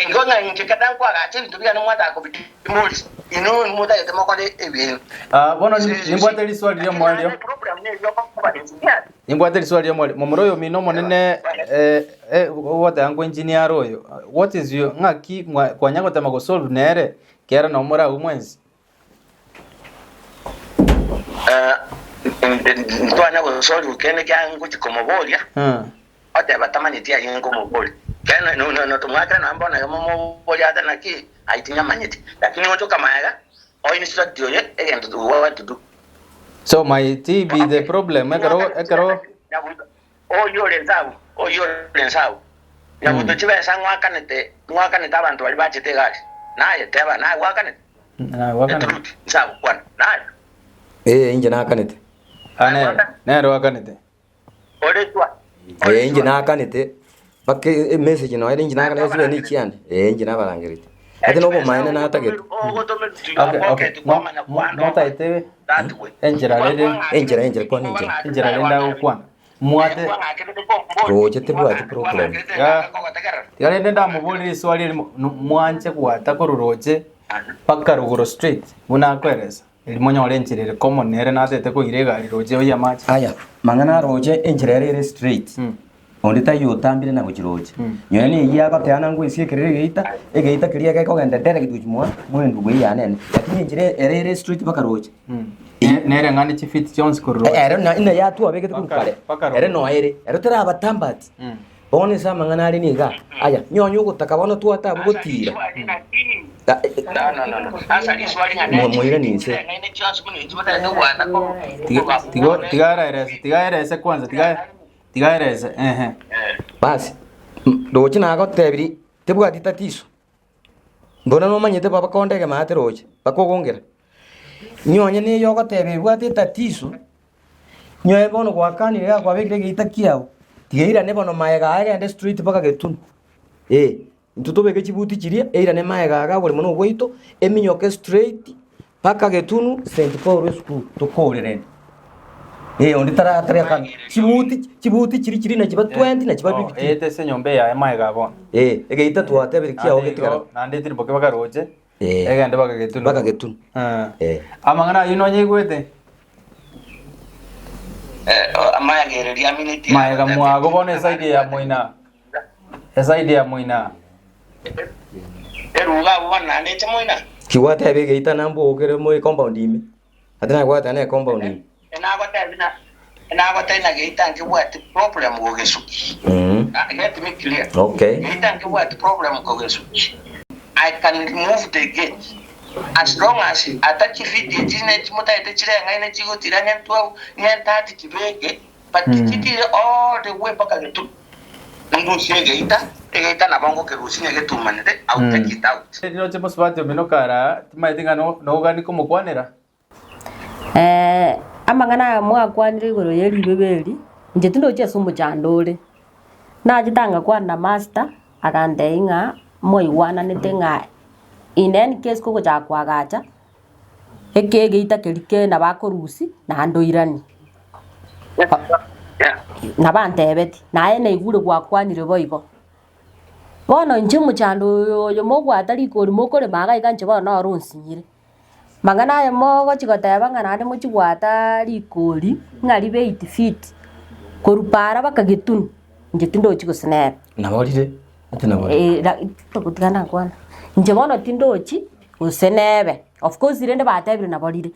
Igo ng'a inche kera nkoagacha ebinto biane mwataka kobitimorisia, inwe nimotagete mokore ebiaino. Ah, bono nimbwate riswali ri'omoerio. Nimbwate riswali ri'omoerio. Momura oyo omino omonene eh, eh, ogoteba nko engineer oyo. What is your ng'aki mwa- kwanya gotema gosolve nere kera nabo more abwo mwensi? Ntwanya gosolve kende kia ngochi komoboria. Oteba tamanyeti aye nkomoboria. Kero notomwakera nonya bono iga momoboria ate naki aye tinyamanyeti. Lakini gochoka magega o instruct oye egento what to do. So might be the problem ekero ekero Oyio ore nsabu, oyio ore nsabu. Nyabuto chibesa ng'wakanete ng'wakanete abanto baria bachete egari. Naye teba naye gwakanete. The truth nsabu kwana naye. Ee, inche nakanete. Ah, nere nere oakanete. Ee, inche nakanete, mpaka emessage nonya ere inche nakanete ase bene echiane, ee inche nabarangeretie. Ati na obomaene natagete. Okay, okay. Mo- mo- motaete enchera rere Enchera, enchera, kwana enchera. enchera rende agokwana mwate Roche tebwati problem. Ya. Tiga rende ndamoborie riswali erimo no- mwanche gwata korwa roche mpaka rogoro straight buna akoeresa Erio monyore enchera ere common nere natete koira egari roche oyie amache. Aya, mang'ana aroche enchera ere ere straight, onde taiyo otambire na gochia roche. Nonya na eyio agoteana ngoesiekerera egeita, egeita keria gekogenda direct gochia mwa mwendugu eye yane ene. Lakini enchera ere ere straight mpaka roche. Nere ng'ani chifiti chionsi korwa roche. Ere na ina yatwabegete korwa kare, Mpaka ere roche. noyo ere, ero terabatambati. Bono ase amang'ana are niga, aya, nyonya ogotaka bono twate abwo gotiira. Moirane inse. Tiga araerese, tiga aerese kwanza, tiga tiga aerese, ehe. Basi, roche nagotebirie, tebwati tatizo. Mbona nomanyete baba konde egemaate roche, bakogongera. Nyonya neye ogoteba ebwate etatizo, nyoe bono gwakanire iga kwabekire egeita kiao, tiga eirane bono maega aya egende straight mpaka getunu, eh. Intwe tobeke chibuti chiria, eirane maega iga oboremo na obwaito, eminyoke straight mpaka getunu St Paul esukuru tokorerende. Eh, onde tara tari chibuti chibuti chiria chiria nachiba 20 nachiba Oh, 50. ete ase enyomba eyaye maega bono. Eh, egeita twatebire kiao Naende getigara. igo, naende etirimboke mpaka roche, Eh. egende mpaka getunu. Mpaka getunu. Eh. Eh. Amang'ana ayio nonyaigwete? Maega mwago bono esaidi ya moina. Esaidi ya moina. Kigwateba egeita nambogokere moe compound ime. Ati nagwateba ne compound ime. Mm. Okay. I can remove the gate as long as ata chifiti echi ne chimotagete chireng'aine chigotira ng'e 12 ng'e 30 chibeke but chitire all the way mpaka getu ndusie egeita egeita nabo ngokerusia ng'e getumanete I will take it out. Riroche mosubati omino kara timaeti ng'a nogani komokwanera. Amang'ana aya mwakwanire igoro ye ribebe eri, inche tindochi ase omochando ore. Nachete ngakwana na master, agantebia ng'a mwaigwananete ng'a in any case kogochaka koagacha, eke egeita keria ke nabo akorusia naende oiranie. Nabo antebetie, naye naigure gwakwanire boigo. Bono inche omochando oyo oyo mogwata rikori mokorema iga iga inche bono noro onsinyire. Mang'ana aya mogochia goteba ng'a naende mochie goata rikori ng'a ribe eight feet, korwa paara mpaka getunu, inche tindochi gose nere. Naborire, ati naborire. Eh, la- togotiga nakwana. Inche bono tindochi gose nebe, of course rende batebire nabo rire.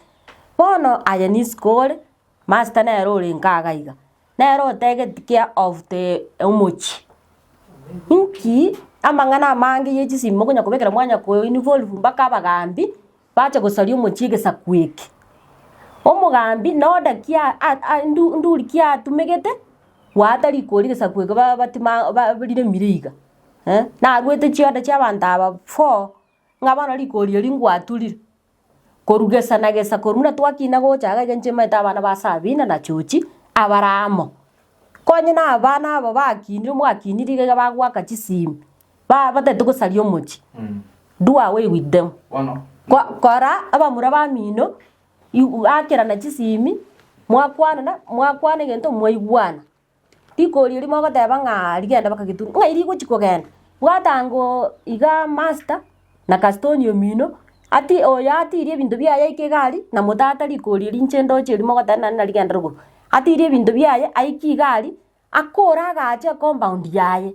Bono aye nisiko ore, master nere orenge iga iga, nere otegeti care of the omochie. Inki amang'ana amange ye chisimi mokonya kobekera mwanya ko involve mpaka abagambi bache gosaria omochie egesaku eke. Omogambi na order ki a- a- ndu nduri ki atumegete, gwata rikori egesaku eke ba batima ba riremire iga eh, narwete chiorder chia abanto aba four, ng'a bono rikori eri ngwaturire. Korwa gesa na gesa korwa buna twakina gocha iga iga inche maete abana ba Sabina na Chochi abare amo. Konye na abana aba bakinire mwakinire iga iga bagoaka chisimi, ba batagete gosaria omochie, do away with them. Ko kora abamura bamino you akerana chisimi, mwakwanana mwakwana egento mwaigwana. Rikori erio mogoteba ng'a rigende mpaka getunu, ng'ai rigochi kogenda? Bwata ango iga master na custodian omino, ati oyo atirie ebinto biaye aike egari, na motata rikori eri inche ndoche eri mogoteba naende narigende rogoro. Atirie ebinto biaye aike igari, akore agache ecompound yaye,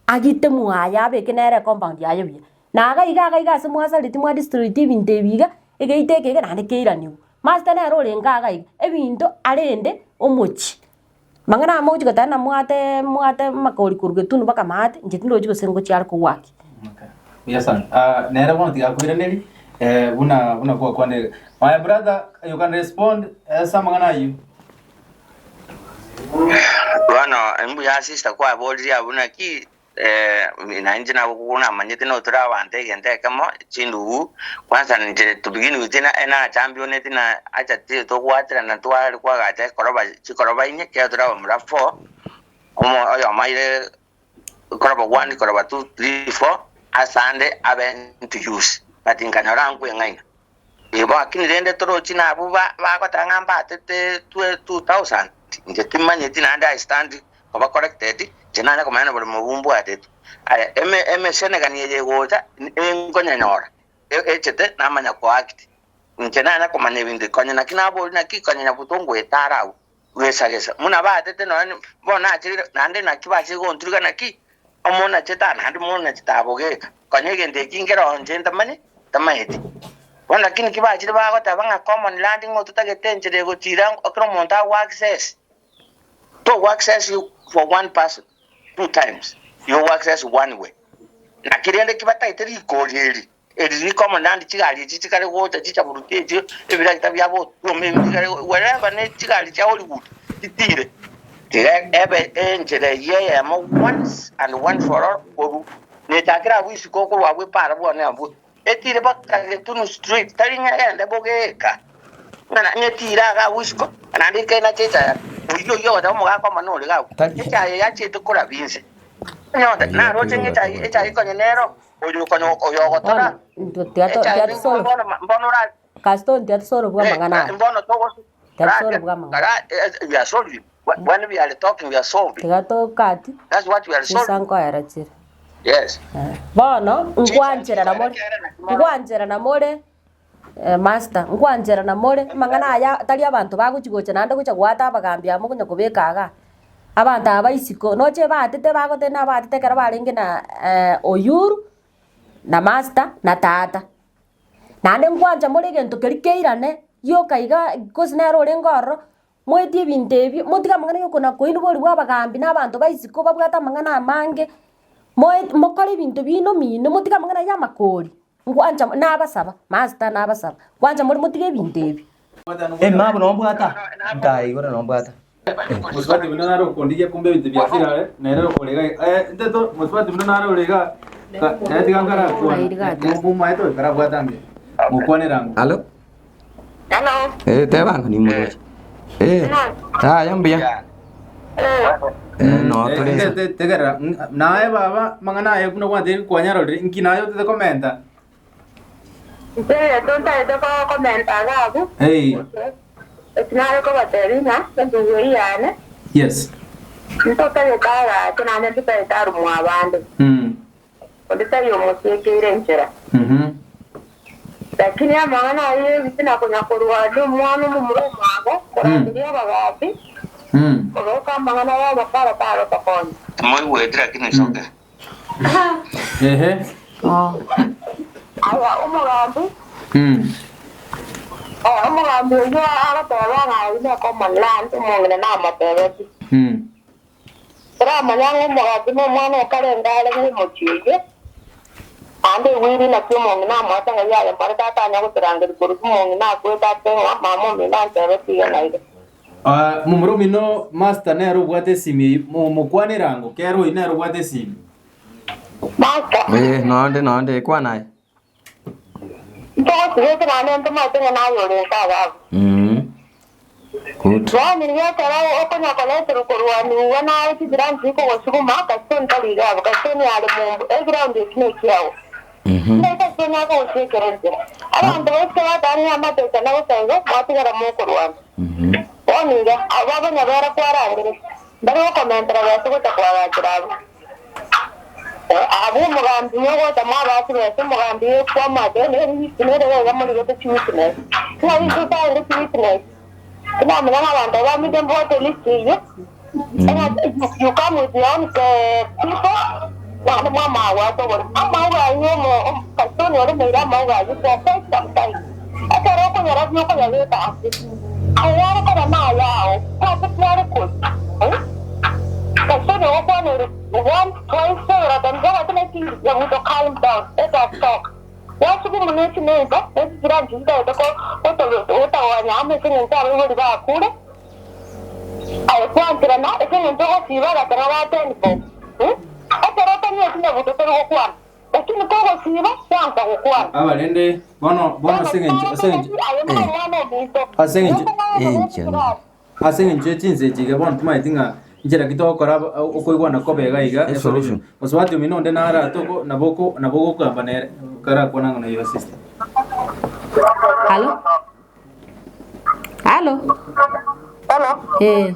agite mwaye abeke nere ecompound yaye buya. Na iga iga iga iga ase mwasareti mwa destroyeti ebinto ebi iga, egeite eke iga naende keiraniwe. Master nere orenge iga iga, ebinto arende omochie. Mang'ana aya mogochia goteba namwate mwate amakori korwa getunu mpaka maate, inche tindochi gose ngochia are kogwaki. Okay. Buya sana. Ah, nere bono tiga akoiraneri eh, buna buna gwakwanire. My brother, you can respond ase amang'ana ayio. Bono mbuya sister kwaboririe abwo naki Na inche nabo namanyete notore abanto egento ekemo, chindugu, kwanza inche to begin with nachambioneti na acha togwaterana tware kwagacha ekoroba chikoroba inye ekero tore abamura four, omo oyomo aire koroba one, koroba two, three, four, asande abe into use, but nkanyora nkweng'aina. Igo lakini rende torochi nabwo bagoteba ng'a mbatete 2000, inche timanyeti naende I stand koba corrected, inche nanye komanya na boremo obwo mbwatetwe. Aya emesenegani eye egocha nkonyenyora echete namanya ko act. Inche nanya komanya ebinto konya naki naboria naki konya nyabuto ngoetara abwo gesa gesa buna batete nonya bono nachire naende naki bachire gonturiga naki omonachete aa naende omonachete abogeka. Konya egento eki nkero inche ntamanye, ntamanyeti. Bono lakini ki bachire bagoteba ng'a common land ng'o totagete enchera egochira ekero omonto ago access, togo access for one person two times, igo ogo access one way. Naki rende ki batagete rikori eri, eri ri common land chigari echi chikare gocha chichaburuti echio ebiragita biabo otwoma ebi bikare wherever ne chigari chia Hollywood chitire. Tiga ebe enchera eyio eyemo once and one for all korwa Nechakire abwo isiko okorwa abwo epaara bwane abwo, etiire mpaka Getunu Street, tari ng'a egende bogeeka, ng'a netiire iga agwo isiko, naende ekenacha echaye, oyio oyio ogoteba omogaka omonene ore iga agwo, echaye yachiete korabia inse. Onye naroche ng'a echaye echaye konya nero, oyo konya oyo ogotora, Bono tiga to- echaye tiga tosoro bono bono ora Kaston tiga tosoro bwa amang'ana aya. mbono togo Tiga tosoro bwa amang'ana. we are solving when we are talking we are solving Tiga tokati that's what we are chinsa solving nkoera chire. yes Bono nkwancherana more, nkwancherana more master, nkwancherana more amang'ana aya tari abanto bagochi gocha naende gocha goata abagambi amo konya kobeka igaa. Abanto aba isiko, noche baatete bagoteba nabaatete ekero barenge na Oyuru, na master, na tata. Naende nkwancha more egento keria keirane gioka iga gose nere orenge ororo, Moetie ebinto ebio, motige amang'ana y'okona-koinwa borigwe abagambi na abanto ba isiko babwate amang'ana amange, moe mokore ebinto bino mino, motige amang'ana y'amakori, ngwancha nabasaba, master nabasaba, ngwancha more motige ebinto ebi. Emabu nombwata, nkaigora nombwata. Mosubati buna nare okondigia kumbe ebinto biachire are nere ore iga eh nteto mosubati buna nare ore iga ka- nere tiga nkarakwana momaete oyo karabwate ange mokwanere ango Alo? Eh, teba nimoroche. Eh, yaya mbuya. Eh, no tore. Eh, te- tegerera naye baba mang'ana aye buna gwantebia kwanyarorire nki naye otete komenta Inche egento ntaete komenta iga abwo, Ei. eki nare kobatebia ng'a endugu eyio yane, Yes. ntotagete agache naende ntotagete arumwe abande, Onde tari omosiekeire enchera. Lakini amang'ana ayio y'ebitina konya korwania omwana omomura omwabo, korangeria abagambi, koboka amang'ana y'amakara tagotokonya. Timoigweti lakini nsoke. Ehe. Aya omogambi, omogambi oyio agateba ng'a oyio necommon land, omong'ina namotebetie. Toramanya ng'a omogambi nomwana o kare ngare bw'omochie oyio, naende egwiri naki omong'ina amoete ng'a yaya more tata anya gotorangeria korwa omong'ina akwete ase ng'a mama omino antebetie iga na iga. Ah, momura omino master nere obwate esimi eyio mokwanere ango kere oyio nere obwate esimi. Master. Eh, nonde nonde kwana aye. Ntogosibete naende ntomaete ng'a naye ore nkabe abwo. Good. Yaani riria ekero okonya koreterwa korwaniwa naye chijirani chikogosuguma, Kasitoni tari iga abwo, Kasitoni are mombu, eground eki nekiao. Ngai Kasitoni akogosiekera enchera. Abanto baisiko batang'e amatesa na bosa igo, mwatigara mokorwana. Bono iga, abwo abanyabera kwarangeretie, mbari gokomentera besa gocha koagachera abwo. Abwo omogambi mogocha mwabaa chibesa, omogambi yekwama ase nere iga morigete chiwitness. Ng'a intwe twarenge chiwitness, tinamanya ng'a abanto aba bamite mbwate list eyio, ng'a you come with your own people, naende mwamanya goaka oboremo. Amauga ayio omo Kasitoni oremeire amauga ayio for quite some time. Ekero okonyarabia okoyabeka ase, aye are koba nayao, ase kware koria. Kasitoni ogokwanera. Once, twice, several times, bono tinachi nyabuto calm down, let us talk. Gwasugumu ne chineighbor, ne chichirani chichitagete ko gotagwanya amo ase eng'encho abaibori bakure, aye kwancherana ase eng'encho ogosiba agateba ba ten bob. Ekero otanyeti nyabuto tori gokwana, lakini kogosiba kwansa gokwana. Aba rende bono bono ase eng'encho ase eng'encho Aye nomwana ominto, ase eng'encho Enchera. Ase engencho ye chinsa echi iga bono timanyeti ng'a inchera ki togokora okoigwana kobe iga iga Esolution. Mosubati omino onde nare atoko nabo oko nabo ogokamba nere karakwana ng'a noyo sister. Halo? Halo? Hello. Eh.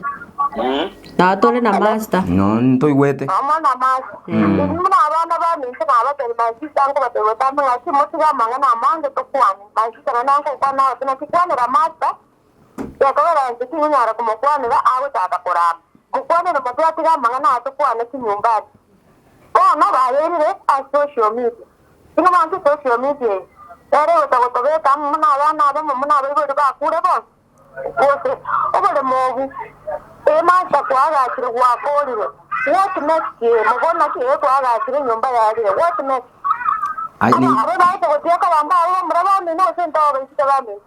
Nao tore na master. No ntoigwete. Amo na master. Inwe buna abana baminto nabatebi my sister nkobatebi botambe ng'aki motige amang'ana amange tokwane. My sister naende ankokwana agote naki kwanera master Gekogera inche tingonyara komokwanera agochaka korama. Mokwanere motwe atige amang'ana aya tokwane chinyumbani. Bono bayairire ase social media. Inwe mwanche social media eye nere egocha gotobeka amo buna abana abamo buna abaibori bakure bonsi? Gose oboremo obu ee master kwaagachire gwakorire what next ee mobona ki ee kwaagachire enyomba yarire what next? Aye, ni- Aba baete gotiaka abanto abwo bamura bamino gose ntoba baisike bamino.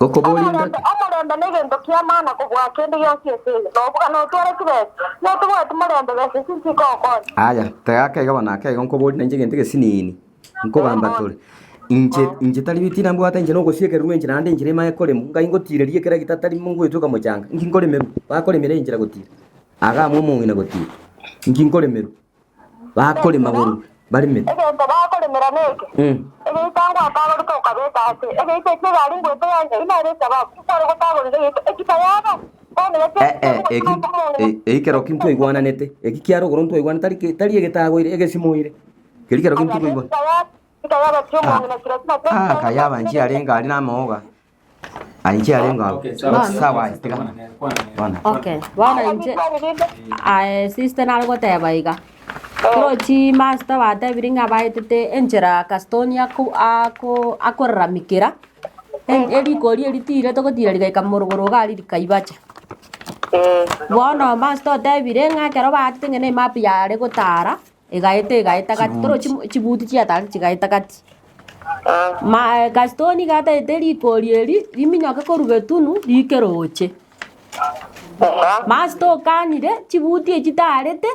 Gokoboria Omorembe, ngaki. omorembe negento kia maana kobua kende gionsi ase eye. Nobuga notware chibesa, notobwati morembe besa echio nchikogokonya. Aya, tega akeigo bono akeigo nkoborie nainche egento egesinini, nkobamba tore. Inche inche tari bitina mbwate inche nogosiekererwa enchera naende enchera emanye koremwa, ngai ngotireria ekeragita tari ngoetweka mochanga, inki nkoremerwa? Bakoremera enchera gotira, iga abwo omong'ina gotira, inki nkoremerwa? Bakorema borwe baremete. Egento bakoremera neke, egeita ngwatagorete okabeka ase egeita ekio egari ngwete yancha inere esababu ikware gotagorera egeita eki tayaba bono Eh, eh, eki eh, ekero ki ntwaigwananete, eki kia rogoro ntwaigwanete tari ke tari egetagoire egesimoire, keria kero ki ntikoigwana. Ah, kayaba nchiarenge aria na amaoga. Aye nchiarenge agwo. Okay, sawa. Sawa aye tiga. Bono. Okay, bono inche aye sister nare goteba iga, torochi master batebire ng'a baetete enchera Kastoni ako ako akoraramikera, e- erikori eri tirete gotira rigaika morogoro iga aria rikaibacha. Bono master otebire ng'a ekero baetete ng'a na emap yare gotara, egaeta egaeta gati, torochi chibuti chiatarete chigaeta gati. Ma Gastoni iga ataete rikori eri riminyoke korwa getunu riike roche. Master okanire chibuti echi tarete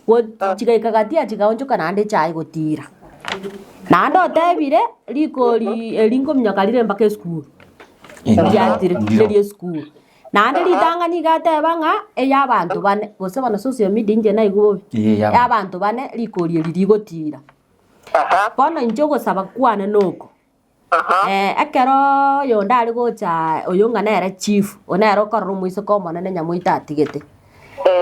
go- chigaika gati aa chigaonchoka naende echaye gotira. Naende otebire rikori eri nkominyoka rire mpaka esukuru, riatire rire esukuru. Naende ritang'ani iga ateba ng'a eyabanto bane, gose bono social media inche naigwe bobe, Eye y'abanto. eyabanto bane rikori eri rigotira. Bono inche ogosaba kwane noko, ekero oyonde are gocha oyo ng'a nere chief, oyo nere okorora omoiseke omonene nyamoito atigete,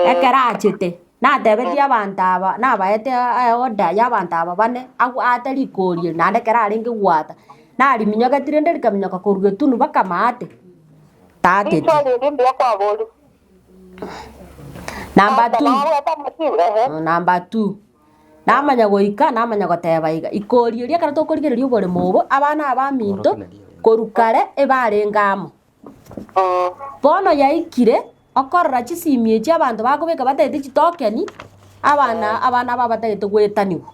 ekero achete, natebetie abanto aba nabaete eorder ya abanto aba bane, agwo aate rikori eri naende ekero arenge goata, nariminyogeti rende rikaminyoka korwa getunu mpaka maate, taateti. Number two, number two. Namanya goika, namanya goteba iga, Ikori eria ekero tokorigereria oboremo obo, abana abaminto korwa kare ebarenge amo. Bono yaikire, okorora chisimi echi abanto bakobeka batagete chitokeni, abana abana aba batagete goetanigwa.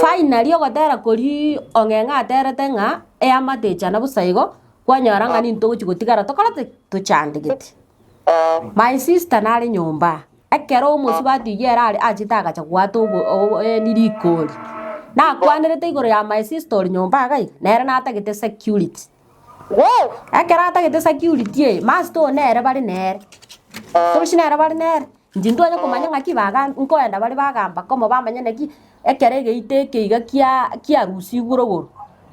Finally ogotera koria ong'eng'e aterete ng'a eamate echana bosa igo, kwanyora ng'a ninto togochi gotigara tokorete ki? Tochandegete. My sister nare nyomba. Ekero omosubati oyio ere are achete agacha goata obo obo yaani rikori, nakwanerete igoro ya my sister ore nyomba iga iga, nere natagete security. Ekero atagete security eye, master oyo nere bare nere, tochi nere bare nere, inche ntwanye komanya ng'aki baga nkoenda bare bagamba komo bamanye naki, ekero egeito eke iga kia kiarusigwe rogoro,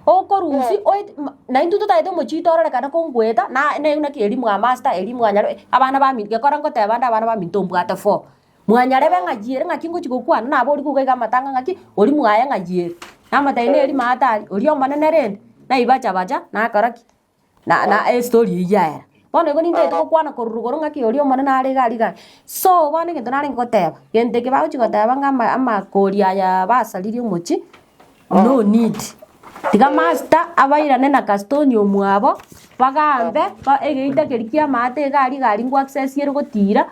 okorusia oet ma naintwe totagete omochie ororekane kongoeta na naigwe naki eria mwa master eria mwanyare abana baminto gekora ngoteba nde abana baminto mbwate four. Mwanyarebe ng'ai ere ng'aki ngochia gokwana naborigwe iga iga amatanga ng'aki, oria mwaye ng'ai ere. Namotebi neri maate aria, oria omonene rende, naibacha bacha, nakora ki? Na na estori eyio yaera. Bono igo nintagete gokwana korwa rogoro ng'aki oria omonene are iga aria iga aria. So, bono egento narenge goteba, gento eke bagochia goteba ng'a ama amakori aya basaririe omochie, no need. Tiga master abairane na custodian omwabo, bagambe, ba egeita keria kia amaate iga aria iga aria ngwa access ere gotira,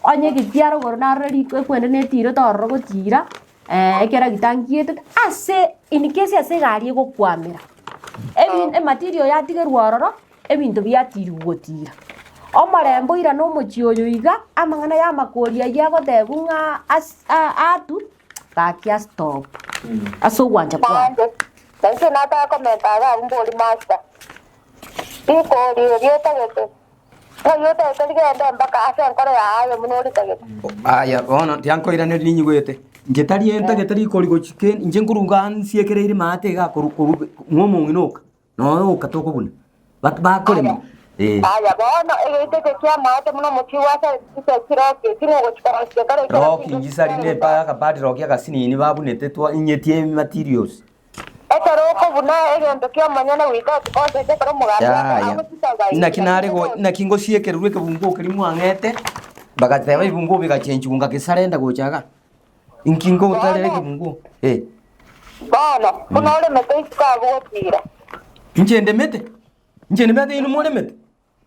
onye egetia rogoro narore riko ekwende na etiro tororo gotira, ekeragita ngietete ase in case ase egari egokwamera, ebi ematerial yatigerwa ororo, ebinto biatirigwe gotira. Omorembe oirane omochie oyo iga, amang'ana ya amakori ayio agotebwa ng'a as a atu, gaki astop ase ogwancha kwaye. Naende, na inche nataka komenta iga abwo mbori master, rikori eri otagete, ng'ai otagete rigende mpaka ase enkoro yao aye buna oritagete. Aya bono tiankoiraneria ninyigwete, inche tari entagete rikori gochia kende, inche nkorunga nsiekereire maate iga koru koru mwa omong'ina oka. Noyo oka tokobuna, ba- bakorema, eh. Aya bono, egeita eke ki'amaate buna omochie gwasarete chinsa chiroki eki nogochia korosia ekero ekero Roki nchisari ne pa akabadi roki agasinini babunete twa inyetie materials. Ekero okobuna egento ki'omonyene without consent ekero omogambi Yaya. agochisaga Naki nare go naki ngosiekererwa ekebunguo keria mwang'ete, bagateba ebibunguo bigachenchigwa ngagesarenda gocha igaa. Inki ngotarera ekebunguo? Eh. Bono, buna oremete isiko abwo gotiira. Inche ndemete? Inche ndemete ate inwe moremete?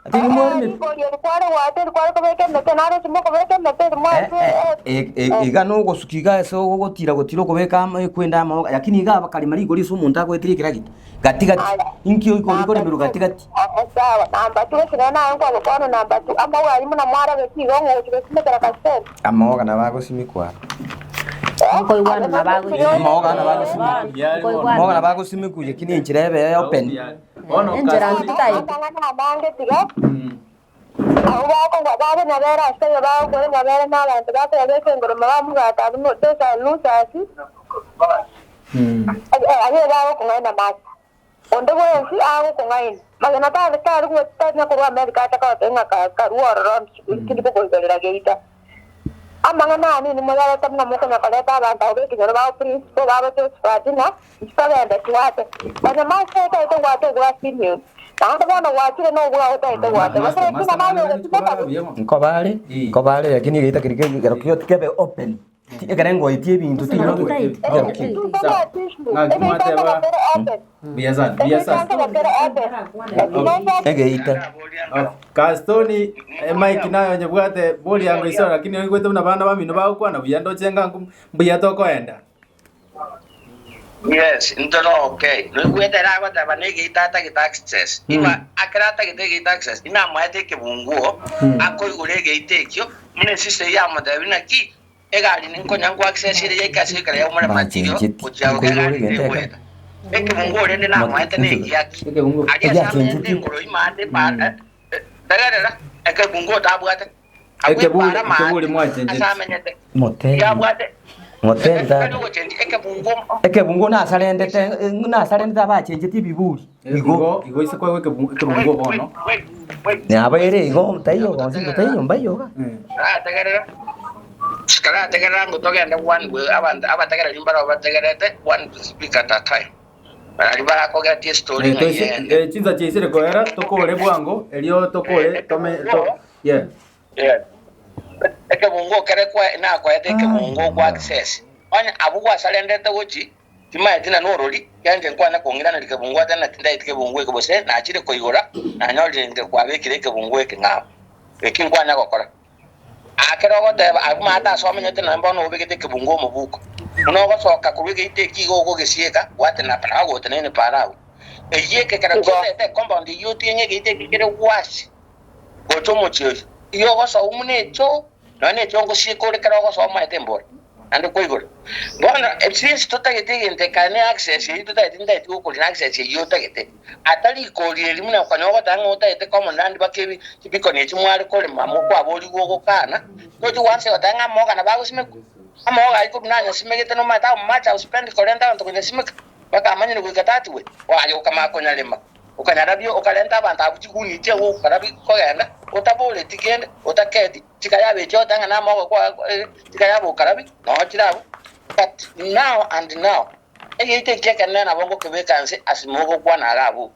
Ate inwe mwaremete? Rikori eri kware goata eri kware kobeka emete, naro ase mokobeka emete eri mwaetwe Eh, eh, eh, iga nogosuka iga ase ogotira gotira okobeka ama ekwenda amaoga lakini iga abakarema rigori ase omonto agoetera ekeragita gati gati inki oikori rikoremerwa gati gati Sawa, namba two gose nonye naye nkogokwana namba two, amauga ayio buna mwarabeti igo ng'ogochia gosimekera kasiteri. Amaoga nabo agosimekwa aro. Nkoigwana nabo agosimekwa. Amaoga nabo agosimekwa. Amaoga nabo agosimekwa lakini enchera ebe ya open. Enchera ntitaete. Amang'ana amange tiga abwo bakogwa babe nyabere ase oyo bagokora nyabere na abanto bakobabeka engoroma bamobwate abwo no those are losers abwo bagokong'aina master. Onde bwensi agokong'aina, magena tari tari tari korwa Amerika acha kogotebia ng'a ka karue ororo tindi kokoigorera geita. Amang'ana aya ninwe moyarete buna mokonya koreta abanto abwo b'ekenyoro babo principal babo Josephat ng'a inche togende twate. Onye mase otaete gwata obwa Simeon, naende bono gwachire nobwao otaete gwata. Gose ekina naye ogotumeka bobe. Nkobare, nkobare lakini egeita keria kegero kebe open. Ekero ngoetie ebinto Egeita. Kastoni Mike naye onyebwate boria ngo iso lakini oigwete buna bana bamino bagokwana buya ndoche nga mbuya tokoenda. Yes, ntoro okay. Noigwete ere agoteba na egeita atagete access. Igo akero atagete egeita access, inamoete ekebunguo, akoigora egeita ekio, buna esista eyio yamotebia naki, egari ninkonya nko access ere yaika ase ekero yaumora material, Bachenchetie. gochia goka Nkoigora egari egento ekero. tegoeta. Ekebunguo rende namoete na egiaki. Aria ase amenyete Egiachenchetie. engoro ime ande pa- tegerera, ekebunguo tabwate. Agwo Ekeburi epara maate ekeburi ase mwachenchetie. amenyete. Motebi. Yabwate Motebi tari tata. ogochenchia ekebungo Ekebungo nasarendete nasarendete abachenchetie ebiburi. Igo. Igo igo ise koegwa ekebungo ekebungo bono. Nabaire igo taiyo bonsi taiyo mbaiyo iga. Karategerera karategerera ngo togende one way abanto abategereri mbaro bategerete one speak at a time. Barari barakogetie estory Eh, ng'a toise yende. eh, chinsa chiaisire koera tokore bwango erio tokore tome to yeah. Yeah. Ekebungo kere kwa nakoete ekebungo kwa access. Onye abwo gwasarendete gochi timaeti na norori kianche nkwane kong'iraneria kebungo ate na tindaeti kebungo eke gose nachire koigora nanyorire inche kwabekire ekebungo eke ng'ao. Eki nkwane gokora. Aa kera ogoteba abwo maate ase omenyete nonya bono obegete ekebungo omobuko. Buna ogosoka korwa egeita eki igo ogogesieka gwatena pa nabo goteneine paaro agwo. Eyio eke kero kiorete ecompound eyio otieng'e egeita eki kere gwasi gocha omochie oyio. Igo ogosoa buna echoo nonya na echoo ngosieka ore kero ogosoa omaete embori naende kwaigora. Bono since totagete egento ekare ne access eyio totagete ntagete gokorina access eyio otagete. Ata rikori eri buna konya ogoteba ng'a otagete common land baka ebi chibikoni echi mware korema mokwaborigwe ogokana, tochi goansa goteba ng'a amaoga nabo agosimekwa. Amaoga ayio korwa nanyasimegete nomanyete how much I spend korenta abanto konyasimeka, mpaka amanyire goika tatiwe, aye okamanya konyarema, okanyarabia okarenta abanto abwo chiguni chia gokarabia kogenda. Otaboreti kende, otaketi, chikayaba echi ogoteba ng'a namagoko kwa chikayaba okarabi, nonya chire abwo. But now and now, egeita eki ekenene nabo ngokebeka nse ase mogokwana iga abwo.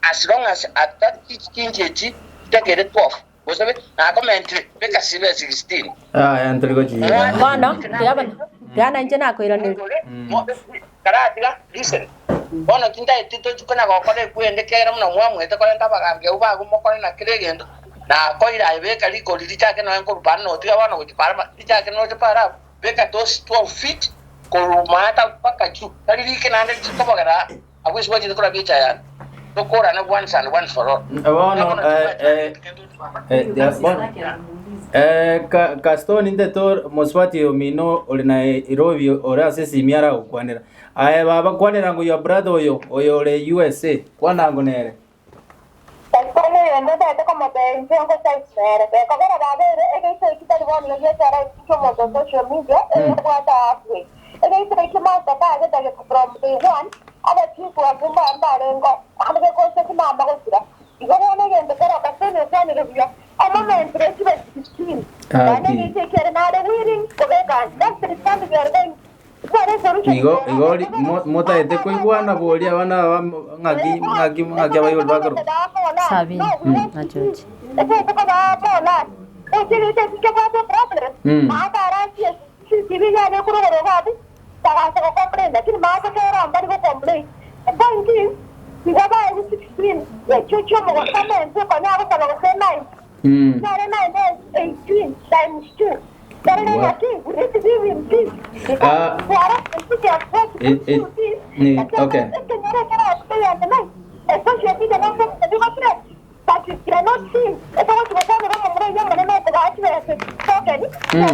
As long as atari chinche echi chitakere 12, gose nakomentire, beka sibe 16. Aya ntori gochiira. Bono, tiga na inche nakoiraneria. Karatiga, listen. Bono tintageti tochi konya gokora ekwende ekiagera buna mwamoete korenta abagambi abwo bago mokore na kera egento, nakoire aye beka rikori richake nonya nkorwa para notiga bono gochia para ma richake noche para abwo, beka those 12 feet korwa maata mpaka juu, tari rike naende rikobogera abwo ase gwachete korabia echaye yane. Tokorane once and once for all. Bono eh, eh, eh, ya, bono eh, ka, Gaston nteto mosubati omino ore na Nairobi ore ase esimi aragokwanera. Aye baba kwanera ngo your brother oyo oyo ore USA kwana ngo nere. Gaston oyo ndotaete komotebia inche ngosaisi nere. Gekogera baba ere egeito eki tari bono iga giachara eki omonto o social media eyebwate halfway. Egeito eki master tagetagete from day one, abachifu abwo mbarengo, naende gekocha chimama gosira. Igo bono egento kero Kasoni okwanire buya, omomentire chibe 16. Naende Aki. egeito eki ere nare willing kobeka ase. That's the something we are going tware esolution Igo ere. igo ri- mo- motaete koigwana boria abana aba ng'aki ng'aki ng'aki abaibori bakorwa. Sabini na George. Mm. Mm. Ah, eh, eh, ni- okay. Mm.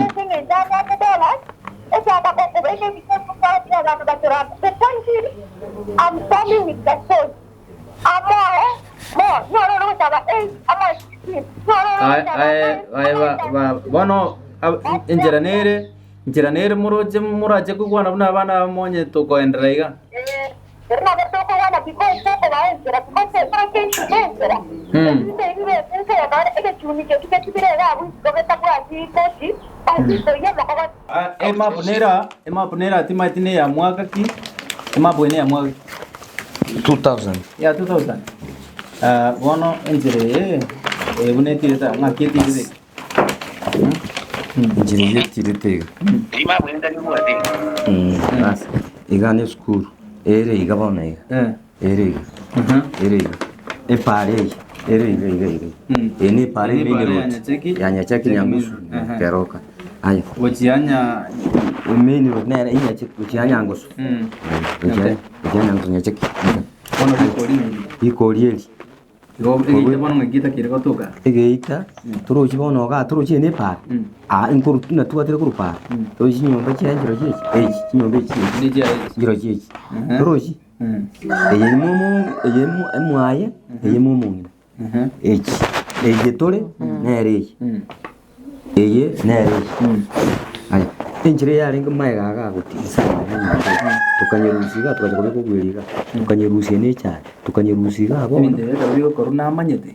Aye, aye, aye, ba, ba, bono ab- enchera nere enchera nere moroche morache kogwana buna abana aba monye tokoenderera iga. Mm. Ah, emap nera emap nera timaeti ne ya mwaka ki emap eye ne ya mwaka ki 2000. ya 2000 Ah, bono enchera eye eye buna etirete aa, ng'aki etirete iga? Enchera eye etirete iga. Bas, iga ne esukuru ere iga bono iga. Ere iga. Ere iga. Epara eye ere iga iga iga. Eye ne epara Eye ne eye main epara ya road. Nyacheki. Ya Nyacheki Nyangusu Ehe. Keroka. Aya. Gochia nya Main road nere Nyacheki gochia Nyangusu. Gochia gochia Nyangusu Nyacheki. Bono rikori neri. Rikori eri. Igo egeita bono ng'a egeita kere gotoka. Egeita torochi bono igaa torochi ene epara aa nkoru natwatire korwa para torochi chinyomba chiaye nchirochio echi echi chinyomba echi echi nchirochio echi torochi eye momo eye mwaye eye momong'ina echi eye tore nere eye Eye nere eye. Aya, enchera eyarenge magega iga agotiga insana ya enyomba eye, tokanyerusia iga togacha kobeka obweri iga, tokanyerusia na echae, tokanyerusia iga bono. Ebinto ebi ekero bigokorwa namanyete.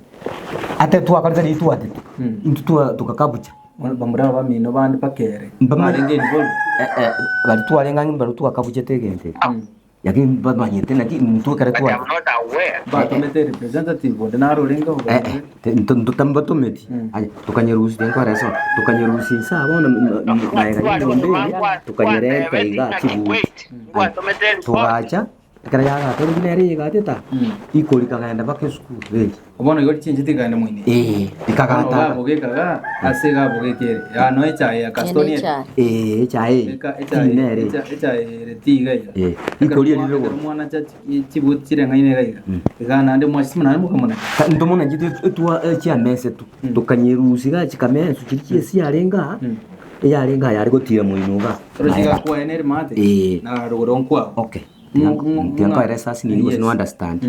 Ate twakorete riria twatete, intwe twa tokakabucha. Bono bamura abamino bande bakere, Mbamanye- barenge involved. Eh, eh, baria twarenge ang'e mbaria twakabuchete egento eke. Lakini mbamanyete naki intwe ekero But twa I'm not aware. Batomete representative onde naro orenge Eh, obogambi. eh, te- nto- ntotambatometi Aya, tokanyerusia tinkora eso tokanyerusia inse aa bono maega ya enyomba eye tokanyerenta iga chibuti Aya, togacha ekero yagatorire buna ere egateta ikori kagenda mpaka esukuru eri Bono igo richinche tikagenda moino. Eh, Bono rikagata gabogekaga ase gabogekere. Ya no echae ya Castoni. Echae. Eh, echae eye. Eka echae Nere. echae ere tiga iga. Eh, ikori eri Ekero mwana cha chibuti chireng'aine iga iga. Iga naende mwasima naende mokamona. Ntomona etwa chiamesetu tokanyerusia iga chikamesu chiria chiesi yarenge aa eyarenge aa yare gotira moino igaa. Toro chigakwaye nere maate. Eh. Na rogoro nkwao. Okay. Tiankoera esasi nini gose no understand.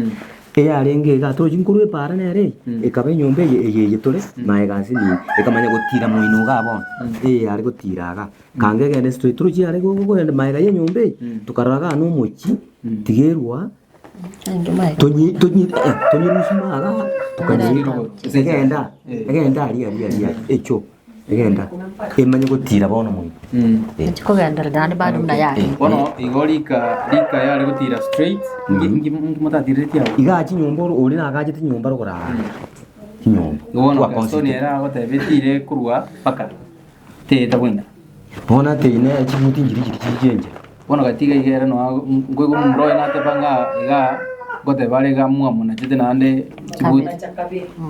Eyarenge iga torochi nkorwa epaara nere eye, ekaba enyomba eye eye eye tore magega ase nini, ekamanya gotira moino igaa bono, eye yare gotira igaa. Kanga egende straight torochi yare kogenda magega ya enyomba eye, tokarora igaa na omochie, tiga erwa. Tonyi tonyi eh tonyerusie maga tokanyerira egenda egenda aria aria aria echo egenda emanye gotira bono moino. Echi kogenderera naende bado buna yarenge. Bono igo rika rika yare gotira straight nki nki nki motatirereti abwo. Igaa chinyomba oro oria nagachete chinyomba rogoro aa chinyomba. Igo bono Gastoni ere agoteba etire korwa mpaka teeta bwena. Bono ateine chibuti nchiri chiri chiri chenchera. Bono gatiga iga ere noa nkoigwa omomura oye nateba ng'a igaa ngoteba are iga mwamonachete naende chibuti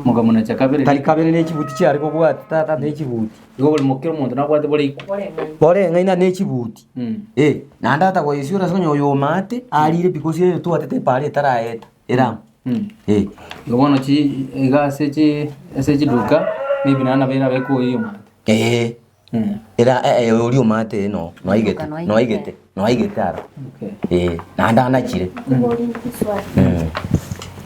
mokamonacha kabere. Tari kabere ne chibuti chiare kobwati tata ne chibuti. Igo bori kera omonto nabwate bore iko. Bore ng'aina ne chibuti. Eh, naende atagoesiora ase onye oyo omate arire pi gose twatete epara etaraeta eramo. Eh. Igo bono chi iga ase chi ase chiduka maybe naende nabo erabe ekoyia omate. Eh. Era eh oria omate no noaigete noaigete noaigete aro. Eh, naende anachire.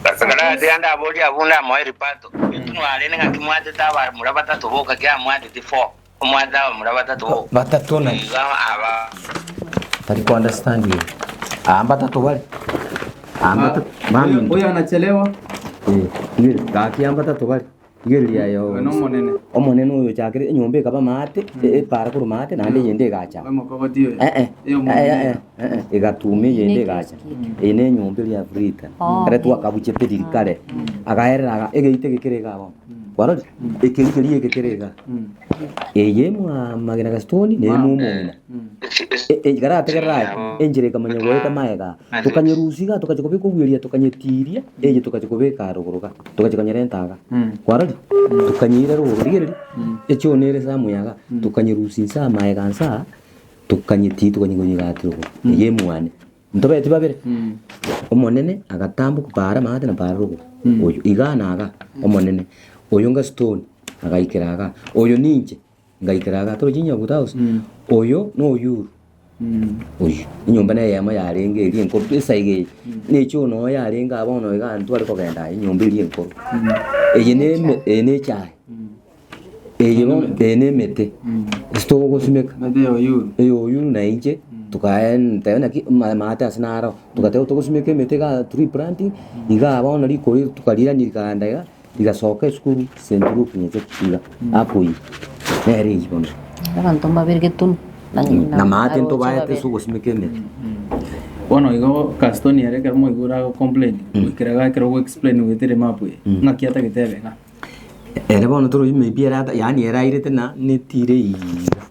Gaki ndaborie abwo ndamoe ripato, etunwa arende ng'aki mwatete abamura batato boka ki amwateti four, omwate abamura batato boka. Batato naki? Iga aba. Tari ko understand igo. Aa mbatato bare. Aa mbatato. Mami. Huyo anachelewa. Eh, gaki aa mbatato bare. Rigereria aye Oyo nomonene. Omonene oyo ochakire enyomba ekaba maate, epaara korwa maate, naende eyende egacha. Omokogoti oyo. Eh, eh, Ey'omonene. eh, eh, eh, eh, egatuma eyende egacha. Eye ne enyomba eria ya Afrika. Ekero twakabuchete riria kare. Agaerera aga egeita eke kere iga bono. Kwarorire? Ekeri keria eke kere iga. Eye mwa Magena Gastoni, neye mwa omong'ina. Ekarategerera aye, enchera ekamanya goeta magega aa. Tokanyerusia igaa tokachia kobeka obweria tokanyetiria, eye tokachia kobeka rogoro igaa, tokachia konyerenta igaa. Kwarorire? Tokanyeira rogoro rigereria, echoo nere somewhere igaa, tokanyerusia inse aa magega inse aa, tokanyetiria tokanyegonyia gati rogoro, eye emwane. Ntobeti babere, omonene agatamboka paara maate na paara rogoro, oyo igaa na igaa, omonene, oyo Gastoni agaikera igaa, oyo ninche. Ngaikera iga toroche Nyabuta House, oyo noyuru, oyio, enyomba na eyemo yarenge eria enkoro esaiga eye, na echoo noo yarenge aa bono iga ntware kogenda aye enyomba eria enkoro. Eye na eme eye na echae, eye bono eye na emete, ase togosimeka, eye oyuru na inche, tokaen teba naki maate ase naro, togateba togosimeka emete igaa tree planting, igaa bono rikori tokarirania rikaenda iga. Rigasoka esukuru St. Luke Nyacheki iga akoyia nere eyio bono. Abanto mbabere getunu na Na maate naroche ntobaete babere. ase ogosimeka emete. Bono igo Kastoni ere ekero mwaigure ago complain goikera iga ekero ogo explain goetera emap eye ng'aki atagete ebe iga. Ere bono torochi maybe ere ata yaani ere airete na netire iga.